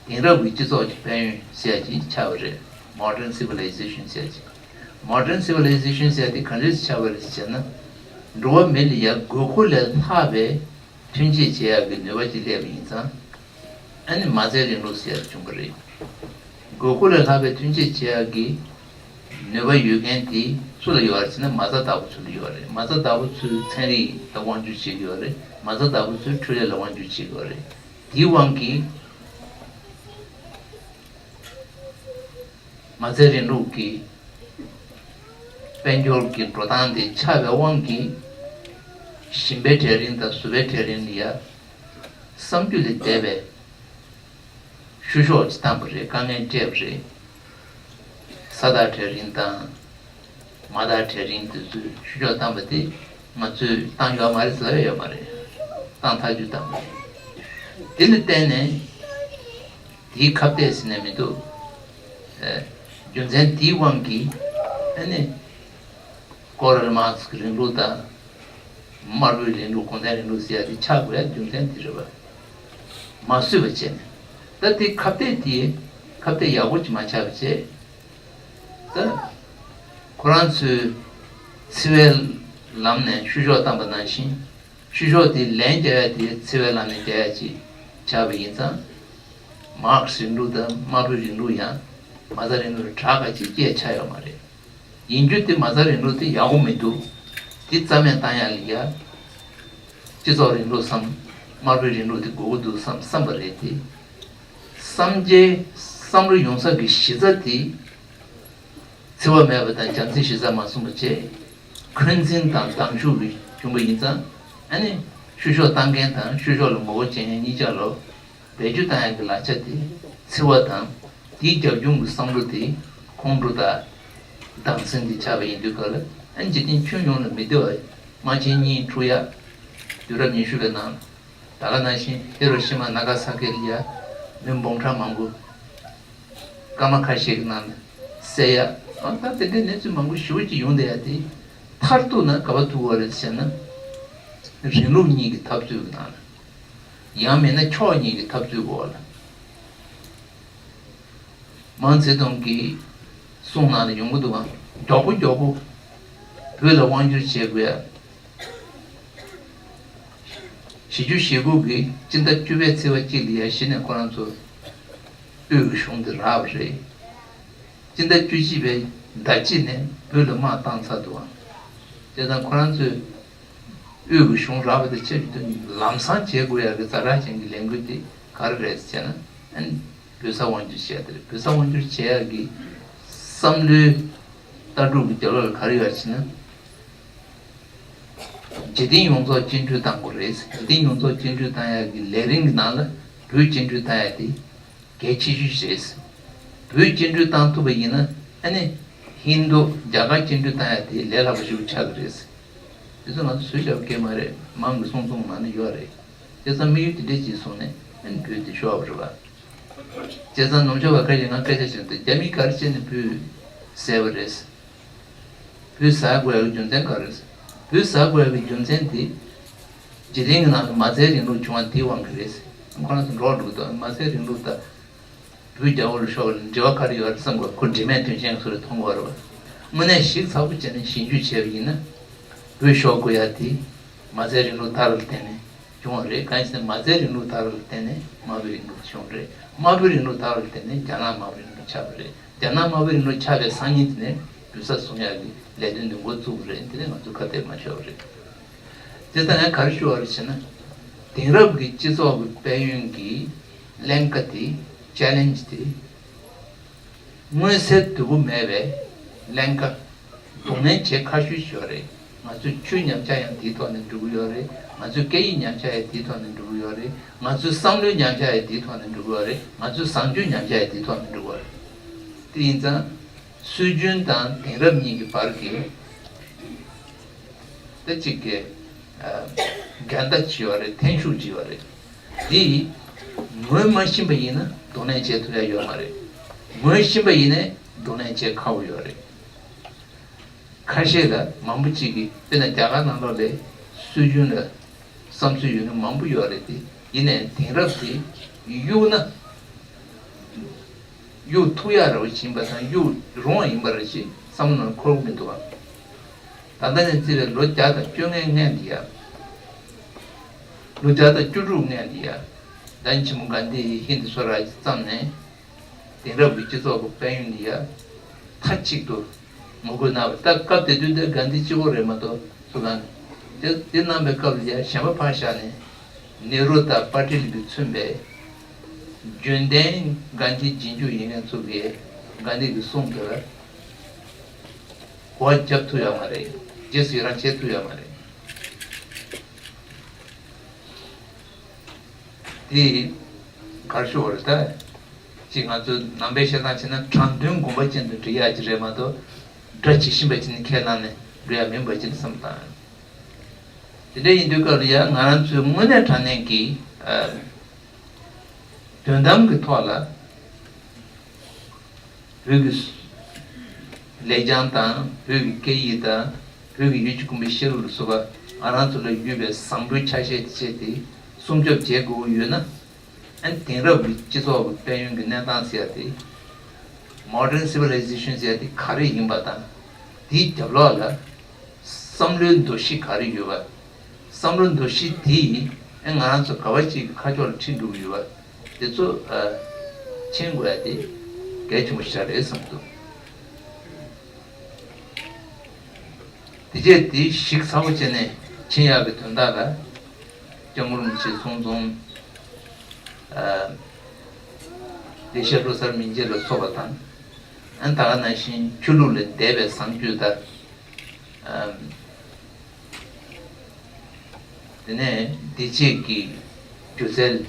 དེང་རབས་ཀྱི་སྤྱི་ཚོགས་ཀྱི་དཔལ་ཡོན་ཟེར་ཡ་ཅིག་ཆགས་པ་རེད། Modern Civilization་ཟེར་ཡ་ཅིག Modern Civilization་ཟེར་ཡ་དེ་ག་འདྲས་ཆགས་པ་རེད་ཟེར་ན། འགྲོ་བ་མི་ལ་ཡ་དགོས་མཁོ་ལས་ལྷག་པའི་ཐོན་སྐྱེད་བྱེད་ཡག་གི་ནུས་པ་ཅིག་སླེབས་པ་ཡིན་ཙང་། ཨ་ནི་མ་རྩའི་རིང་ལུགས་ཟེར་ཡ་བྱུང་བ་རེད། དགོས་མཁོ་ལས་ལྷག་པའི་ཐོན་སྐྱེད་བྱེད་ཡག་གི་ནུས་པ་ཡོད་མཁན་དེ་སུ་ལ་ཡོད་རེད་ཟེར་ན། མ་རྩ་བདག་པོ་ཚོ་ལ་ཡོད་རེད། མ་རྩ་བདག་པོ་ཚོས་ཚན་རིག་ལ་དབང་སྒྱུར་བྱེད་ཀྱི་ཡོད་རེད། མ་རྩ་བདག་པོ་ཚོས་འཕྲུལ་ལས་ལ་དབང་སྒྱུར་བྱེད་ཀྱི་ཡོད་རེད། དེའི་དབང་གིས་མ་རྩའི་རིང་ལུགས་ཀྱི་དཔལ་འབྱོར་གྱི་འགྲོ་སྟངས་དེ་ཆགས་པའི་དབང་གིས། ཞིང་པའི་གྲལ་རིམ་དང་བཟོ་པའི་གྲལ་རིམ་ལ་ཡ་བསམ་རྒྱུ་ལས་འདས་པའི་བཤུ་གཞོག་ཅིག་བཏང་བ་རེད། དཀའ་ངལ་སྤྲད་པ་རེད། ས་བདག་གྲལ་རིམ་དང་མ་བདག་གྲལ་རིམ་དེ་ཚོས་བཤུ་གཞོག་བཏང་བ་དེ་ང་ཚོས་བཏང་ཡོད་མ་རེད་ཟེར་ཡོད་མ་རེད། བཏང་ཐག་ཆོད་བཏང་བ་རེད། དེ་ལ་བརྟེན་ནས་དེའི་ཁ་གཏད་ཟེར་ནས་མི་འདུག་ཨ། རྒྱུ་མཚན་དེའི་དབང་གིས་ཨ་ནི་ཀརལ་མཱར་ཀསི་གི་རིང་ལུགས་དང་། དམར་པོའི་རིང་ལུགས། གུང་ཁྲན་རིང་ལུགས་ཟེར་ཡ་དེ་ཆགས་དགོས་ཡ་རྒྱུ་མཚན་དེ་རེད་བ། མ་བཟོས་པ་བྱས་ནས། ད་དེ་ཁ་གཏད་དེ་ཁ་གཏད་ཡག་པོ་ཅིག་མ་ཆགས་པ་བྱས། ད་ཁོ་རང་ཚོས་འཚེ་བའི་ལམ་ནས་བཤུ་གཞོག་བཏང་པ་ནང་བཞིན། བཤུ་གཞོག་དེ་ལན་རྒྱག་ཡ་དེ་འཚེ་བའི་ལམ་ནས་རྒྱག་ཡ་ཅིག་ཆགས་པ་ཡིན་ཙང་། མཱར་ཀསི་རིང་ལུགས་དང་དམར་པོའི་རིང་ལུགས་ཡང་མ་རྩ་རིང་ལུགས་ལ་གྲགས་ཁ་ཅིག་སྐྱེས་ཆགས་ཡོད་མ་རེད། ཡིན་རྒྱུ་དེ་མ་རྩ་རིང་ལུགས་དེ་ཡག་པོ་མི་འདུག་དེ་རྩ་མེད་བཏང་ཡ་ལ་ཡ། སྤྱི་ཚོགས་རིང་ལུགས་སམ། དམར་པོའི་རིང་ལུགས་དེ་དགོས་ཀྱི་འདུག་བསམ་བསམ་པ་རེད་དེ། བསམ་བྱའི་བསམ་བློ་ཡོང་ས་གི་གཞི་རྩ་དེ། འཚེ་བ་མེད་པ་དང་བྱམས་བརྩེའི་གཞི་རྩ་མ་བཟུང་བ་བྱས། འཁོན་འཛིན་དང་སྡང་ཤུགས་ལས་བྱུང་བ་ཡིན་ཙང་། ཨ་ནི་བཤུ་གཞོག་བཏང་མཁན་དང་བཤུ་གཞོག་ལ་ངོ་རྒོལ་བྱེད་མཁན་གཉིས་ཆ་ལ་བེད་སྤྱོད་བཏང་ཡག་གི་ལག་ཆ་དེ་འཚེ་བ་དང་། དེའི་རྒྱབ་ལྗོངས་ཀྱི་བསམ་བློ་དེ་ཁོང་ཁྲོ་དང་སྡང་སེམས་དེ་ཆགས་པ་ཡིན་དུས་སྐབས་ལ། ཨ་ནི་འཇིག་རྟེན་ཁྱོན་ཡོངས་ལ་མི་བདེ་བ་དམག་ཆེན་གཉིས་འཁྲུག་ཡ། དུས་རབས་ཉི་ཤུ་པའི་ནང་། ད་ག་ནང་བཞིན་ཧི་རོ་ཤི་མ་ན་ག་ས་ཀི་ལ་ཡ་མི་འབུམ་ཕྲག་མང་པོ་སྐར་མ་ཁ་ཤས་ཀྱི་ནང་ལ་བསད་ཡ། ཨ། ད་དེ་འདྲའི་གནས་ཚུལ་མང་པོ་ཞེ་པོ་ཅིག་ཡོང་བསྡད་ཡ་དེ། མཐར་གཏུགས་ན་ག་པར་ཐུག་པ་རེད་ཟེར་ན། རིང་ལུགས་གཉིས་ཀྱི་འཐབ་རྩོད་ཀྱི་ནང་ལ། ཡང་མིན་ན་ཕྱོགས་གཉིས་ཀྱི་འཐབ་རྩོད་འོག་ལ། མའོ་ཙེ་ཏུང་གིས་ གསུང་ནང་ལ་ཡོང་གི་འདུག་ག་མགྱོགས་པོ་མགྱོགས་པོ་བོད་ལ་དབང་བསྒྱུར་བྱེད་དགོས་ཡ། བཞི་བཅུ་ཞེ་དགུ་གི་སྤྱི་ཟླ་བཅུ་པའི་ཚེས་པ་གཅིག་ལ་ཡ་གཞི་ནས་ཁོ་རང་ཚོ་དབུས་ཀྱི་གཞུང་དེ་རག་པ་རེད། སྤྱི་ཟླ་བཅུ་གཅིག་པའི་ཟླ་གཅིག་ནས་བོད་ལ་དམག་བཏང་ཚར་འདུག་ག་བྱས་ཙང་ཁོ་རང་ཚོས་དབུས་ཀྱི་གཞུང་རག་པ་དེ་ཆེད་དུ་ལམ་སང་བྱེད་དགོས་ཡ་གི་ཛ་དྲག་ཅན་གྱི་ལས་འགུལ་དེ་ག་རེ་རེད་ཟེར་ན། ཨ་ནི་བོད་ས་དབང་བསྒྱུར་བྱས་ཏེ་རེད། བོད་ས་དབང་བསྒྱུར་བྱས་ཡག་གི་བསམ་བློའི་ལྟ་གྲུབ་ཀྱི་རྒྱབ་ལོགས་ལ་ག་རེ་ཡོད་ཟེར་ན། འཇིག་རྟེན་ཡོངས་རྫོགས་བཅིངས་འགྲོལ་བཏང་དགོས་རེད། འཇིག་རྟེན་ཡོངས་རྫོགས་བཅིངས་འགྲོལ་བཏང་ཡག་གི་ལས་རིམ་གྱི་ནང་ལ་བོད་བཅིངས་འགྲོལ་བཏང་ཡག་དེ་གལ་ཆེ་ཤོས་ཤིག་རེད། བོད་བཅིངས་འགྲོལ་བཏང་ཐུབ་པ་ཡིན་ན་ཨ་ནི་ཧིན་རྡུ་རྒྱ་གར་བཅིངས་འགྲོལ་བཏང་ཡག་དེ་ལས་སླ་པོ་ཞིག་ཆགས་ཀྱི་རེད། དེ་ཚོ་ང་ཚོ་སུས་བྱས་པ་སྐད་མ་རེད། མང་གི་གསུང་རྩོམ་ནང་ན་ཡོད་རེད། བྱས་ཙང་དམིགས་ཡུལ་དེ་འདྲས་ཅིག་བཟུང་ནས་ཨ་ནི་བོད་དེ་ཤོར་བ་རེད་པ། བྱས་ཙང་ནུབ་ཕྱོགས་པ་ཁ་ཤས་ང་སྐད་ཆ་བཤད་འདུག་རྒྱ་མི་ག་རེ་བྱས་ནས་བོད་བསད་པ་རེད། བོད་ཟ་དགོས་ཡག་གི་རྒྱུ་མཚན་ག་རེ་རེད། བོད་ཟ་དགོས་ཡག་གི་རྒྱུ་མཚན་དེ་འཇིག་རྟེན་གྱི་ནང་ལ་མ་རྩའི་རིང་ལུགས་བྱུང་བ་དེའི་དབང་གིས་རེད། ཁོ་རང་ཚོ་འགྲོ་འགྲོ་གི་འདུག་མ་རྩའི་རིང་ལུགས་དང་བོད་རྒྱལ་པོ་ལ་ཤོར་བ་ལ་འབྲེལ་བ་ག་རེ་ཡོད་རེད་བསམ་དགོས། ཁོ་འབྲེལ་མེད་དོན་ཆེན་གྱི་བཟོ་འདྲ་མཐོང་གི་ཡོད་རེད་པ། དངོས་གནས་ཞིབ་ཚགས་པོ་བྱས་ནས་ཞིབ་འཇུག་བྱས་པ་ཡིན་ན་བོད་ཤོར་དགོས་ཡག་དེ་མ་རྩའི་རིང་ལུགས་དར་བར་བརྟེན་ནས་བྱུང་བ་རེད། གང་ཡིན་ཟེར་ན་མ་རྩའི་རིང་ལུགས་དར་བར་བརྟེན་ནས་དམར་པོའི་རིང་ལུགས་བྱུང་བ་རེད། དམར་པོའི་རིང་ལུགས་དར་བར་བརྟེན་ནས་རྒྱ་ནག་དམར་པོའི་རིང་ལུགས་ཆགས་པ་རེད། རྒྱ་ནག་དམར་པོའི་རིང་ལུགས་ཆགས་པའི་སང་ཉིན་དེ་ནས་བོད་ས་བཟུང་ཡག་གི་ལས་དོན་དེ་འགོ་བཙུགས་པ་རེད། དེ་ནས་ང་ཚོ་ཁ་གཏད་མ་ཆོད་པ་རེད། དེ་ལྟར་ངས་ག་རེ་ཞུ་བ་རེད་ཟེར་ན། དེང་རབས་ཀྱི་སྤྱི་ཚོགས་ཀྱི་དཔལ་ཡོན་གྱི་ཀླན་ཀ་དེ། ཅེ་ལེན་ཇི་དེ། མངོན་གསལ་དོད་པོ་མེད་པའི་ཀླན་ཀ། གདོང་ལེན་བྱེད་ཁག་ཤོས་ཤིག་ཡོད་རེད། ང་ཚོའི་ཆུའི་ཉམས་ཆག་ཡང་དེའི་ཐོག་ནས་འགྲོ་གི་ཡོད་རེད། ང་ཚོའི་སྐད་ཡིག་ཉམས་ཆག་ཡང་དེའི་ཐོག་ནས་འགྲོ་གི་ཡོད་རེད། ང་ཚོའི་བསམ་བློའི་ཉམས་ཆག་ཡང་དེའི་ཐོག་ནས་འགྲོ་གི་ཡོད་རེད། ང་ཚོའི་བཟང་སྤྱོད་ཉམས་ཆག་ཡང་དེའི་ཐོག་ནས་འགྲོ་གི་ཡོད་རེད། དེ་ཡིན་ཙང་། སྲོལ་རྒྱུན་དང་དེང་རབས་གཉིས་ཀྱི་བར་གྱི་ད་གཅིག་གི་འགལ་ཟླ་ཅིག་ཡོད་རེད། འཐེན་ཤུགས་ཅིག་ཡོད་རེད། འདི་ངོས་མ་ཤེས་པ་ཡིན་ན་གདོང་ལེན་བྱེད་ཐུབ་ཡ་ཡོད་མ་རེད། ངོས་ཤེས་པ་ཡིན་ནའི་གདོང་ལེན་བྱེད་ཁག་པོ་ཡོད་རེད། ཁ་ཤས་ལ་མང་པོ་ཅིག་གིས་དཔེར་ན་རྒྱ་གར་ནང་ལོགས་ལ་སྲོལ་རྒྱུན་ལ་བསམ་ཚུལ་ཡོད་མཁན་མང་པོ་ཡོད་རེད་དེ། ཡིན་ནའི་དེང་རབས་དེ་གཡུག་ན་གཡུག་ཐུབ་ཡག་འདྲ་བོ་ཞིག་ཡིན་པ་དང་གཡུག་རུང་བ་ཡིན་པ་རེད་ཅེས་བསམ་བློ་ནང་འཁོར་གྱི་མི་འདུག་ག་ད་ལྟ་ནས་བརྩིས་པའི་ལོ་བརྒྱ་དང་བཅོ་ལྔའི་སྔོན་དེ་ཡ། ལོ་བརྒྱ་དང་བཅུ་དྲུག་སྔོན་དེ་ཡ། ལྡན་ཆེན་མོ་གྷན་དྷི་ཡིས་ཧིན་དི་སྭ་རཱཇ་བརྩམས་ནས། དེང་རབས་ཀྱི་སྤྱི་ཚོགས་ཀྱི་དཔལ་ཡོན་འདི་ཡ་མཐའ་གཅིག་ཏུ་ངོ་རྒོལ་གནང་བ། ད་སྐབས་དེ་དུས་དེ་གྷན་དྷི་གཅིག་པོ་རེད་མ་གཏོགས་སུ་གང་། དེ་དེ་གནང་བའི་སྐབས་ལ་ཡ་གཞན་པ་ཕར་བཞག་ནས་ནེ་རུ་དང་པ་ཊེལ་གྱིས་མཚོན་པའི་རྒྱུན་ལྡན་གྷན་དྷི་རྗེས་འཇུག་ཡིན་མཁན་ཚོ་གིས་གྷན་དྷི་གི་གསུང་དེ་ལ་གོ་བ་རྒྱབ་ཐུབ་ཡོད་མ་རེད། རྗེས་སུ་ཡི་རང་བྱེད་ཐུབ་ཡོད་མ་རེད། དེ་གར་ཤོར་བ་རེད་ད། ཅིག་ང་ཚོ་ནང་པའི་བཤད་སྟངས་བྱས་ན་དྲང་དོན་དགོངས་པ་ཅན་དུ་འགྲེལ་ཡག་ཅིག་རེད་མ་གཏོགས། སྒྲ་ཇི་བཞིན་པ་ཅིག་ནི་ཁས་བླངས་ནས་འགྲོ་ཡག་མིན་པ་ཅིག་བསམ་བཏང་། དེ་འདྲ་ཡིན་དུས་སྐབས་ལ་ཡང་ང་རང་ཚོའི་དངོས་གནས་དྲང་གནས་ཀྱི་ཨ། དོན་དམ་གྱི་ཐོག་ལ། བོད་ཀྱི་ལེགས་བྱང་དང་བོད་ཀྱི་སྐད་ཡིག་དང་བོད་ཀྱི་ཡུལ་གྱི་གོམས་པའི་ཤེས་རབ་ལ་སོགས་པ་ང་རང་ཚོ་ལ་ཡོད་པའི་བཟང་པོའི་ཆ་ཤས་དེ་བྱས་ཏེ་སྲུང་སྐྱོབ་བྱེད་དགོས་ཀྱི་ཡོད་ན། ཨ་ནི་དེང་རབས་ཀྱི་སྤྱི་ཚོགས་ཀྱི་དཔལ་ཡོན་གྱི་གནས་སྟངས་ཟེར་ཡ་དེ། Modern Civilization ཟེར་ཡ་དེ་ག་རེ་ཡིན་པ་དང་། དེའི་རྒྱབ་ལོགས་ལ་བསམ་བློའི་འདུ་ཤེས་ག་རེ་ཡོད་པ། བསམ་བློ་འདུ་ཤེས་དེ་ཨེ་ང་རང་ཚོ་ག་བ་ཅིག་གི་ཁ་ཕྱོགས་ལ་ཁྲིད་འགྲོ་གི་ཡོད་པ་དེ་ཚོ་ཨ། མཁྱེན་དགོས་ཡ་དེ་གལ་ཆེན་པོ་ཞིག་རེད་བསམ་འདུག་དེ་རྗེས་དེ་ཞིབ་ཚགས་པོ་བྱས་ནས་མཁྱེན་ཡག་གི་དོན་དག་ལ་སྐྱབས་མགོན་རིན་པོ་ཆེའི་གསུང་རྩོམ། ཨ། ལེགས་བཤད་བློ་གསར་མན་ཇུ་ལ་སོགས་པ་དང་། ཨ་ནི་ད་ག་ནང་བཞིན་ཆོས་ལུགས་ལས་འདས་པའི་བཟང་སྤྱོད་དང་། ཨ། དེ་ནས་བདེ་སྐྱིད་ཀྱི་སྒྱུ་རྩལ།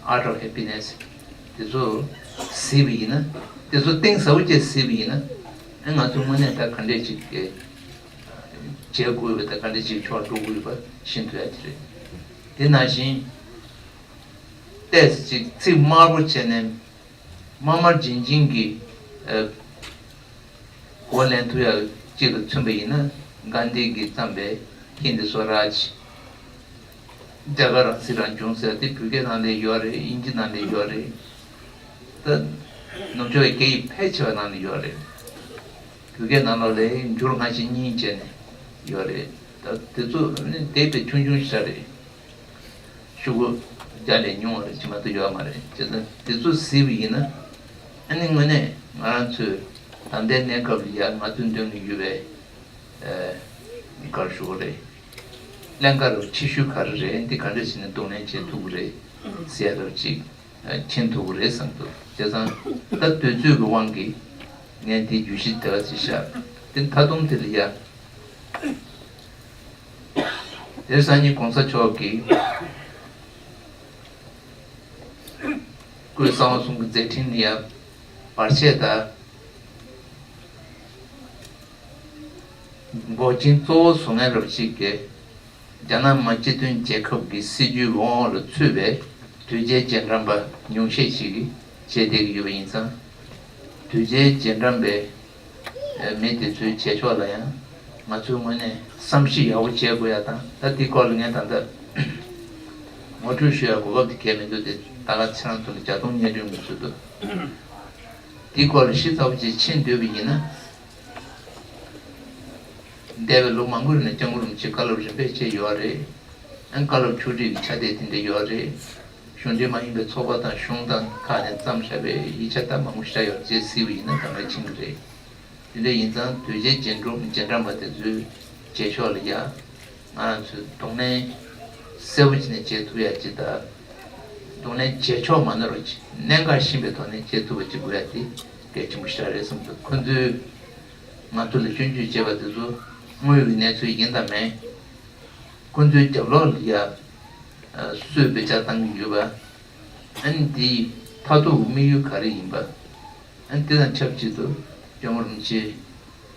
Art of Happiness དེ་ཚོ་གཟིགས་པ་ཡིན་ན། དེ་ཚོ་གཏིང་ཟབ་པོ་བྱས་གཟིགས་པ་ཡིན་ན། ཨ་ང་ཚོ་དངོས་གནས་ད་ག་འདྲས་ཅིག་གི་བྱེད་དགོས་པ་དང་ག་འདྲས་ཅིག་ཕྱོགས་འགྲོ་དགོས་པ་ཤེས་ཐུབ་ཡ་དེ་རེད། དེ་ནང་བཞིན་ཏོག་ཙམ་ཅིག་ཚིག་དམར་པོ་བྱས་ནས་དམར་དམར་རྗེན་རྗེན་གྱི་ཨ། གོ་ལེན་ཐུབ་ཡ་གཅིག་ལ་མཚོན་པ་ཡིན་ན། གྷན་དྷི་གིས་བརྩམས་པའི་ཧིན་དི་སྭ་རཱཇ། རྒྱ་གར་རང་སྲིད་རང་སྐྱོང་ཟེར་དེ་བོད་སྐད་ནང་ལ་ཡོད་རེད། དབྱིན་ཇི་ནང་ལ་ཡོད་རེད། ད་ནུབ་ཕྱོགས་ཀྱི་སྐད་ཡིག་ཕལ་ཆེ་བ་ནང་ལ་ཡོད་རེད། བོད་སྐད་ནང་ལོགས་ལ་འགྱུར་སྔ་ཕྱི་གཉིས་བྱས་ནས་ཡོད་རེད། ད་དེ་ཚོ་ནི་དེབ་དེ་ཆུང་ཆུང་ཞིག་རེད། ཤོག་གུ་བརྒྱ་ལས་ཉུང་བ་རེད། ཇི་མ་གཏོགས་ཡོད་མ་རེད། བྱས་ཙང་དེ་ཚོ་གཟིགས་པ་ཡིན་ན། ཨ་ནི་དངོས་གནས་ང་རང་ཚོའི་ད་ལྟའི་གནས་སྐབས་ལ་ཡ་ང་ཚོའི་མདུན་ལ་ཡོད་པའི་ཨ་ག་རེ་ཞུ་དགོས་རེད། ཀླན་ཀ་རུ་ཕྱི་ཤུལ་ག་རེ་རེད། འདི་ག་འདྲ་བྱས་ནས་གདོང་ལེན་བྱེད་ཐུབ་ཀྱི་རེད་ཟེར་ཡ་རབ་ཅིག་མཁྱེན་ཐུབ་ཀྱི་རེད་བསམ་འདུག་བྱས་ཙང་ད་དུས་ཚོད་ཀྱི་དབང་གིས་ངས་འདི་བརྗོད་གཞི་དེ་བ་ཅིག་བཞག་དེ་མཐའ་སྡོམ་དེ་ལ་ཡ། དེར་སང་ཉིན་གོང་ས་མཆོག་གིས་སྐུའི་གསང་བ་གསུམ་གྱི་མཛད་འཕྲིན་ལ་ཡ་བར་ཆད་དང་འགོག་རྐྱེན་གཙོ་བོ་བཟོ་མཁན་རབ་ཅིག་གིས། རྒྱ་ནག་མི་དམངས་སྤྱི་མཐུན་རྒྱལ་ཁབ་ཀྱི་སྲིད་ཇུས་ཀྱི་འོག་ལ་ཚུད་པའི་དོལ་རྒྱལ་རྗེས་འབྲང་པ་ཉུང་ཤས་ཤིག་གིས་བྱས་བསྡད་ཀྱི་ཡོད་པ་ཡིན་ཙང་། དོལ་རྒྱལ་རྗེས་འབྲང་པའི་མི་དེ་ཚོའི་བྱེད་ཕྱོགས་ལ་ཡང་ང་ཚོས་དངོས་གནས་བསམ་གཞིག་ཡག་པོ་བྱེད་དགོས་ཡ་དང་། ད་འདི་སྐོར་ལ་ངས་ད་ལྟ་ངོ་སྤྲོད་ཞུ་ཡ་གོ་སྐབས་དེ་གལ་མི་འདུག་དེ་ད་ག་ཚེ་རང་ཚོ་ལ་བརྒྱ་སྟོང་སྙན་སྒྲོན་མི་བཟོ་འདུག་འདི་སྐོར་ལ་ཞིབ་ཚགས་པོ་ཅིག་ཕྱིན་འདོད་པ་ཡིན་ན། འདས་པའི་ལོ་མང་པོའི་རིང་ལ་སྐྱབས་མགོན་རིན་པོ་ཆེས་བཀའ་སློབ་རིམ་པས་བྱས་ཡོད་རེད། ཨང་བཀའ་སློབ་ཕྱོགས་སྒྲིག་གི་ཆ་དེ་དེ་འདྲ་ཡོད་རེད། གཞུང་འབྲེལ་མ་ཡིན་པའི་ཚོགས་པ་དང་གཞུང་དང་ཁག་ནས་བརྩམས་བཞག་པའི་ཡིག་ཆ་ད་མང་པོ་ཞིག་ཡོད་རེད། བྱས་ཟིན་པ་ཡིན་ན་གང་ག་ཕྱིན་གྱི་རེད། དེ་འདྲ་ཡིན་ཙང་དོལ་རྒྱལ་རྗེས་འགྲོ་རྗེས་འབྲང་པ་དེ་ཚོའི་བྱེད་ཕྱོགས་ལ་ཡ་ང་རང་ཚོས་གདོང་ལེན་གསལ་པོ་བྱས་ནས་བྱེད་ཐུབ་ཡ་ཅིག་དང་། གདོང་ལེན་བྱེད་ཕྱོགས་མ་ནོར་བ་ཅིག་གནད་འགག་ཤེས་པའི་ཐོག་ནས་བྱེད་ཐུབ་པ་ཅིག་དགོས་ཡ་དེ་གལ་ཆེན་པོ་ཞིག་རེད་བསམ་འདུག་ཁོ་ཚོས། ང་ཚོ་ལ་སྐྱོན་བརྗོད་བྱས་པ་དེ་ཚོ་དངོས་ཡོད་ཀྱི་གནས་ཚུལ་ཡིན་དང་མིན། ཁོ་ཚོའི་རྒྱབ་ལོགས་ལ་ཡ་སུས་བེད་སྤྱོད་བཏང་གི་ཡོད་པ། ཨ་ནི་དེའི་མཐར་ཐུག་དམིགས་ཡུལ་ག་རེ་ཡིན་པ། ཨ་ནི་དེ་དང་ཆབས་ཅིག་ཏུ་སྐྱབས་མགོན་རིན་པོ་ཆེ་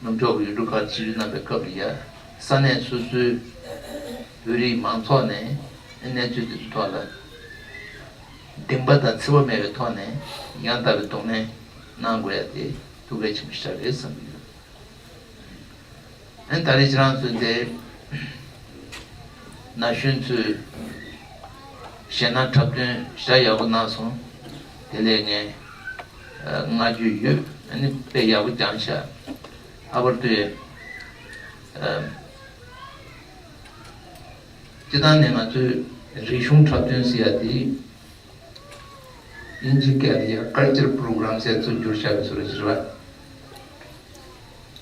ནུབ་ཕྱོགས་ཀྱི་ཡུལ་གྲུ་ཁག་ཆིབས་བསྒྱུར་གནང་པའི་སྐབས་ལ་ཡ་ས་གནས་སོ་སོའི་བོད་རིགས་མང་ཚོགས་ནས་གནས་ཚུལ་དེ་ཚོའི་ཐོག་ལ་གདིང་པ་དང་འཚེ་བ་མེད་པའི་ཐོག་ནས་ཡང་དག་པའི་གདོང་ལེན་གནང་དགོས་ཡ་དེ་ཐུགས་གལ་ཆེན་པོ་ཞིག་རེད་བསམ་གྱི་ཡོད། ཨ་ནི་ད་རེས་ཁྱེད་རང་ཚོས་དེ་ན་གཞོན་ཚོས་གཞས་སྣ་འཁྲབ་སྟོན་ཞེ་དྲག་ཡག་པོ་གནང་སོང་། དེ་ལས་ངས་ཨ་བསྔགས་བརྗོད་ཡོད། ཨ་ནི་དཔེ་ཡག་པོ་སྦྱངས་ཤག་ལྷག་པར་དུ་ཨ་སྤྱིར་བཏང་ནས་ང་ཚོའི་རིག་གཞུང་འཁྲབ་སྟོན་ཟེར་ཡ་དེ། དབྱིན་ཇི་སྐད་ལ་ཡ་culture program ཟེར་ཚུར་བསྒྱུར་བཞག་པའི་བཟོ་འདྲ་ཞིག་རེད་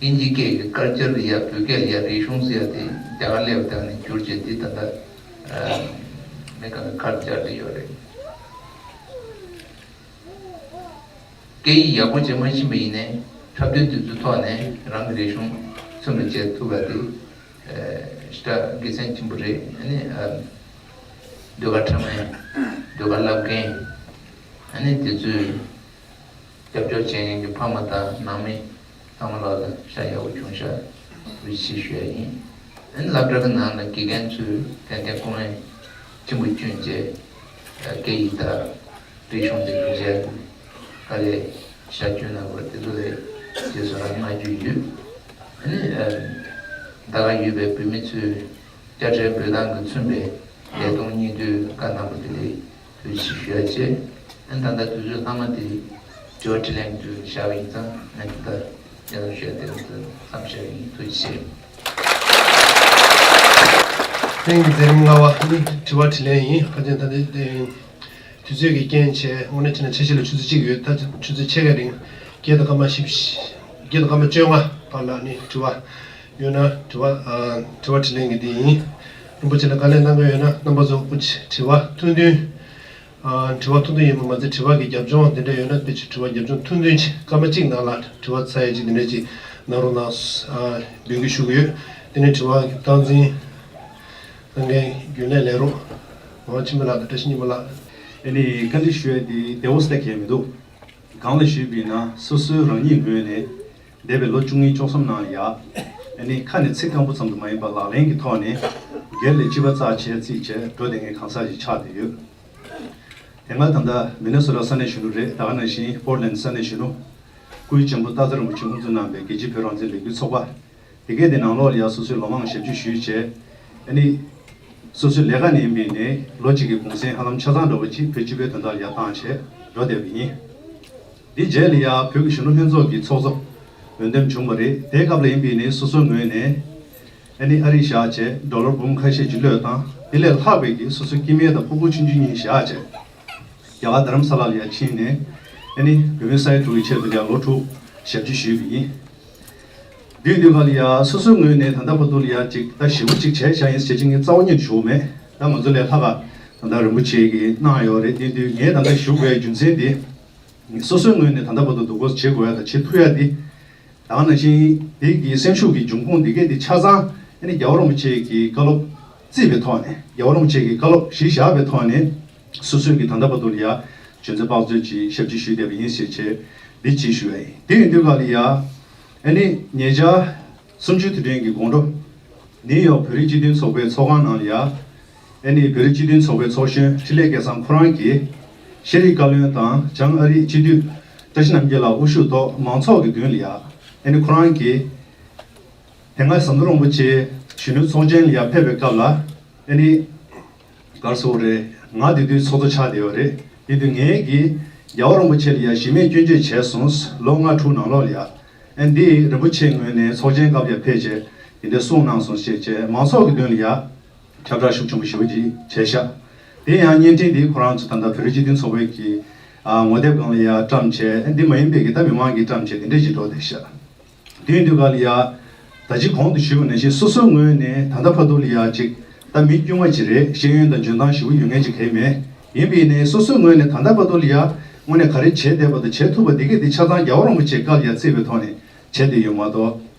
པ། དབྱིན་ཇི་སྐད་ཀྱི་culture ལ་ཡ་བོད་སྐད་ལ་ཡ་རིག་གཞུང་ཟེར་ཡ་དེ་རྒྱ་གར་ལ་ཡ་བཏང་ནས་བསྒྱུར་བྱས་དེ་ད་ལྟ་ཨ་མི་གང་གི་ཁར་བཅར་བསྡད་ཡོད་རེད། སྐད་ཡིག་ཡག་པོ་ཅིག་མ་ཤེས་པ་ཡིན་ནའི་འཁྲབ་སྟོན་དེ་ཚོའི་ཐོག་ནས་རང་གི་རིག་གཞུང་མཚོན་པ་བྱེད་ཐུབ་པ་དེ་ཨ་ཞེ་དྲག་དགེ་མཚན་ཆེན་པོ་རེད། ཨ་ནི་ཨ་ཟློས་གར་འཁྲབ་མཁན། ཟློས་གར་བསླབ་མཁན། ཨ་ནི་དེ་ཚོའི་རྒྱབ་སྐྱོར་བྱེད་མཁན་གྱི་ཕ་མ་དང་ནང་མི་ཚང་མ་ལོག་ལ་ཤ་ཡག་པོ་བྱུང་ཤག་ཐུགས་རྗེ་ཆེ་ཞུ་ཡ་ཡིན། ཨ་ནི་སློབ་གྲྭ་གི་ནང་ལ་དགེ་རྒན་ཚོས་ཏན་ཏན་སྐུ་ངལ་ཆེན་པོ་བསྐྱོན་བྱས་སྐད་ཡིག་དང་རིག་གཞུང་དེ་ཚོ་མཇལ་དཀའ་ལས་ཤ་བསྐྱོན་གནང་བར་དེ་ཚོ་ལས་རྗེས་སུ་རང་བསྔགས་བརྗོད་ཡོད། ཨ་ནི་ད་ག་ཡོད་པའི་བོད་མི་ཚོས་དཔྱ་ཁྲལ་འབུལ་སྟངས་ཀྱིས་མཚོན་པའི་ལས་སྟོང་ཉིས་བསྡུས་བཀའ་གནང་བ་དེ་ལས་ཐུགས་རྗེ་ཆེ་ཞུ་ཡ་བྱས། ཨ་ནི་ད་ལྟ་དུས་ཚོད་ལྷག་མ་དེ་དྲི་བ་དྲིས་ལན་དུ་བཞག་པ་ཡིན་ཙང་ཨ་ནི་ད་ལྟ་སྙན་སེང་ཞུ་ཡ་དེ་རིང་དུ་མཚམས་བཞག་ཡིན། ཐུགས་རྗེ་ཆེ། ཐེངས་འཛིན་ལྔ་པ་ནི་དྲི་བ་དྲིས་ལན་ཡིན། ཕལ་ཆེར་ད་ལྟ་དུས་ཚོད་ཀྱི་རྐྱེན་བྱས་དངོས་གནས་བྱས་ན་འཆར་གཞི་ལ་ཆུ་ཚོད་གཅིག་ཡོད། ད་ཆུ་ཚོད་ཕྱེད་ཀའི་རིང་བརྒྱད་དང་སྐར་མ་བཞི་བཞི་བརྒྱད་དང་སྐར་མ་བཅོ་ལྔ་བར་ལ་ནི་དྲི་བ་ཡོད་ན་དྲི་བ་ཨ་དྲི་བ་དྲིས་ལན་གྱི་འདི་ཡིན། རིན་པོ་ཆེ་ལ་བཀའ་ལན་གནང་གི་ཡོད་ན་རྣམ་པ་ཚོ་དྲི་བ་ཐུང་ཐུང་ཨ་དྲི་བ་ཐུང་ཐུང་ཡིན་པ་མ་ཟད་དྲི་བ་གི་རྒྱབ་ལྗོངས་འདི་འདྲ་ཡོད་ན་དཔེ་ཆ་དྲི་བ་རྒྱབ་ལྗོངས་ཐུང་ཐུང་ཅིག་སྐར་མ་གཅིག་ནང་ལ་དྲི་བ་ཚར་ཡ་ཅིག་འདི་འདྲ་ཅིག་གནང་རོགས་གནང་ཨ་འབོད་སྐུལ་ཞུ་གི་ཡོད། དེ་ནས་དྲི་བ་སྟངས་འཛིན་གནང་མཁན་རྒྱུན་ལས་ལས་རོགས་ངག་དབང་ཆོས་འཕེལ་ལགས་དང་བཀྲ་ཤིས་སྙིང་པོ་ལགས། ཨ་ནི་བཀའ་འདྲི་ཞུ་ཡ་དེ་བདེ་བོ་སྟེ་གལ་མི་འདུག་གང་ལ་ཞུས་པ་ཡིན་ན་སོ་སོའི་རང་ཉིད་ངོས་ནས་འདས་པའི་ལོ་བཅུ་གཉིས་བཅུ་གསུམ་ནང་ཡ། ཨ་ནི་ཁ་ནས་ཚིག་སྐམ་པོ་ཙམ་དུ་མ་ཡིན་པར་ལག་ལེན་གྱི་ཐོག་ནས་སྒེར་ལ་སྤྱི་པ་རྩ་བྱས་རྩིས་བྱས་འགྲོ་བསྡད་མཁན་གང་ཟག་ཅིག་ཆགས་བསྡད་ཡོད། དེ་སྔ་ད་ལྟ་མི་ནི་སོ་ཊ་ས་གནས་གཞོན་ནུ་རེད། ད་ག་ནང་བཞིན་པོར་ཊ་ལེན་ཌི་ས་གནས་གཞོན་ནུ། སྐུའི་གཅེན་པོ་སྟག་འཚེར་རིན་པོ་ཆེ་དབུ་འཛུགས་གནང་པའི་རྒྱལ་སྤྱིའི་བོད་རང་བཙན་ལས་འགུལ་ཚོགས་པ། དེ་གའི་དེ་ནང་ལོགས་ལ་ཡང་སོ་སོའི་ལོ་མང་ཞབས་ཕྱི་ཞུས་བྱས། ཨ་ནི། སོ་སོའི་ལས་ཀ་ནས་ཡིན་པའི་ནས་ལོ་གཅིག་གི་གུང་སེང་ཧ་ལམ་ཆ་ཚང་འདྲ་བོ་ཅིག་བོད་སྤྱི་པའི་དོན་དག་ལ་ཡར་བཏང་བྱས་འགྲོ་བསྡད་པ་ཡིན། འདི་རྗེས་ལ་ཡང་བོད་ཀྱི་གཞོན་ནུ་ལྷན་ཚོགས་ཀྱི་ཚོགས་གཙོ། འོས་འདེམས་བྱུང་བ་རེད། དེའི་སྐབས་ལ་ཡིན་པས་ནི་སོ་སོའི་ངོས་ནས་ཨ་ནི་ཨ་རི་བཞག་བྱས་ཌོ་ལར་འབུམ་ཁ་ཤས་ཅིག་བློས་བཏང་། དེ་ལས་ལྷག་པའི་གི་སོ་སོའི་སྐྱེ་དམན་དང་ཕྲུ་གུ་ཆུང་ཆུང་གཉིས་བཞག་བྱས་རྒྱ་གར་རྡ་རམ་ས་ལ་ལ་ཡར་ཕྱིན་ནས་ཨ་ནི་བོད་མི་ས་ཡ་དྲུག་གི་ཆེད་དུ་ཡང་ལོ་དྲུག་ཞབས་ཕྱི་ཞུས་པ་ཡིན། དུས་འདི་ག་ལ་ཡ་སོ་སོའི་ངོས་ནས་ད་ལྟ་བར་དུ་ལ་ཡ་ཅིག་ད་ཞེ་པོ་ཅིག་བྱས་བཞག་ཡིན་ཟེར་བྱེད་ཀྱི་ངས་རྩ་བ་ཉིད་ཞུ་གི་མེད། ད་ང་ཚོ་ལས་ལྷག་ག་ད་ལྟ་རིན་པོ་ཆེ་གིས་གནང་ཡོད་རེད། དེ་དུས་ངས་ད་ལྟ་ཞུ་དགོས་རྒྱུ་མཚན་དེ་སོ་སོའི་ངོས་ནས་ད་ལྟ་བར་དུ་འདུག་གོ་བྱེད་དགོས་ཡ་དང་བྱེད་ཐུབ་ཡ་དེ། ད་ག་ནང་བཞིན་དེ་གི་སེམས་ཤུགས་ཀྱི་འབྱུང་ཁུངས་འདི་གས་དེ་ཆ་ཚང་ཨ་ནི་རྒྱལ་བ་རིན་པོ་ཆེ་གི་བཀའ་སློབ་བརྩིས་པའི་ཐོག་ནས། རྒྱལ་བ་རིན་པོ་ཆེ་གི་བཀའ་སློབ་གཞི་བཞག་པའི་ཐོག་ནས་སོ་སོའི་གི་ད་ལྟ་བར་དུ་ལ་ཡ་འཇོན་ཚོད་དཔག་ཚོད་ཀྱི་ཞབས་ཕྱི་ཞུས་བསྡད་པ་ཡིན་ཟེར་བྱས་འདི་གཅིག་ཞུ་ཡ་ཡིན། དེ་ཡིན་དུས་ག་ལ་ཡ་ཨ་ནི་ཉེ་ཆར་གསུམ་བཅུའི་དུས་དྲན་གྱི་དགོང་དྲོ་ནིའུ་ཡོག་བོད་རིགས་སྤྱི་མཐུན་ཚོགས་པའི་ཚོགས་ཁང་ནང་ལ་ཡ། ཨ་ནི་བོད་རིགས་སྤྱི་མཐུན་ཚོགས་པའི་ཚོགས་གཞོན་འཕྲིན་ལས་སྐལ་བཟང་ཁོ་རང་གིས་ཤེས་རིག་བཀའ་བློན་དང་བྱང་ཨ་རིའི་སྤྱི་འཐུས་བཀྲ་ཤིས་རྣམ་རྒྱལ་ལགས་དབུ་བཞུགས་ཐོག་མང་ཚོགས་ཀྱི་མདུན་ལ་ཡ། ཨ་ནི་ཁོ་རང་གིས་དེ་སྔ་ཟམ་གདོང་རིན་པོ་ཆེ་གཞོན་ནུ་ཚོགས་ཆེན་ལ་ཡ་ཕེབས་པའི་སྐབས་ལ་ཨ་ནི་ག་རེ་ཟེར་དགོས་རེད། ང་དེ་དུས་ཚོགས་གཙོ་ཆགས་བསྡད་ཡོད་རེད། དེ་དུས་ངས་ཀྱིས་རྒྱལ་བ་རིན་པོ་ཆེ་ལ་ཡ་གཞི་མེད་སྐྱོན་བརྗོད་བྱས་སོང་། ལོ་ལྔ་དྲུག་ནང་ལོགས་ལ་ཡ། ཨ་ནི་འདི་རིན་པོ་ཆེ་ངོས་ནས་ཚོགས་ཆེན་སྐབས་ལ་ཡ་ཕེབས་བྱས་དེ་འདྲ་གསུངས་གནང་སོང་ཞེས་བྱས་མང་ཚོགས་ཀྱི་མདུན་ལ་ཡ། ཁྱབ་བསྒྲགས་ཤུགས་ཆེན་པོ་ཞེ་པོ་ཅིག་བྱས་ཤག་དེ་ཡང་བརྙན་འཕྲིན་འདི་ཁོ་རང་ཚོ་ད་ལྟ་བོད་རིགས་སྤྱི་མཐུན་ཚོགས་པའི་གི་ཨ་ངོ་དེབ་སྒང་ལ་ཡ་བཀྲམ་བྱས། འདི་མ་ཡིན་པའི་གི་ད་མི་མང་གིས་བཀྲམ་བྱས་དེ་འདྲས་ཅིག་འགྲོ་བསྡད་ཤག་དེ་ཡིན་དུས་ག་ལ་ཡ་ད་ཅི་གོང་དུ་ཞུས་པ་ནང་བཞིན་སོ་སོའི་ངོས་ནས་ད་ལྟ་བར་དུ་ལ་ཡ་ཅིག་ད་མི་དཀྱུས་མ་ཅིག་རེད། ཤེས་ཡོན་དང་འཇོན་ཐང་ཞེ་པོ་ཡོད་མཁན་ཅིག་གང་ཡང་མེད། ཡིན་པས་ནས་སོ་སོའི་ངོས་ནས་ད་ལྟ་བར་དུ་ལ་ཡ་དངོས་གནས་ག་རེ་བྱས་བསྡད་པ་དང་བྱེད་ཐུབ་པ་འདི་གས་འདི་ཆ་ཚང་རྒྱལ་བ་རིན་པོ་ཆེའི་བཀའ་ལ་ཡ་བརྩིས་པའི་ཐོག་ནས་བྱས་བསྡད་ཡོད་མ་གཏོགས།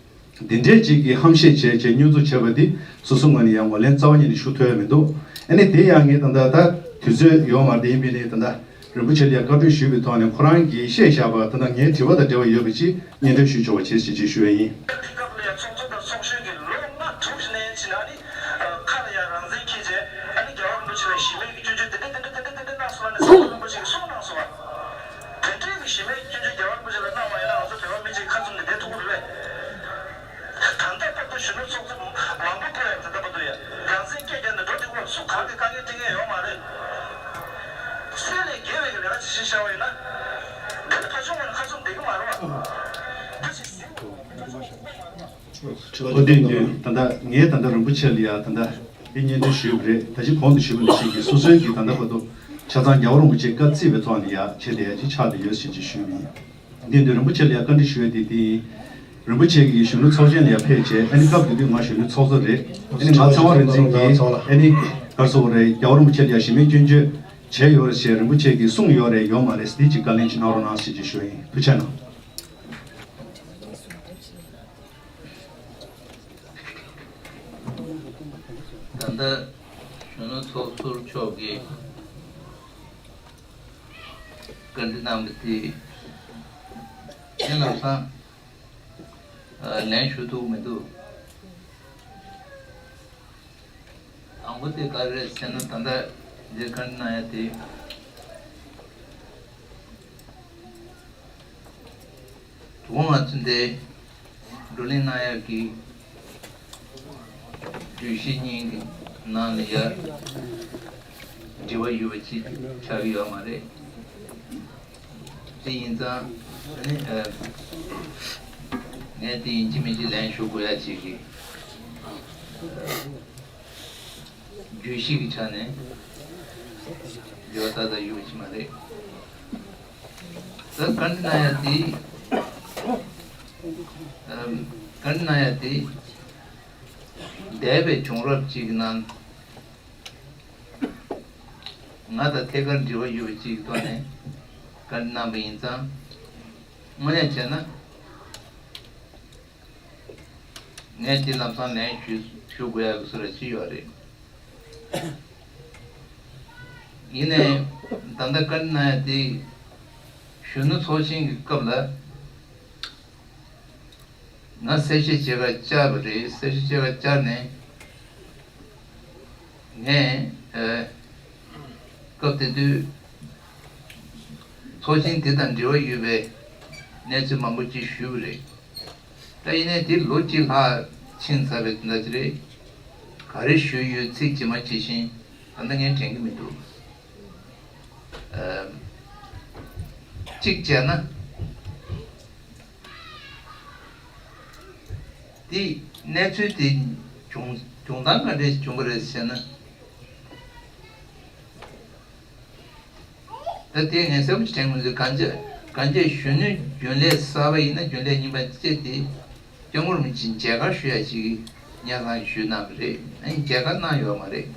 འདི་འདྲས་ཅིག་གིས་ཧམ་བཤད་བྱས་བྱས་བསྙོན་འཛུགས་བྱས་པ་འདི་སོ་སོ་ངོས་ནས་ཡང་ངོས་ལེན་རྩ་བ་ཉིད་ནས་ཞུ་ཐུབ་ཡ་མི་འདུག་ཨ་ནི་དེ་ཡང་ངས་ད་ལྟ་ད་དུས་ཚོད་ཡོད་མ་རེད། ཡིན་པས་ནས་ད་ལྟ་རིན་པོ་ཆེ་ལ་ཡང་བཀའ་འཁྲོལ་ཞུས་པའི་ཐོག་ནས་ཁོ་རང་གིས་བཤད་བཞག་པ་ད་ལྟ་ངའི་དྲི་བ་དང་འབྲེལ་བ་ཡོད་པ་ཅིག་སྙན་སྒྲོན་ཞུ་ཆོག་པ་བྱེད་ཅེས་ཞུ་ཡ་ཡིན། དེ་སྐབས་ལ་ཡང་ཚོགས་གཙོ་དང་ཚོགས་གཞོན་གྱིས་ལོ་ལྔ་དྲུག་ཞིག་ནས་ཕྱིན་ཨ་ནི་ཁ་ལ་ཡང་རང་བཙན་འཁྱེར་བྱས་ཨ་ནི་རྒྱལ་བ་རིན་པོ་ཆེ་ལ་གཞི་མེད་ཀྱི་སྐྱོན་བརྗོད་དེ་འདྲ་དེ་འདྲ་དེ་འདྲ་དེ་འདྲ་གནང་སོང་ཨ་ནི་ཟམ་གདོང་རིན་པོ་ཆེ་གིས་གསུངས་གནང་སོང་བ། དེ་འདྲའི་གི་གཞི་མེད་སྐྱོན་བརྗོད་རྒྱལ་བ་རིན་པོ་ཆེ་ལ་གནང་བ་ཡིན་ན་ང་ཚོ་བོད་པ་མི་གཅིག་ཁ་བཙུམ་ནས་བསྡད་ཐུབ་ཀྱི་རེད་པས། ད་ལྟ་བར་དུ་གཞོན་ནུ་ཚོགས་གཙོ་མང་པོ་བསྐོས་ཡ། ད་ལྟ་བར་དུ་ཡ་རང་བཙན་སྐད་རྒྱག་ནས་འགྲོ་འདུག་པ་སུ་གང་གིས་དཀའ་ངལ་སྤྲད་མཁན་ཡོད་མ་རེད། སེམས་ལས་བརྒལ་བའི་གི་ལས་ཀ་ཅིག་བྱས་བཞག་པ་ཡིན་ན། འདི་ནི་ཕར་ཕྱོགས་ངོས་ནས་ཁ་བཙུམ་བསྡད་ཀྱི་མ་རེད་པ། འདི་ཅིག་ཟིན་དགོས། ཨོ་དེ་དུས་ད་ལྟ་ངས་ད་ལྟ་རིན་པོ་ཆེ་ལ་ཡ་ད་ལྟ་འདི་སྙན་སྒྲོན་ཞུས་པ་རེད། ད་ཅི་གོང་དུ་ཞུས་པ་ནང་བཞིན་གྱི་སོ་སོའི་གི་ད་ལྟ་བར་དུ་ཆ་ཚང་རྒྱལ་བ་རིན་པོ་ཆེས་བཀའ་བརྩིས་པའི་ཐོག་ནས་ཡ་བྱས་ཏེ་ཡ་ཅིག་ཆགས་བསྡད་ཡོད་ཟེར་ཅིག་ཞུས་པ་ཡིན། འདི་དུས་རིན་པོ་ཆེ་ལ་ཡ་བཀའ་འདྲི་ཞུ་ཡ་དེ་དེ་ཡིན། རིན་པོ་ཆེ་གིས་གཞོན་ནུ་ཚོགས་ཆེན་ལ་ཡ་ཕེབས་བྱས་ཨ་ནི་སྐབས་དེ་དུས་ང་གཞོན་ནུ་ཚོགས་གཙོ་རེད། ཨ་ནི་ང་ཚེ་དབང་རིག་འཛིན་གྱིས་ཨ་ནི་ག་རེ་ཟེར་དགོས་རེད། རྒྱལ་བ་རིན་པོ་ཆེ་ལ་ཡ་གཞི་མེད་སྐྱོན་བརྗོད་བྱས་ཡོད་རེད་ཞེས་རིན་པོ་ཆེ་གིས་གསུངས་ཡོད་རེད་ཡོད་མ་རེད། འདི་ཅིག་བཀའ་ལན་ཅིག་གནང་རོགས་གནང་ཟེར་ཅིག་ཞུ་ཡ་ཡིན། ཐུགས་རྗེ་གནང་། ད་ལྟ་གཞོན་ནུ་ཚོགས་ཟུར་མཆོག་གིས་བཀའ་འདྲི་གནང་བ་དེ་ཡིན་ལབ་སོང་། ལན་ཞུ་ཐུབ་མི་འདུག་དང་པོ་དེ་ག་རེ་རེད་ཟེར་ན། ད་ལྟ་འདིར་བཀའ་འདྲི་གནང་ཡ་དེ། དུ་ང་ཚོ་འདི་བགྲོ་གླེང་གནང་ཡག་གི་བརྗོད་གཞི་གཉིས་ཀྱི་ནང་ལ་ཡ་འབྲེལ་བ་ཡོད་པ་ཅིག་ཆགས་ཀྱི་ཡོད་མ་རེད། དེ་ཡིན་ཙང་ཨ་ནི་ཨ་ངས་དེ་ཡིན་གཅིག་མིན་གཅིག་ལན་ཞུ་དགོས་ཡ་ཅིག་གི་བརྗོད་གཞི་གི་ཆ་ནས་འབྲེལ་བ་ཏག་ཏག་ཡོད་པ་ཅིག་མ་རེད། ད་བཀའ་འདྲི་གནང་ཡ་དེ། ཨམ། བཀའ་འདྲི་གནང་ཡ་དེ། འདས་པའི་བྱུང་རབས་ཅིག་གི་ནང་། ང་དང་ཐད་ཀར་འབྲེལ་བ་ཡོད་པ་ཅིག་གི་ཐོག་ནས་བཀའ་འདྲི་གནང་པ་ཡིན་ཙང་། དངོས་གནས་བྱས་ན། ངས་དེ་ལམ་སང་ལན་ཞུ་ཞུ་དགོས་ཡག་གི་བཟོ་འདྲ་ཅིག་ཡོད་རེད། ཡིན་ནའི་ད་ལྟ་བཀའ་འདྲི་གནང་ཡ་དེ་གཞོན་ནུ་ཚོགས་ཆེན་གྱི་སྐབས་ལ་ང་གསལ་བཤད་བྱེད་གར་བཅར་བ་རེད། གསལ་བཤད་བྱེད་གར་བཅར་ནས་ངས་ཨ་སྐབས་དེ་དུས་ཚོགས་ཆེན་དེ་དང་འབྲེལ་བ་ཡོད་པའི་གནས་ཚུལ་མང་པོ་ཅིག་ཞུས་པ་རེད། ད་ཡིན་ནའི་དེ་ལོ་གཅིག་ལྷག་ཕྱིན་ཚར་བའི་དེ་འདྲ་ཅིག་རེད། ག་རེ་ཞུས་ཡོད་ཚིག་ཇི་མ་ཇི་བཞིན་ད་ལྟ་ངས་དྲན་གྱི་མི་འདུག་ཨ། གཅིག་བྱས་ན། དེ་གནས་ཚུལ་དེ་བྱུང་བྱུང་སྟངས་ག་འདྲས་བྱུང་གི་རེད་ཟེར་ན། ད་དེ་ངས་གསལ་པོ་ཞིག་དྲན་མི་འདུག་གང་ཅི་གང་ཅི་གཞོན་ནུའི་རྒྱུན་ལས་གསར་པ་ཡིན་ན་རྒྱུན་ལས་རྙིང་པ་བཅས་ཏེ་སྐྱབས་མགོན་རིན་པོ་ཆེ་མཇལ་ཁ་ཞུ་ཡ་ཞིག་སྙན་སེང་ཞུས་གནང་གི་རེད། ཨ་ནི་མཇལ་ཁ་གནང་ཡོད་མ་རེད།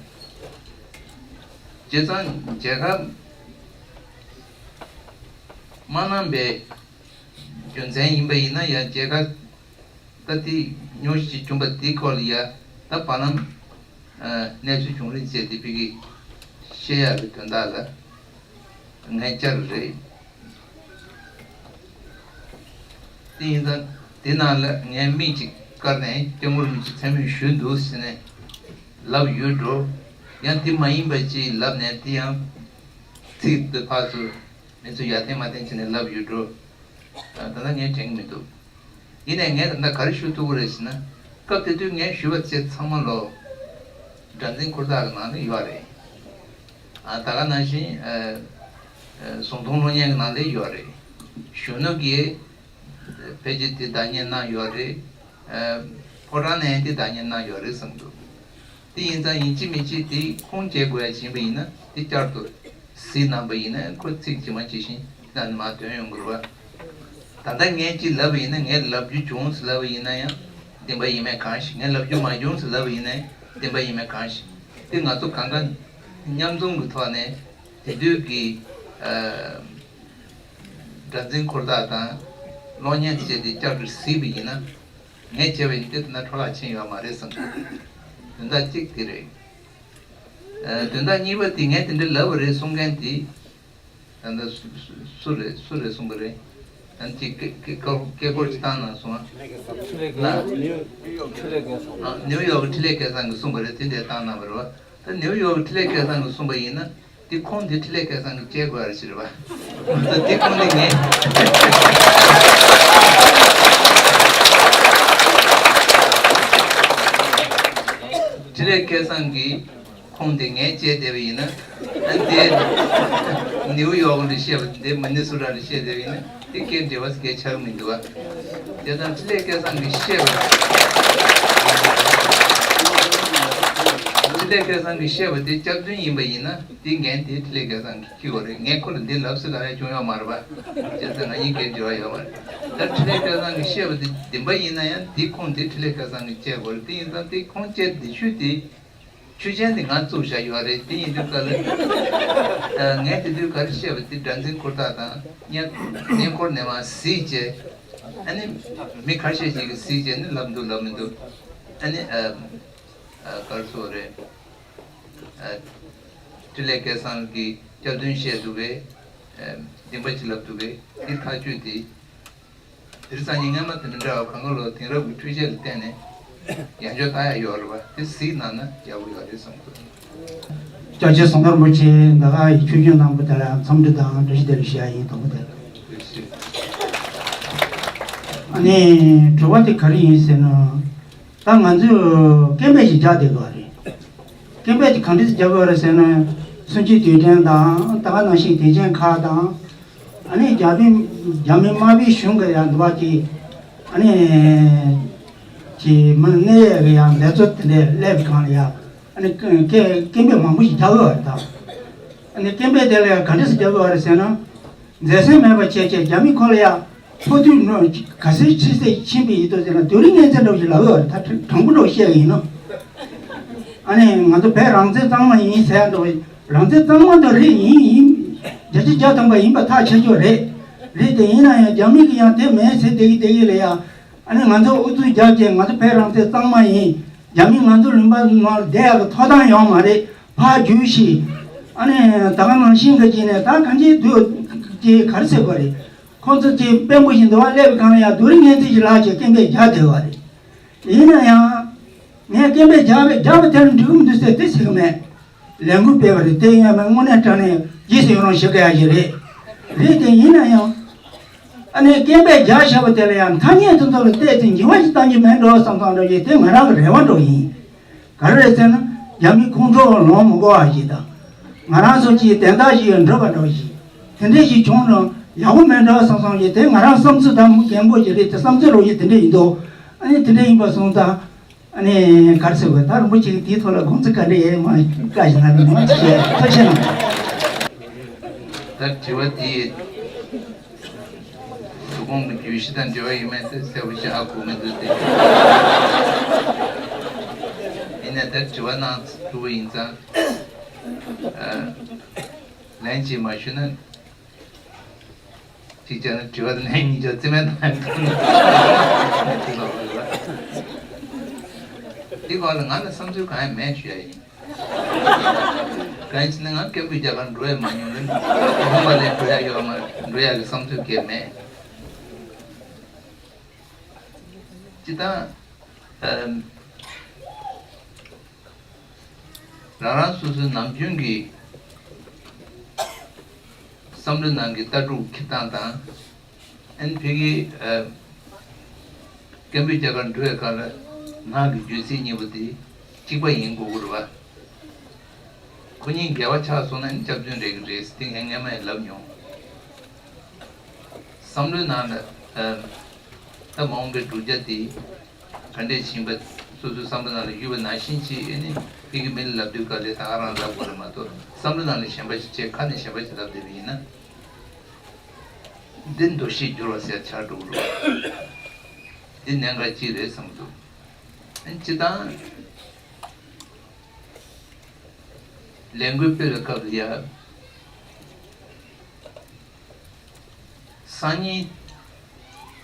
བྱས་ཙང་མཇལ་ཁ་མ་གནང་པའི་རྒྱུ་མཚན་ཡིན་པ་ཡིན་ན་ཡང་མཇལ་ཁ་ད་དེ་ཉུང་ཤས་ཤིག་བྱུང་པ་དེའི་སྐོར་ལ་ཡ་ད་བར་ལམ་གནས་ཚུལ་བྱུང་རིགས་བཅས་དེ་ཕ་གི་བཤད་ཡག་གི་དོན་དག་ལ་ངས་བཅར་རེད། དེ་ཡིན་ཙང་དེ་ནང་ལ་ངས་མིག་ཅིག་བཀར་ནས་སྐྱབས་མགོན་རིན་པོ་ཆེ་མཚན་སྨད་ཞུས་འདུག་ཟེར་ནས་ལབ་ཡོད་འགྲོ། ཡང་དེ་མ་ཡིན་པ་ཅིག་ལབ་ནས་དེ་ཡང་ཚིག་དེ་ཕར་ཚུར་མི་ཚོ་ཡར་འཐེན་མར་འཐེན་བྱས་ནས་ལབ་ཡོད་འགྲོ། ད་ལྟ་ངས་དྲན་གྱི་མི་འདུག་ཡིན་ནའི་ངས་ད་ལྟ་ག་རེ་ཞུ་ཐུབ་ཀྱི་རེད་ཟེར་ན། སྐབས་དེ་དུས་ངས་ཞུས་པ་བཅས་ཚང་མ་ལོ། སྒྲ་འཛིན་འཁོར་ཐག་གི་ནང་ལ་ཡོད་རེད། ཨ་ད་ག་ནང་བཞིན་ཨ་ཨ་གཟུངས་ཐུང་གློག་བརྙན་གྱི་ནང་ལ་ཡོད་རེད། གཞོན་ནུ་གིས་ཕལ་ཆེར་དེ་བདག་གཉེར་གནང་ཡོད་རེད། ཨ་ཕོ་བྲང་ནས་དེ་བདག་གཉེར་གནང་ཡོད་རེད་བསམ་འདུག་དེ་ཡིན་ཙང་ཡིན་གཅིག་མིན་གཅིག་དེ་ཁུངས་སྐྱེལ་དགོས་ཡ་ཡིན་པ་ཡིན་ན་དེ་བསྐྱར་དུ་གཟིགས་གནང་པ་ཡིན་ན་ཁོ་ཚིག་ཇི་མ་ཇི་བཞིན་དེ་ནང་ནས་མར་འདོན་ཡོང་གི་རེད་བ། ད་ལྟ་ངས་ཅིག་ལབ་པ་ཡིན་ན་ངས་ལབ་རྒྱུ་བྱུང་ཟེར་ལབ་པ་ཡིན་ན་ཡང་བདེན་པ་ཡིན་མེད་གང་ཞིག་ངས་ལབ་རྒྱུ་མ་བྱུང་ཟེར་ལབ་པ་ཡིན་ན་བདེན་པ་ཡིན་མེད་གང་ཞིག་དེ་ང་ཚོ་གང་ག་མཉམ་འཛོམས་ཀྱི་ཐོག་ནས་དེ་དུས་ཀྱི་ཨ་སྒྲ་འཛིན་འཁོར་ཐག་དང་གློག་བརྙན་བཅས་དེ་བསྐྱར་དུ་གཟིགས་པ་ཡིན་ན། ངས་བྱས་པ་ཡིན་ཏེ་དེ་ན་འཕྲོ་བརླག་ཕྱིན་ཡོད་མ་རེད་བསམ་གྱི་འདུག་དོན་དག་གཅིག་དེ་རེད། ཨ་དོན་དག་གཉིས་པ་དེ་ངས་དེ་འདྲ་ལབ་པ་རེད་གསུང་མཁན་དེ། ད་ལྟ་སུ་སུ་སུ་རེད་སུ་རེད་གསུངས་པ་རེད། ཨ་ནི་ཅིག་སྐད་སྐད་སྐད་སྐད་སྐོར་ཅིག་བཏང་གནང་སོང་ཨ། ལ། ནིའུ་ཡོག་གི་འཕྲིན་ལས་སྐལ་བཟང་གིས་གསུངས་པ་རེད། དེ་འདྲ་བཏང་གནང་བ་རེད་བ། ད་ནིའུ་ཡོག་གི་འཕྲིན་ལས་སྐལ་བཟང་གིས་གསུངས་པ་ཡིན་ན། འདི་ཁུངས་འདི་འཕྲིན་ལས་སྐལ་བཟང་གིས་བཅད་དགོས་རེད་ཟེར་བ། ད་འདི་ཁུངས་འདི་ངས། འཕྲིན་ལས་སྐལ་བཟང་གི་ཁུངས་འདི་ངས་བཅད་བསྡད་པ་ཡིན་ན། ཨ་འདི་ནིའུ་ཡོག་ལ་བཤད་པ་འདི་མི་ནི་སུ་ཊ་ལ་བཤད་བསྡད་པ་ཡིན་ན་འདི་སྐད་འབྲེལ་བ་སྐད་ཆགས་མི་འདུག་བ། དེ་དང་འཕྲིན་ལས་སྐལ་བཟང་གིས་བཤད་པ། འཕྲིན་ལས་སྐལ་བཟང་གིས་བཤད་པ་འདི་སྐྱག་རྫུན་ཡིན་པ་ཡིན་ན། འདི་འགན་དེ་འཕྲིན་ལས་སྐལ་བཟང་གིས་འཁྱེར་དགོས་རེད། ངས་ཁོ་ལ་འདི་ལབ་སྲིད་ལབ་ཡ་བྱུང་ཡོད་མ་རེད་པ། བྱས་ཙང་ང་གཉིས་འགན་འབྲེལ་བ་ཡོད་མ་རེད། ད་འཕྲིན་ལས་སྐལ་བཟང་གིས་བཤད་པ་འདི་བདེན་པ་ཡིན་ན་ཡང་འདི་ཁུངས་དེ་འཕྲིན་ལས་སྐལ་བཟང་གིས་བཅད་དགོས་རེད། དེ་ཡིན་ཙང་འདི་ཁུངས་བཅད་འདི་ཆུ་དེ་ཆུ་ཆེན་འདི་ང་བཙུགས་བཞག་ཡོད་རེད། དེ་ཡིན་དུས་ག་ལ་ངས་དེ་དུས་ག་རེ་བཤད་པ་འདི་སྒྲ་འཛིན་འཁོར་ཐག་དང་བརྙན་བརྙན་འཁོར་ནས་མར་གཟིགས་བྱས། ཨ་ནི་མི་ཁ་ཤས་ཤིག་གིས་གཟིགས་བྱས་ནི་ལབ་འདུག་ལབ་མི་འདུག་ཨ་ནི་ཨ། ཨ་ག་རེ་ཟེར་དགོས་རེད། ཨ་འཕྲིན་ལས་སྐལ་བཟང་གིས་སྐྱག་རྫུན་བཤད་འདུག་གས། ཨ་བདེན་པ་ཅིག་ལབ་འདུག་གས། འདི་ཐག་གཅོད་དེ། དེ་རིང་སང་ཉིན་སྔ་མ་དེ་མི་འདྲ་བ་གང་ག་ལོ་དེང་རབས་ཀྱི་འཕྲུལ་ཆས་ལ་བརྟེན་ནས་ཡང་བསྐྱར་ལྟ་ཡ་ཡོད་རེད་བ། དེ་གཟིགས་གནང་ན་ཡག་པོ་ཡོད་རེད་བསམ་གྱི་འདུག་སྐྱབས་རྗེ་ཟམ་གདོང་རིན་པོ་ཆེ་འདི་ག་ཡི་ཆོས་རྒྱུན་གནང་བ་དེ་ལ་འཚམས་འདྲི་དང་བཀྲ་ཤིས་བདེ་ལེགས་ཞུ་ཡ་ཡིན། དང་པོ་དེ་ལ། ཨ་ནི་དྲི་བ་དེ་ག་རེ་ཡིན་ཟེར་ན། ད་ང་ཚོས་སྐད་འབོད་ཅིག་རྒྱག་བསྡད་དགོས་རེད། སྐད་འབོད་དེ་ག་འདྲ་ཞིག་རྒྱག་དགོས་རེད་ཟེར་ན། གསུམ་བཅུའི་དུས་དྲན་དང་ད་ག་ནང་བཞིན་དུས་ཆེན་ཁག་དང་། ཨ་ནི་རྒྱ་མི་རྒྱ་མི་དམར་པོའི་གཞུང་གི་ཡང་འདུག་པ་ཅིག་ཨ་ནི་ཅིག་མི་གནས་ཡས་ཀྱི་ཡང་ལས་ཚོགས་དེ་འདྲས་སླེབས་པའི་སྒང་ལ་ཡང་ཨ་ནི་སྐད་སྐད་འབོད་མང་པོ་ཞིག་རྒྱག་དགོས་རེད་ད། ཨ་ནི་སྐད་འབོད་དེ་ལ་ཡང་ག་འདྲ་ཞིག་རྒྱག་དགོས་རེད་ཟེར་ན། མཛེས་སེམས་མེད་པ་བྱས་བྱས་རྒྱ་མི་ཁོ་ལ་ཡང་ཕོག་ཐུག་ནོ་ག་ཚོད་ཆེ་ཚད་ཕྱིན་པ་ཡིན་དོ་ཟེར་ན་དུས་རིང་ངན་ཚད་འདྲ་བོ་ཞིག་ལབ་ཡོད་རེད། ད་དྲང་པོ་འདྲ་བོ་བཤད་ཡིན་ནོ། ཨ་ནི་ང་ཚོ་བོད་རང་བཙན་གཙང་མ་ཡིན་ཟེར་འདྲ་བོ་རང་བཙན་གཙང་མ་དང་རེད་ཡིན་ཡིན། བརྒྱ་ཆ་བརྒྱ་ཐམ་པ་ཡིན་པ་ཐག་ཆོད་ཆོད་རེད། རེད་དེ་ཡིན་ན་ཡང་རྒྱ་མི་གི་ཡང་དེ་མེད་ཟེར་བསྡད་ཀྱི་བསྡད་ཀྱི་ལ་ཡང་། ཨ་ནི་ང་ཚོ་ཨུ་ཚུགས་རྒྱབ་བྱས་ང་ཚོ་བོད་རང་བཙན་གཙང་མ་ཡིན། རྒྱ་མི་ང་ཚོ་ལུང་པ་ནང་ལ་བསྡད་ཡག་གི་ཐོབ་ཐང་ཡོད་མ་རེད། ཕར་རྒྱུགས་ཤིག་ཨ་ནི་ད་ག་ནང་བཞིན་ག་ཅིག་ནས་ད་གང་ཅིའི་དུས་ཀྱི་ག་རེ་ཟེར་དགོས་རེད། ཁོང་ཚོ་ཅིག་དཔོན་པོ་ཞིག་འདུག་བ་སླེབས་གང་ལ་ཡང་སྡུག་རུས་ངན་ཚིག་ཅིག་ལབ་བྱས་སྐད་འབོད་རྒྱག་བསྡད་པ་རེད། ཡིན་ན་ཡང་། ངས་སྐད་འབོད་རྒྱག་པའི་རྒྱག་པ་དེར་འགྲིག་གི་མི་འདུག་ཟེར་དེ་ཟེར་གི་མེད། ལས་འགུལ་སྤེལ་བ་རེད། དེ་ཡིན་ཡང་མིན་དངོས་གནས་དྲང་གནས་རྗེས་སུ་ཡི་རང་ཞུ་དགོས་ཡ་ཞིག་རེད། རེད་དེ་ཡིན་ན་ཡང་། ཨ་ནི་སྐད་འབོད་རྒྱག་བཞག་པ་དེ་ལ་ཡང་ཐ་སྙད་དེ་ཚོ་ལ་བལྟས་ཚེ་འགྱུར་བ་ཞིག་གཏང་རྒྱུ་མེད་འགྲོ་བསམ་བསམ་འདྲ་ཞིག་དེ་ང་རང་གི་རེ་བ་འདྲ་ཡིན། ག་རེ་རེད་ཟེར་ན་རྒྱ་མི་ཁོང་ཁྲོ་ལངས་མི་དགོས་པ་ཞིག་དང་། ང་རང་ཚོ་གི་དན་རྟགས་ཤིག་ཡོད་འགྲོ་བ་འདྲ་ཞིག་དེ་འདྲས་ཞིག་བྱུང་ན་ཡག་པོ་མེད་འགྲོ་བསམ་བསམ་ཞིག་དེ་ང་རང་བསམ་ཚུལ་དང་མི་རྒན་པོ་ཞིག་རེད་དེ་བསམ་ཚུལ་རོ་ཞིག་དེ་འདྲས་ཡིན་འདུག་ཨ་ནི་དེ་འདྲ་ཡིན་པ་སོང་ཙང་ཨ་ནི་ག་རེ་ཟེར་དགོས། ད་རིན་པོ་ཆེ་གིས་དེའི་ཐོག་ལ་དགོངས་ཚུལ་ག་འདྲ་ཡོད་མ་བཀའ་ཞིག་གནང་རོགས་གནང་ཞེས་ཐུགས་རྗེ་གནང་། ད་དྲི་བ་དེ་དོ་དགོང་གི་བརྗོད་གཞི་དང་འབྲེལ་བ་ཡོད་མེད་དེ་གསལ་པོ་ཞིག་ཧ་གོ་མི་འདུག་སྟེ། ཡིན་ནའི་ད་དྲི་བ་གནང་ཐུབ་པ་ཡིན་ཙང་། ལན་ཅིག་མ་ཞུས་ན། གཅིག་བྱས་ན་དྲི་བ་དེ་ལན་གཉིས་ཆ་རྩིས་མེད་བཏང་ཡང་འགྲིག་ལབ་པ་རེད་པ། འདི་སྐོར་ལ་ང་ལ་བསམ་ཚུལ་གང་ཡང་མེད་ཞུ་ཡ་ཡིན། གང་ཡིན་ཟེར་ན་ང་སྐད་འབོད་རྒྱག་གར་འགྲོ་ཡ་མ་མྱོང་ལ། ཁོང་པ་ལས་འགྲོ་ཡ་ཡོད་མ་འགྲོ་ཡ་གི་བསམ་ཚུལ་གང་ཡང་མེད། སྤྱིར་བཏང་། ཨམ། རང་རང་སོ་སོའི་ནམ་རྒྱུན་གྱི་བསམ་བློའི་ནང་གི་ལྟ་གྲུབ་འཁྱེར་སྟངས་དང་། ཨན་ཕ་གིའི་ཨ་སྐད་འབོད་རྒྱག་གར་འགྲོ་བའི་སྐབས་ལ་ངག་གི་བརྗོད་ཚིག་གཉིས་པོ་དེ་གཅིག་པ་ཡིན་དགོས་ཀྱི་རེད་པ། ཁོ་གཉིས་འགལ་བ་ཆགས་སོང་ན་ཨན་སྐྱག་རྫུན་རེད་ཀྱི་རེད་ཟེར་དེ་ངས་སྔན་མ་ཡང་ལབ་མྱོང་། བསམ་བློའི་ནང་ལ་ཨ་ད་མ་འོངས་པའི་བསྒྲུབ་བྱ་དེ། ག་འདྲས་ཕྱིན་པ། སོ་སོའི་བསམ་བློ་ནང་ལ་ཡོད་པ་ནང་བཞིན་བྱས་ཨེ་ནི་ཕ་གི་མི་ལ་ལབ་དུས་སྐབས་ལ་ད་ག་རང་ལབ་དགོས་རེད་མ་གཏོགས་བསམ་བློ་ནང་ལ་གཞན་པ་ཞིག་བྱས་ཁ་ནས་གཞན་པ་ཞིག་ལབ་བསྡད་པ་ཡིན་ན། འདི་འདུ་ཤེས་བསྒྱུར་བ་ཟེར་ཆགས་འགྲོ་གི་རེད། འདི་གནད་འགག་ཅིག་རེད་བསམ་འདུག་ཨེ་སྤྱིར་བཏང་ལས་འགུལ་སྤེལ་བའི་སྐབས་ལ་ཡ། སང་ཉིན་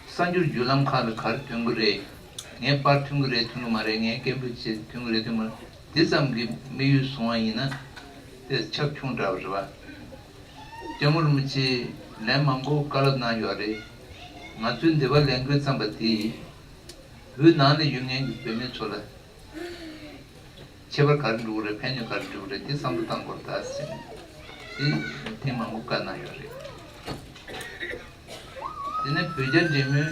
གསར་འགྱུར་བརྒྱུད་ལམ་ཁག་ལ་ག་རེ་ཐོན་གྱི་རེད། ངའི་པར་ཐོན་གྱི་རེད་ཐོན་གྱི་མ་རེད། ངའི་སྐད་འབོད་བྱེད་ཐོན་གྱི་རེད་ཐོན་གྱི་མ་རེད། འདི་ཙམ་གྱིས་དམིགས་ཡུལ་བཟུང་བ་ཡིན་ན་དེ་ཁྱབ་ཆུང་དྲགས་པ་རེད་པ། སྐྱབས་མགོན་རིན་པོ་ཆེས་ལན་མང་པོ་བཀའ་སློབ་གནང་ཡོད་རེད། ང་ཚོའི་འདི་པར་ལས་འགུལ་བརྩམས་པ་དེས་བོད་ནང་ལ་ཡོད་མཁན་གྱི་བོད་མི་ཚོ་ལ། ཁྱད་པར་ག་རེ་འགྲོ་གི་རེད། ཕན་ནུས་ག་རེ་འགྲོ་གི་རེད། དེ་བསམ་བློ་བཏང་དགོས་རེད་ད་ཟེར་ནས་དེ་ཐེངས་མང་པོ་བཀའ་གནང་ཡོད་རེད། དེ་ནས་བོད་རྒྱ་འབྲེལ་མོལ་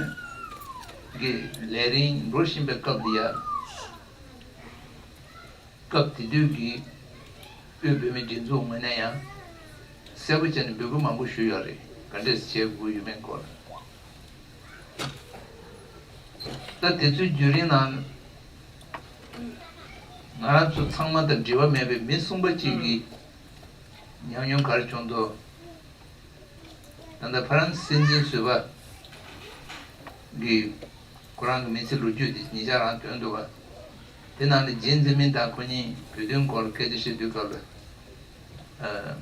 གྱི་ལས་རིམ་འགྲོ་བཞིན་པའི་སྐབས་འདི་ཡ། སྐབས་དེ་དུས་ཀྱི་དབུས་བོད་མིའི་སྒྲིག་འཛུགས་ངོས་ནས་ཡང་གསལ་པོ་བྱས་ནས་འབོད་སྐུལ་མང་པོ་ཞུས་ཡོད་རེད། ག་འདྲས་བྱེད་དགོས་ཡོད་མེད་སྐོར། ད་དེ་ཚོའི་བརྒྱུད་རིམ་ནང་ང་རང་ཚོ་ཚང་མ་དང་འབྲེལ་བ་མེད་པའི་མི་གསུམ་པ་གཅིག་གིས་ཉམས་མྱོང་ག་རེ་བྱུང་འདུག་ད་ལྟ་ཧྥ་རན་སི་སྲིད་འཛིན་ཟུར་པ་གིས་ཁོ་རང་གི་མི་ཚེ་ལོ་རྒྱུས་དེ་ཉེ་ཆར་རང་ཐོན་འདུག་པ། དེ་ནང་ནས་ཇི་ཛི་མིན་དང་ཁོ་གཉིས་བོད་དོན་སྐོར་ལ་སྐད་ཆ་བཤད་དུས་སྐབས་ལ། ཨ།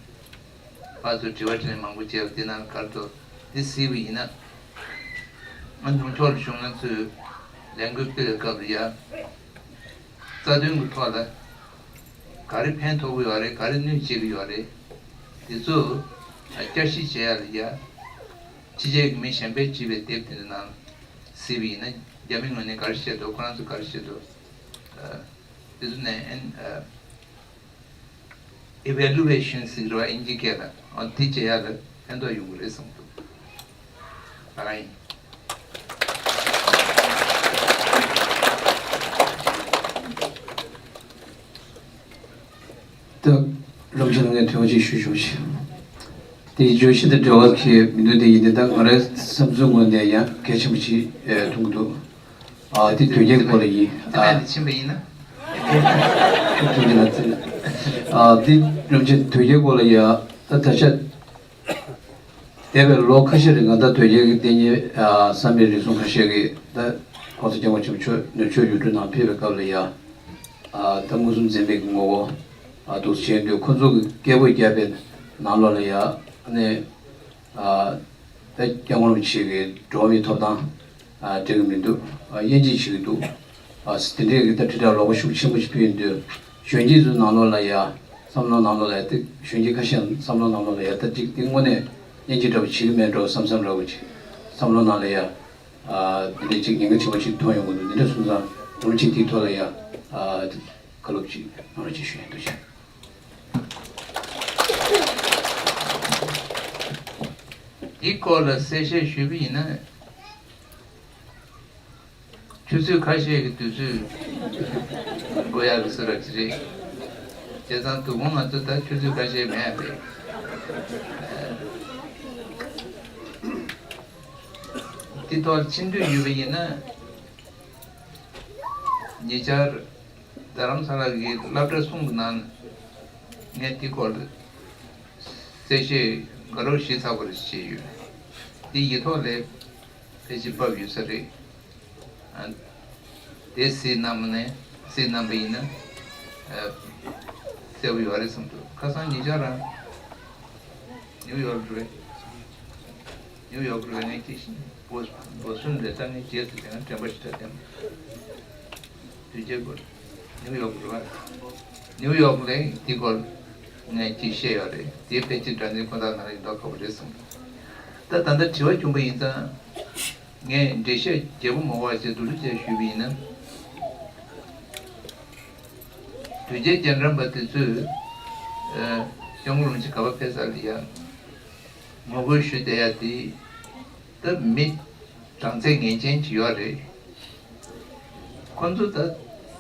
ཕར་ཚུར་དྲི་བ་དྲིས་ལན་མང་པོ་བྱས་པ་དེ་ནང་ག་རེ་འདུག་འདི་གཟིགས་པ་ཡིན་ན། ང་ནུབ་ཕྱོགས་ལ་བཞུགས་མཁན་ཚོས་ལས་འགུལ་སྤེལ་བའི་སྐབས་ལ་ཡ། རྩ་དོན་གྱི་ཐོག་ལ་ག་རེ་ཕན་ཐོགས་ཀྱི་ཡོད་རེད། ག་རེ་གནོད་བྱེད་ཀྱི་ཡོད་རེད། དེ་ཚོ་བསྐྱར་ཞིབ་བྱེད་ཡ་ལ་ཡ། ཕྱི་རྒྱལ་གྱི་མི་གཞན་པས་བྲིས་པའི་དེབ་དེ་འདྲ་ནང་གཟིགས་པ་ཡིན་ན་རྒྱ་མི་ངོས་ནས་ག་རེ་བཤད་འདུག་ཁོ་རང་ཚོས་ག་རེ་བཤད་འདུག་དེ་ཚོ་ནས་ཨན། Evaluation ཟེར་བ་ཨིན་ཇི་སྐད་ལ། ཨ། དེ་བྱེད་ཡ་ལ་ཕན་ཐོགས་ཡོང་གི་རེད་བསམ་འདུག་ད་ག་ཡིན། ད་རིན་པོ་ཆེ་ལ་ངས་དྲི་བ་ཅིག་ཞུ་ཆོག་ཅིག་དེའི་བརྗོད་གཞི་དང་འབྲེལ་བ་གི་མི་འདུག་དེ་ཡིན་དེ་ད་ང་རའི་བསམ་ཚུལ་ངོས་ནས་ཡང་གལ་ཆེན་པོ་ཅིག་ཨེ་མཐོང་གི་འདུག་ཨ། དེ་དོལ་རྒྱལ་སྐོར་ལ་ཡིན། ཨ། ཕྱིན་པ་ཡིན་ན། ཨ། དེ་རིན་པོ་ཆེ་དོལ་རྒྱལ་སྐོར་ལ་ཡ། ད་ད་ཆ་འདས་པའི་ལོ་ཁ་ཤས་རིང་ང་ད་དོལ་རྒྱལ་གྱི་བསྟེན་གཉེར། ཨ། བསམ་པའི་རིགས་གསུམ་ཁ་ཤས་ཀྱིས་ད་༸གོང་ས་༸སྐྱབས་མགོན་ཆེན་པོ་མཆོག་ནུབ་ཕྱོགས་ཡུལ་གྲུ་ནང་ཕེབས་པའི་སྐབས་ལ་ཡ། ཨ། ད་མངོན་སུམ་འཛེམ་མེད་ཀྱི་ངོ་བོ། ཨ། འདུག་སེ་བྱས་དུས་ཁོ་ཚོ་གི་སྐད་འབོད་བརྒྱབ་པའི་ནང་ལོགས་ལ་ཡ། ཨ་ནི། ཨ། ད་༸སྐྱབས་མགོན་རིན་པོ་ཆེ་གི་འགྲོ་བ་མིའི་ཐོབ་ཐང་། ཨ། འགྲིག་གི་མི་འདུག་ཨ། དབྱེ་འབྱེད་བྱེད་ཀྱི་འདུག་ཨ། དེ་འདྲའི་གི་ད་དྲིལ་བསྒྲགས་ལོག་པ་ཤུགས་ཆེན་པོ་ཞིག་ཕུལ་ཡོང་དུས་གཞོན་སྐྱེས་ཚོའི་ནང་ལོགས་ལ་ཡ། བསམ་བློ་ནང་ལོགས་ལ་ཡ། ད་གཞོན་སྐྱེས་ཁ་ཤས་བསམ་བློ་ནང་ལོགས་ལ་ཡ། ད་ཅིག་དེ་དངོས་གནས་དབྱེ་འབྱེད་འདྲ་པོ་བྱེད་ཀྱི་མེད་འགྲོ་བསམ་བསམ་འདྲ་པོ་ཅིག་བསམ་བློ་ནང་ལ་ཡ། ཨ། དེ་འདྲའི་ཅིག་ཉེན་ཁ་ཆེན་པོ་ཅིག་མཐོང་ཡོང་གི་འདུག་དེ་འདྲ་སོང་ཙང་ངོ་མ་ཅིག་དེའི་ཐོག་ལ་ཡ། ཨ། བཀའ་སློབ་ཅིག་གནང་རོགས་ཅིག་ཞུ་ཡ་འདུག་ཅིག་འདི་སྐོར་ལ་གསལ་བཤད་ཞུས་པ་ཡིན་ན། ཆུ་ཚོད་ཁ་ཤས་ཀྱི་དུས་ཚོད་འགོར་ཡག་གི་བཟོ་འདྲ་ཅིག་རེད། བྱས་ཙང་དོ་དགོང་ང་ཚོ་ད་ཆུ་ཚོད་ཁ་ཤས་མེད་རེད། འདི་ཐོག་ཕྱིན་འདོད་ཡོད་པ་ཡིན་ན། ཉེ་ཆར་རྡ་རམ་ས་ལ་གི་སློབ་གྲྭ་གསུམ་གྱི་ནང་ངས་འདི་སྐོར་གསལ་བཤད་དགའ་རབ་ཞིབ་ཚགས་པོ་རེ་བྱས་ཡོད། འདི་ཡིག་ཐོག་ལ་ཕལ་ཆེར་ཕབ་ཡོད་ས་རེད། ཨ། དེ་གཟིགས་གནང་ནས་གཟིགས་གནང་པ་ཡིན་ན་ཨ། གསལ་པོ་ཡོད་རེད་བསམ་འདུག་ཁ་སང་ཉེ་ཆར་རང་ནིའུ་ཡོག་རེད། ནིའུ་ཡོག་རེད། ངས་ཅིག་བཞིན་བོ་བོ་སུན་རེད། ད་ངས་རྗེས་སུ་དེ་ན་དྲན་པ་ཞིག་ད་དེ་མ་དུས་རྒྱལ་པོ་ནིའུ་ཡོག་རེད་བ། ནིའུ་ཡོག་ལས་འདི་སྐོར་ངས་ཅིག་བཤད་ཡོད་རེད། དེ་ཕལ་ཆེར་དྲ་འཛིན་ཁོ་ཐག་ནང་ལ་ཡིན་མདོག་ཁ་པོ་རེད་བསམ་འདུག་ད་ད་ལྟ་དྲི་བ་བྱུང་པ་ཡིན་ཙང་། ངས་འགྲེལ་བཤད་རྒྱས་པོ་མ་དགོས་པ་ཞིག་བསྡུ་སྒྲིག་བྱས་ཞུས་པ་ཡིན་ན། དོལ་རྒྱལ་རྒྱ་འགྲམ་པ་དེ་ཚོས་ཨ། སྐྱབས་མགོན་རིན་པོ་ཆེ་ག་པར་ཕེབས་ས་ལ་ཡ་ངོ་རྒོལ་ཞུ་བསྡད་ཡ་དེ་ད་མི་གྲངས་ཚད་ངེས་ཅན་ཅིག་ཡོད་རེད། ཁོ་ཚོ་ད་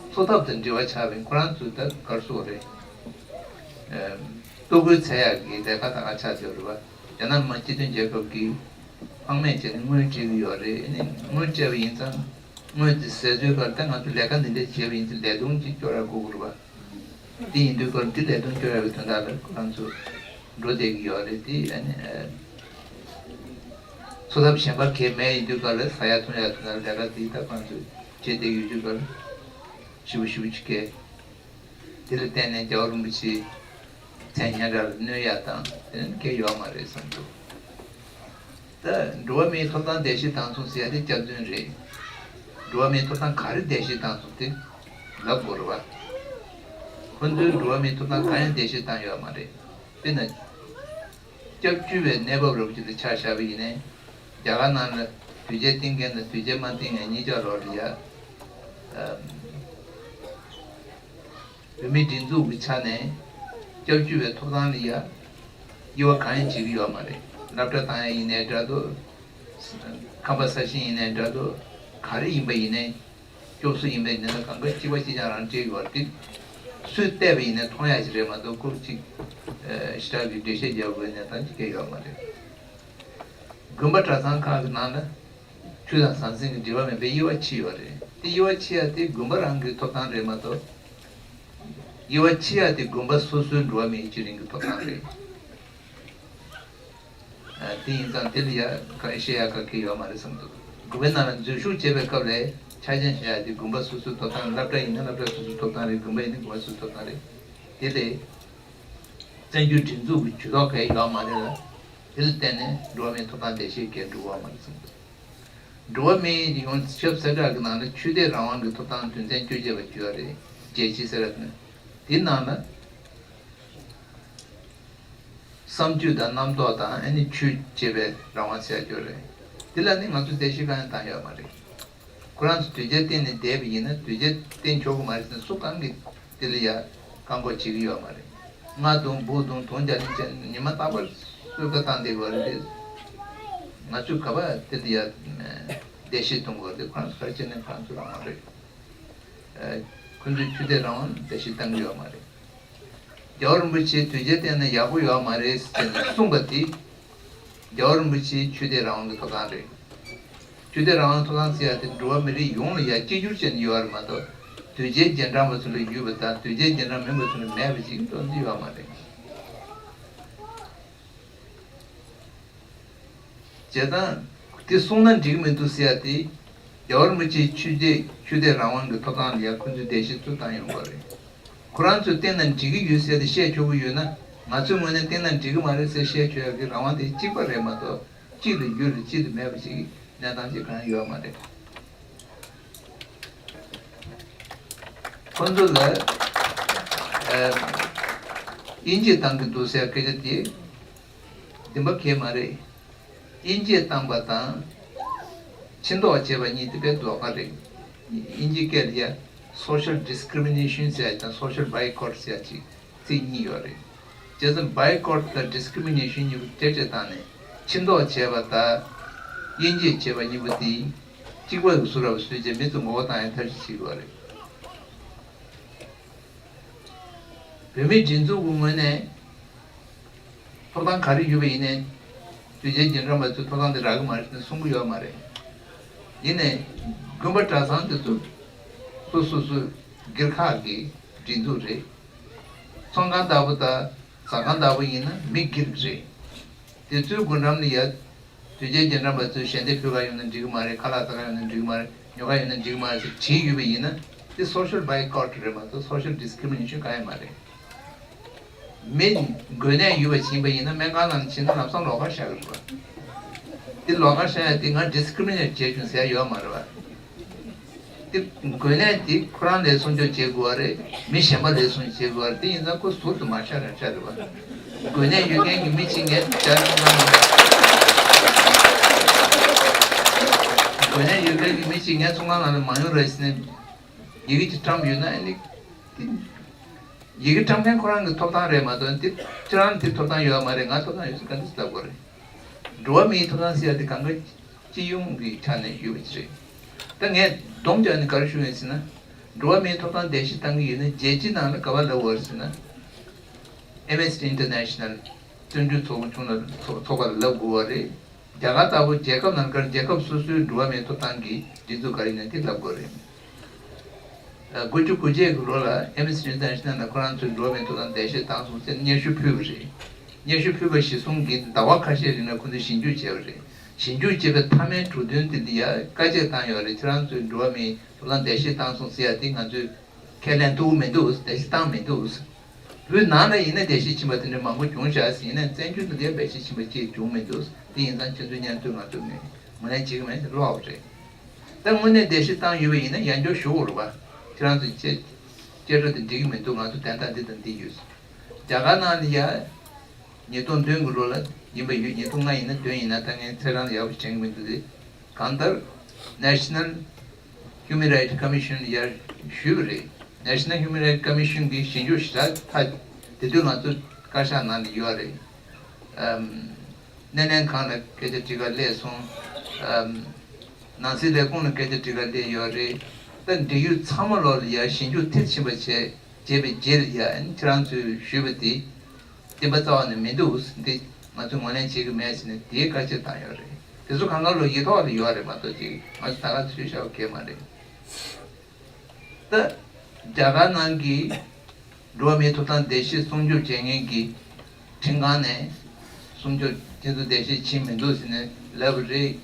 འཚོ་ཐབས་དང་འབྲེལ་བ་ཆགས་པའི་ཁོ་རང་ཚོ་ད་གར་སོགས་རེད། ཨ། གཏོར་རྒོལ་བྱེད་ཡག་གི་ལས་ཀ་ད་ག་ཆགས་བསྡད་རེད་བ། རྒྱ་ནག་མི་དམངས་སྤྱི་མཐུན་རྒྱལ་ཁབ་ཀྱི་ཕངས་མེད་བྱས་ནས་དངུལ་སྤྲད་ཀྱི་ཡོད་རེད། ཨ་ནི་དངུལ་སྤྲད་པ་ཡིན་ཙང་དངུལ་དེ་ཟད་ཚུལ་གར་ད་ང་ཚོ་ལས་ཀ་འདི་འདྲ་བྱས་པ་ཡིན་ཙང་ལས་དོན་ཅིག་སྐྱོར་ཡག་དགོས་ཀྱི་རེད་བ། དེ་ཡིན་དུས་སྐབས་འདི་ལས་དོན་སྐྱོར་ཡག་གི་དོན་དག་ལ་ཁོ་རང་ཚོ་འགྲོ་བསྡད་ཀྱི་ཡོད་རེད། དེ་ཨ་ནི་ཨ། འཚོ་ཐབས་གཞན་པ་གང་ཡང་མེད་ཡིན་དུས་སྐབས་ལ་ཟ་ཡག་འཐུང་ཡག་དོན་དག་ལས་ཀ་དེ་ད་ཁོ་རང་ཚོ་བྱེད་བསྡད་ཀྱི་ཡོད་དུས་སྐབས་ཞེ་པོ་ཞེ་པོ་ཅིག་གས། དེ་ལ་བརྟེན་ནས་རྒྱལ་བ་རིན་པོ་ཆེའི་མཚན་སྙན་གྲགས་ལ་གནོད་ཡག་དང་དེ་ནི་གལ་ཡོད་མ་རེད་བསམ་འདུག་ད་འགྲོ་བ་མིའི་ཐོབ་ཐང་བརྡལ་བཤིག་བཏང་སོང་ཟེར་ཡ་དེ་སྐྱག་རྫུན་རེད། འགྲོ་བ་མིའི་ཐོབ་ཐང་ག་རེ་བརྡལ་བཤིག་བཏང་སོང་དེ་ལབ་དགོས་རེད་བ། ཁོ་ཚོས་འགྲོ་བ་མིའི་ཐོབ་ཐང་གང་ཡང་བརྡལ་བཤིག་བཏང་ཡོད་མ་རེད། དཔེར་ན། སྐྱབས་བཅོལ་བའི་གནས་བབ་རབ་ཅིག་ལ་ཆ་བཞག་པ་ཡིན་ནའི། རྒྱ་གར་ནང་ལ་དོལ་རྒྱལ་བསྟེན་མཁན་དང་དོལ་རྒྱལ་མ་བསྟེན་མཁན་གཉིས་ཆ་རོགས་ལ་ཡ། ཨ། བོད་མིའི་སྒྲིག་འཛུགས་ཀྱི་ཆ་ནས་སྐྱབས་བཅོལ་བའི་ཐོབ་ཐང་ལ་ཡ། དབྱེ་བ་གང་ཡང་བྱེད་ཀྱི་ཡོད་མ་རེད། སློབ་གྲྭ་བཏང་ཡ་ཡིན་ནའི་འདྲ་འདུག་ཁང་པ་ས་ཞིང་ཡིན་ནའི་འདྲ་འདུག་ག་རེ་ཡིན་པ་ཡིན་ནའི། སྐྱོབ་གསོ་ཡིན་པའི་ཉེན་ཁ་གང་ག་གཅིག་པ་གཅིག་རྐྱང་རང་འཕྲད་ཡོད་རེད། སུས་བལྟས་པ་ཡིན་ན་མཐོང་ཡག་ཞིག་རེད་མ་གཏོགས་ཁོ་གཅིག་ཨ། ཞེ་དྲག་གི་འགྲེལ་བཤད་རྒྱག་དགོས་གནས་སྟངས་ཅིག་སྐྱེ་ཡོད་མ་རེད། དགོན་པ་གྲྭ་ཚང་ཁག་གི་ནང་ལ་ཆོས་དང་ཟང་ཟིང་གི་འབྲེལ་བ་མེད་པའི་དབྱེ་བ་ཕྱེ་ཡོད་རེད། དེ་དབྱེ་བ་ཕྱེ་ཡག་དེ་དགོན་པ་རང་གི་ཐོབ་ཐང་རེད་མ་གཏོགས། དབྱེ་བ་ཕྱེ་ཡག་དེ་དགོན་པ་སོ་སོའི་འགྲོ་བ་མིའི་སྤྱི་རིང་གི་ཐོབ་ཐང་རེད། ཨ། དེ་ཡིན་ཙང་དེ་ལ་ཡ་ག་བཤད་ཡག་ག་གེ་ཡོད་མ་རེད་བསམ་འདུག་དགོན་པའི་ནང་ལ་འཛུལ་ཞུགས་བྱེད་པའི་སྐབས་ལ་ཆ་རྐྱེན་བཞག་ཡག་དེ་དགོན་པ་སོ་སོའི་ཐོབ་ཐང་། སློབ་གྲྭ་ཡིན་ན་སློབ་གྲྭ་སོ་སོའི་ཐོབ་ཐང་རེད། དགོན་པ་ཡིན་ན་དགོན་པ་སོ་སོའི་ཐོབ་ཐང་རེད། དེ་ལས་བཙན་བྱོལ་སྒྲིག་འཛུགས་ཀྱི་ཇུས་གཏོགས་གང་ཡང་ཡོད་མ་རེད་ལ། དེ་ལ་བརྟེན་ནས་འགྲོ་བ་མིའི་ཐོབ་ཐང་བརྡལ་བཤིག་གང་ཡང་འགྲོ་གི་ཡོད་མ་རེད་བསམ་འདུག་འགྲོ་བ་མིའི་ཡོངས་ཁྱབ་གསལ་བསྒྲགས་ཀྱི་ནང་ལ་ཆོས་དད་རང་དབང་གི་ཐོབ་ཐང་དོན་ཚན་བཅོ་བརྒྱད་པ་བརྗོད་ཡོད་རེད། རྒྱལ་སྤྱིའི་གསལ་བསྒྲགས་ནང་། དེའི་ནང་ལ། བསམ་སྤྱོད་དང་རྣམ་རྟོག་དང་ཨ་ནི་ཆོས་བྱེད་པའི་རང་དབང་ཟེར་ཡག་ཡོད་རེད། དེ་ལ་ནི་ང་ཚོས་བརྡལ་བཤིག་གང་ཡང་བཏང་ཡོད་མ་རེད། ཁོ་རང་ཚོ་དོལ་རྒྱལ་བསྟེན་ནས་བསྡད་པ་ཡིན་ན་དོལ་རྒྱལ་བསྟེན་ཆོག་གི་མ་རེད་ཟེར་ནས་སུ་གང་གིས་དེ་ལ་ཡ་བཀག་འགོག་བྱེད་ཀྱི་ཡོད་མ་རེད། རྔ་བརྡུང་འབུ་བརྡུང་དུང་རྒྱ་ལིང་བྱས་ནས་ཉི་མ་རྟག་པར་གསོལ་ཁ་བཏང་བསྡད་དགོས་རེད། ང་ཚོས་ག་པར་དེ་ལ་ཡ་བརྡལ་བཤིག་གཏོང་དགོས་རེད། ཁོ་རང་ཚོ་ག་རེ་བྱས་ནས་ཁོ་རང་ཚོ་རང་དབང་རེད། ཨ། ཁོ་ཚོས་ཆོས་དད་རང་དབང་བརྡལ་བཤིག་བཏང་གི་ཡོད་མ་རེད། རྒྱལ་བ་རིན་པོ་ཆེས་དོལ་རྒྱལ་བསྟེན་ན་ཡག་པོ་ཡོད་མ་རེད་ཟེར་ནས་གསུངས་པ་དེ། རྒྱལ་བ་རིན་པོ་ཆེའི་ཆོས་དད་རང་དབང་གི་ཐོབ་ཐང་རེད། ཆོས་དད་རང་དབང་ཐོབ་ཐང་ཟེར་ཡ་དེ་འགྲོ་བ་མི་རིགས་ཡོངས་ལ་ཡ་གཅིག་གྱུར་བྱས་ནས་ཡོད་རེད་མ་གཏོགས། དོལ་རྒྱལ་རྗེས་འབྲང་པ་ཚོ་ལ་ཡོད་པ་དང་དོལ་རྒྱལ་རྗེས་འབྲང་མིན་པ་ཚོ་ལ་མེད་པ་ཞིག་སྟོན་རྒྱུ་ཡོད་མ་རེད། བྱས་ཙང་། དེ་གསུངས་ན་འགྲིག་གི་མི་འདུག་ཟེར་ཡ་དེ། རྒྱལ་བ་རིན་པོ་ཆེའི་ཆོས་དད་ཆོས་དད་རང་དབང་གི་ཐོབ་ཐང་ལ་ཡ་ཁོ་ཚོས་བརྡལ་བཤིག་ཚུར་བཏང་ཡོང་གི་རེད། ཁོ་རང་ཚོས་བསྟེན་ན་འགྲིག་གི་ཡོད་ཟེར་ཏེ་བཤད་ཆོག་གི་ཡོད་ན། ང་ཚོའི་ངོས་ནས་བསྟེན་ན་འགྲིག་གི་མ་རེད་ཟེར་བཤད་ཆོག་ཡ་གི་རང་དབང་དེ་གཅིག་པ་རེད་མ་གཏོགས། གཅིག་ལ་ཡོད་རེད་གཅིག་ལ་མེད་པ་ཞིག་གནས་སྟངས་ཅིག་གང་ཡང་ཡོད་མ་རེད། ཁོ་ཚོ་ལ་ཨ། དབྱེ་འབྱེད་བཏང་གི་འདུག་ཟེར་སྐད་ཆ་དེ་བདེན་པ་གང་ཡང་མ་རེད། དབྱེ་འབྱེད་བཏང་པ་དང་ཕྱིར་ལྡོག་བྱས་པ་གཉིས་དེ་དཔེ་ལྡོག་པ་རེད། དབྱིན་ཇིའི་སྐད་ལ་ཡ་social discrimination ཟེར་ཡ་དང་social boycott ཟེར་ཡ་ཅིག་ཚིག་གཉིས་ཡོད་རེད། བྱས་ཙང་boycott དང་discrimination གཉིས་པོ་ཐེར་ཆ་བཏང་ནས་ཕྱིར་ལྡོག་བྱས་པ་དང་དབྱེ་འབྱེད་བྱས་པ་གཉིས་པོ་དེ་གཅིག་པ་གི་བཟོ་འདྲ་བཟོས་བྱས་མི་ཚོ་ངོ་རྒོལ་བཏང་ཡ་ཐབས་ཤེས་བྱེད་དགོས་རེད། བོད་མིའི་སྒྲིག་འཛུགས་ཀྱི་ངོས་ནས་ཐོབ་ཐང་ག་རེ་ཡོད་པ་ཡིན་ནའི། དོལ་རྒྱལ་རྗེས་འབྲང་པ་ཚོས་ཐོབ་ཐང་དེ་རག་གི་མ་རེད་ཟེར་གསུང་གི་ཡོད་མ་རེད། ཡིན་ནའི། དགོན་པ་གྲྭ་ཚང་དེ་ཚོ་ སོ་སོ་སོའི་སྒེར་ཁག་གི་སྒྲིག་འཛུགས་རེད། ཚོང་ཁང་ལྟ་བུ་དང་ཟ་ཁང་ལྟ་བུ་ཡིན་ན་མི་སྒེར་གྱི་རེད། དེ་ཚོའི་སྒོ་འགྲམ་ལ་ཡ། དོལ་རྒྱལ་རྗེས་འབྲང་པ་ཚོས་ཞལ་འདེབས་ཕུལ་ག་ཡོང་ན་འགྲིག་གི་མ་རེད། ཁ་ལག་ཟ་ག་ཡོང་ན་འགྲིག་གི་མ་རེད། ཉོ་ག་ཡོང་ན་འགྲིག་གི་མ་རེད་ཟེར་བྲིས་ཡོད་པ་ཡིན་ན། དེ་social boycott རེད་མ་གཏོགས་social discrimination གང་ཡང་མ་རེད། མི་འགོས་ནད་ཡོད་པ་ཕྱིན་པ་ཡིན་ན་སྨན་ཁང་ནང་ཕྱིན་ན་ལམ་སང་ལོགས་ཀར་བཞག་གི་རེད་པ། དེ་ལོགས་ཀར་བཞག་ཡ་དེ་ང་discriminate བྱས་བྱུང་ཟེར་ཡ་ཡོད་མ་རེད་པ། དེ་འགོས་ནད་དེ་ཁོ་རང་ལ་སྲུང་སྐྱོབ་བྱེད་དགོས་པ་རེད། མི་གཞན་པ་ལ་སྲུང་སྐྱོབ་བྱེད་དགོས་པ་རེད། དེ་ཡིན་ཙང་ཁོ་ཟུར་དུ་མ་བཞག་ན་འདྲ་རེད་པ། འགོས་ནད་ཡོད་མཁན་གྱི་མི་གཅིག་ངས་བྱ་རང་གང་འགོས་ནད་ཡོད་མཁན་གྱི་མི་གཅིག་ངའི་ཚོང་ཁང་ནང་ལ་མ་ཡོང་རོགས་ཟེར་ནས་ཡི་གེ་གཅིག་བཀྲམ་ཡོད་ན། ཨ་ནི་དེ་ཡི་གེ་བཀྲམ་མཁན་ཁོ་རང་གི་ཐོབ་ཐང་རེད་མ་གཏོགས། དེ་ཁྱེད་རང་དེ་ཐོབ་ཐང་ཡོད་མ་རེད། ང་ཐོབ་ཐང་ཡོད་ཟེར་ག་འདྲ་ཟེར་ལབ་དགོས་རེད། འགྲོ་བ་མིའི་ཐོབ་ཐང་ཟེར་ཡ་དེ་གང་ག་སྤྱི་ཡོངས་ཀྱི་ཆ་ནས་ཡོད་པ་ཅིག་རེད། ད་ངས་སྡོམ་རྒྱག་ནས་ག་རེ་ཞུ་ཡིན་ཟེར་ན། འགྲོ་བ་མིའི་ཐོབ་ཐང་འགྲེལ་བཤད་བཏང་གི་ཡོད་ན་རྒྱལ་སྤྱིའི་ནང་ལ་ག་པར་ལབ་དགོས་རེད་ཟེར་ན། Amnesty International བཙོན་འཇུག་ཚོགས་ཆུང་ལ་ཚོགས་ཚོགས་པ་ལ་ལབ་དགོས་པ་རེད། རྒྱ་གར་ལྟ་བུ་རྒྱལ་ཁབ་ནང་ལ་རྒྱལ་ཁབ་སོ་སོའི་འགྲོ་བ་མིའི་ཐོབ་ཐང་གི་སྒྲིག་འཛུགས་ག་རེ་ཡིན་ན་དེ་ལབ་དགོས་རེད། དགུ་བཅུ་གོ་གཅིག་གི་ལོ་ལ་Amnesty International ལ་ཁོ་རང་ཚོས་འགྲོ་བ་མིའི་ཐོབ་ཐང་འགྲེལ་བཤད་བཏང་སོང་ཟེར་སྙན་ཞུ་ཕུལ་བ་རེད། སྙན་ཞུ་ཕུལ་བ་གཞིར་བཟུང་གིས་ཟླ་བ་ཁ་ཤས་རིང་ལ་ཁོ་ཚོས་ཞིབ་འཇུག་བྱས་པ་རེད། ཞིབ་འཇུག་བྱས་པའི་མཐའ་མའི་གྲོས་མཐུན་དེ་ལ་ཡ་བཀའ་བཅད་བཏང་ཡོད་རེད། ཁྱེད་རང་ཚོས་འགྲོ་བ་མིའི་ཐོབ་ཐང་འགྲེལ་བཤད་བཏང་སོང་ཟེར་ཡ་དེ་ང་ཚོས་ཁས་ལེན་ཐུབ་མི་འདུག་འགྲེལ་བཤད་བཏང་མི་འདུག་བོད་ནང་ལ་ཡིན་ན་འགྲེལ་བཤད་ཕྱིན་པ་དེ་འདྲ་མང་པོ་བྱུང་བཞག་ཟེར། ཡིན་ནའི་བཙན་བྱོལ་དུ་འགྲེལ་བཤད་ཕྱིན་པ་ཅིག་བྱུང་མི་འདུག་དེ་ཡིན་ཙང་ཁྱེད་ཚོའི་སྙན་ཐོ་ང་ཚོ་ནས་ངོས་ལེན་བྱེད་ཀྱི་མེད་ཟེར་ཀློག་པ་རེད། ད་དངོས་གནས་འགྲེལ་བཤད་བཏང་ཡོད་པ་ཡིན་ན་ཡང་བསྐྱར་ཞུ་དགོས་རེད་པ། ཁྱེད་རང་ཚོས་བཅད་བཅད་ཁྲ་དེ་འགྲིག་གི་མི་འདུག་ང་ཚོ་དན་རྟགས་འདི་དང་འདི་ཡོད། རྒྱ་གར་ནང་ལ་ཡ། ཉིས་སྟོང་བདུན་གྱི་ལོ་ལ་ཡིན་པ་ཡོད། ཉིས་སྟོང་ལྔ་ཡིན་ན་བདུན་ཡིན་ན་ད་ངས་ཚེས་གྲངས་ཡག་པོ་དྲན་གྱི་མི་འདུག་དེ་གང་ལྟར་National Human Rights Commission ཡར་ཞུས་པ་རེད། National Human Rights Commission གིས་ཞིབ་འཇུག་ཞེ་དྲག་ཕ་དེ་དུས་ང་ཚོ་བཀའ་ཤག་ནང་ལ་ཡོད་རེད། ཨམ། སྣེ་ལེན་ཁང་ལ་སྐད་ཆ་དྲི་ག་སླེབས་སོང་། ཨམ། ནང་སྲིད་ལས་ཁུངས་ལ་སྐད་ཆ་དྲི་ག་སླེབས་ཡོད་རེད། ད་འབྲེལ་ཡོད་ཚང་མ་ལོག་ལ་ཡར་ཞིབ་འཇུག་མཐིལ་ཕྱིན་པ་བྱས་བྱས་པའི་རྗེས་ལ་ཡ་ཁྱེད་རང་ཚོས་ཞུས་པ་དེ། བདེན་པ་རྩ་བ་ནས་མི་འདུག་འདི་ང་ཚོས་ངོས་ལེན་བྱེད་ཀྱི་མེད་ཟེར་ནས་དེའི་བཀའ་ཆད་བཏང་ཡོད་རེད། དེ་ཚོ་གང་ག་ལོ་ཡིག་ཐོག་ལ་ཡོད་རེད་མ་གཏོགས་ཅིག་ང་ཚོ་ད་ག་ཚོད་བཤད་པ་གལ་མ་རེད། ད་རྒྱ་གར་ནང་གི་འགྲོ་བ་མིའི་ཐོབ་ཐང་འགྲེལ་བཤད་སྲུང་སྐྱོབ་བྱེད་མཁན་གྱི་ཁྲིམས་ཁང་ནས་སྲུང་སྐྱོབ་དེ་ཚོ་འགྲེལ་བཤད་བྱེད་མི་འདུག་ཟེར་ནས་ལབ་པ་རེད།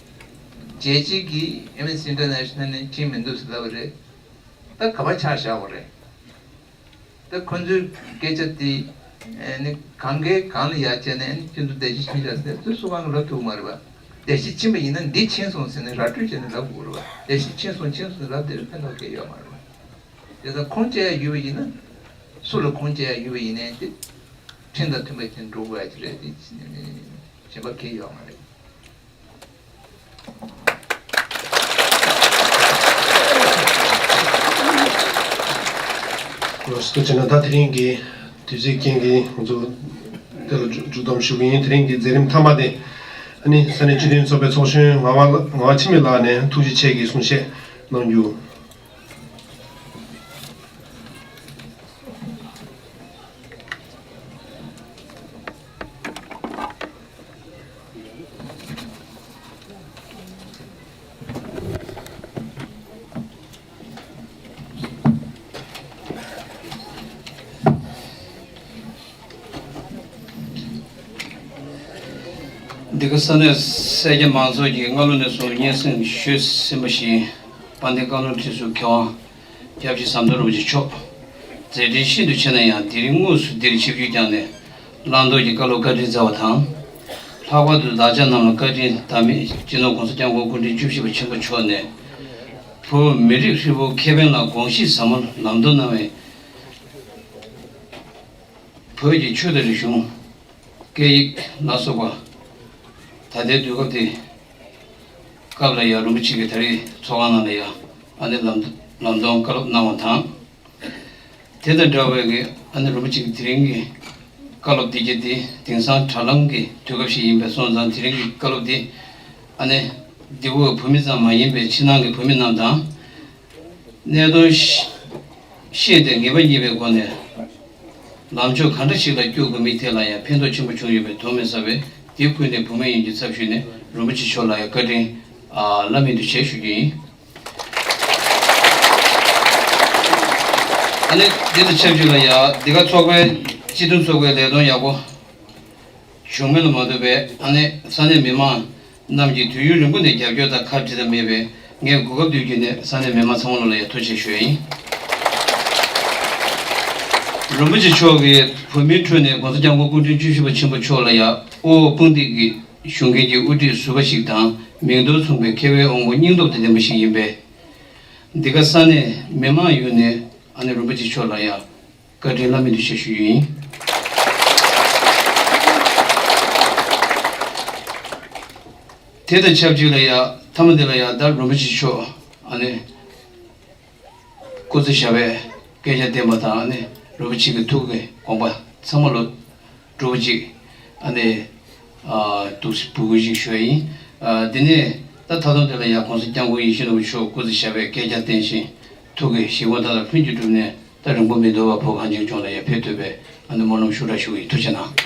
རྒྱལ་སྤྱི་གི་Amnesty International ནས་བྱེད་མི་འདུག་ཟེར་ལབ་པ་རེད། ད་ག་པར་ཆ་བཞག་པ་རེད། ད་ཁོ་ཚོའི་སྐད་ཆ་དེ་ཨེ་ནི་གང་གའི་གང་ལ་ཡར་བྱས་ནས་ཨེ་ནི་ཁྱེད་ཚོ་འགྲེལ་བཤད་ཕྱིན་བཞག་ཟེར་ཚོས་སུ་གང་གིས་ལབ་ཐུབ་ཀྱི་མ་རེད་པ། འགྲེལ་བཤད་ཕྱིན་པ་ཡིན་ན་འདི་ཕྱིན་སོང་ཟེར་ནས་ར་སྤྲོད་བྱས་ནས་ལབ་དགོས་རེད་པ། འགྲེལ་བཤད་ཕྱིན་སོང་ཕྱིན་སོང་ལབ་དེར་ཕན་ཐོགས་གང་ཡང་ཡོད་མ་རེད་པ། དེ་ལྟར་ཁུངས་སྐྱེལ་ཡ་ཡོད་པ་ཡིན་ན། སུ་ལ་ཁུངས་སྐྱེལ་ཡ་ཡོད་པ་ཡིན་ནའི་དེ་ཁྲིམས་དང་མཐུན་པ་ཅན་འགྲོ་དགོས་ཡ་ཅིག་རེད། དེ་གཞན་པ་གང་ཡང་ཡོད་མ་རེད། ལགས་སོ། བྱས་ན་ད་དེ་རིང་གི་དུས་ཚོད་རྐྱེན་གྱིས་ང་ཚོ་དེ་ལ་མཇུག་མཇུག་བསྡོམས་ཞུ་གི་ཡིན། དེ་རིང་གི་མཛད་རིམ་མཐའ་མ་དེ་ཨ་ནི་ས་གནས་སྤྱི་མཐུན་ཚོགས་པའི་ཚོགས་གཞོན་ངག་དབང་ངག་དབང་འཆི་མེད་ལགས་ནས་ཐུགས་རྗེ་ཆེ་གི་གསུང་བཤད་གནང་རྒྱུ། འདི་ག་ས་གནས་སེར་སྐྱ་མང་ཚོགས་ཀྱིས་སྔ་ལོ་ནས་བཟུང་སྙན་སེང་ཞུས་ཟིན་པ་བཞིན། དཔལ་ལྡན་བཀའ་བློན་ཁྲི་ཟུར་མཁས་དབང་སྐྱབས་རྗེ་ཟམ་གདོང་རིན་པོ་ཆེ་མཆོག་མཛད་འཕྲིན་ཤིན་ཏུ་ཆེ་ན་ཡང་དེ་རིང་དངོས་སུ་འདིར་ཆིབས་བསྒྱུར་བསྐྱངས་ནས་བླང་དོར་གྱི་བཀའ་སློབ་བཀའ་དྲིན་སྩལ་བ་དང་། ལྷག་པར་དུ་བདག་ཅག་རྣམས་ལ་བཀའ་དྲིན་བདག་མེད་སྤྱི་ནོར་༸གོང་ས་༸སྐྱབས་མགོན་སྐུ་ཕྲེང་བཅུ་བཞི་པ་ཆེན་པོ་མཆོག་ནས། བོད་མི་རིགས་ཧྲིལ་པོ་ཁེ་ཕན་ལ་དགོངས་གཞི་ཟབ་མོ་ལམ་སྟོན་གནང་བའི་བོད་ཀྱི་ཆོས་དང་རིག་གཞུང་། སྐད་ཡིག་ལ་སོགས་པ། ད་ལྟའི་དུས་སྐབས་དེ་སྐབས་ལ་ཡང་རིན་པོ་ཆེ་གིས་ད་རེས་ཚོགས་ཁང་ནང་ལ་ཡང་ཨ་ནི་ལམ་ལམ་སྟོན་བཀའ་སློབ་གནང་བ་དང་། དེ་དང་འདྲ་བའི་གི་ཨ་ནི་རིན་པོ་ཆེ་གིས་དེ་རིང་གི་བཀའ་སློབ་འདི་གྱད་དེ་དེང་སང་དྲ་ལམ་གྱི་དུས་སྐབས་ཤིག་ཡིན་པས་སོང་ཙང་དེ་རིང་གི་བཀའ་སློབ་འདི་ཨ་ནི་འདི་བོད་བོད་མི་ཙམ་མ་ཡིན་པའི་ཕྱི་ནང་གི་བོད་མི་རྣམས་དང་། གནད་དོན་ཤེས་ཤེས་ཏེ་ངེས་པ་རྙེད་པའི་སྒོ་ནས་ལམ་ཕྱོགས་ག་འདྲ་ཞིག་ལ་བསྐྱོད་དགོས་མིན་ཐད་ལ་ཡང་ཕན་ཐོགས་ཆེན་པོ་བྱུང་ཡོད་པའི་དོན་མི་ཟ་བས། དེ་ཀུན་ནས་བུ་མོ་ཡིན་གྱི་ཚབ་ཞུས་ནས་རིན་པོ་ཆེ་མཆོག་ལ་ཡང་བཀའ་དྲིན་ཨ་བླ་མེད་དུ་ཆེ་ཞུ་རྒྱུ་ཡིན། ཨ་ནི་འདི་དང་ཆབས་ཅིག་ལ་ཡ་འདི་ག་ཚོགས་པའི་སྤྱི་མཐུན་ཚོགས་པའི་ལས་དོན་ཡག་པོ་བྱུང་མིན་ལ་མ་ལྟོས་པའི་ཨ་ནི་ས་གནས་མི་མང་རྣམས་ཀྱིས་དུས་ཡུན་རིང་པོ་ནས་རྒྱབ་སྐྱོར་དང་ཁ་བྲལ་དུ་མེད་པས། ངས་གོ་སྐབས་འདི་བརྒྱུད་ནས་ས་གནས་མི་མང་ཚང་མ་ལ་ཡང་ཐུགས་རྗེ་ཆེ་ཞུ་ཡ་ཡིན། རིན་པོ་ཆེ་མཆོག་གིས་བོད་མིའི་ཁྲོད་ནས་༸གོང་ས་༸སྐྱབས་མགོན་སྐུ་ཕྲེང་བཅུ་བཞི་པ་ཆེན་པོ་མཆོག་ལ་ཡང་དབུ་འོག་དཔུང་སྡེ་གི་ཞུགས་མཁན་གྱི་དབུ་ཁྲིད་ཟུར་པ་ཞིག་དང་མིང་དོན་མཚུངས་པའི་མཁས་པའི་དབང་པོ་སྙིང་སྟོབས་དང་ལྡན་པ་ཞིག་ཡིན་པས། འདི་ག་ས་གནས་མི་མང་ཡོངས་ནས་ཨ་ནེ་རིན་པོ་ཆེ་མཆོག་ལ་ཡང་བཀའ་དྲིན་བླ་མེད་དུ་ཞེས་ཞུ་རྒྱུ་ཡིན། དེ་དང་ཆབས་ཅིག་ལ་ཡང་མཐའ་མ་འདི་ལ་ཡང་ད་རིན་པོ་ཆེ་མཆོག་ཨ་ནེ་སྐུ་ཚེ་ཞབས་པད་བསྐལ་བརྒྱར་བརྟན་པ་དང་ཨ་ནེ་རིན་པོ་ཆེ་གི་ཐུགས་ཀྱི་དགོངས་པ་ཚང་མ་ལོ་འགྲུབ་པ་ཅིག་ཨ་ནེ་ཨ་འདུག་སེ་འབོད་སྐུལ་ཞིག་ཞུ་ཡ་ཡིན། ཨ་འདི་ནས་ད་ད་དུང་དེ་ལ་ཡང་༸གོང་ས་༸སྐྱབས་མགོན་ཡིད་བཞིན་ནོར་བུ་མཆོག་སྐུ་ཚེ་ཞབས་པད་བསྐལ་བརྒྱར་བརྟན་ཞིང་ཐུགས་ཀྱི་བཞེད་དགོངས་མཐའ་དག་ལྷུན་གྱིས་གྲུབ་ནས་ད་རིང་པོ་མི་ཐོགས་པར་བོད་གངས་ཅན་ལྗོངས་ལ་ཡར་ཕེབས་ཐུབ་པའི་ཨ་ནི་སྨོན་ལམ་ཤུགས་དྲག་ཞུ་གི་ཡིན། ཐུགས་རྗེ་གནང་།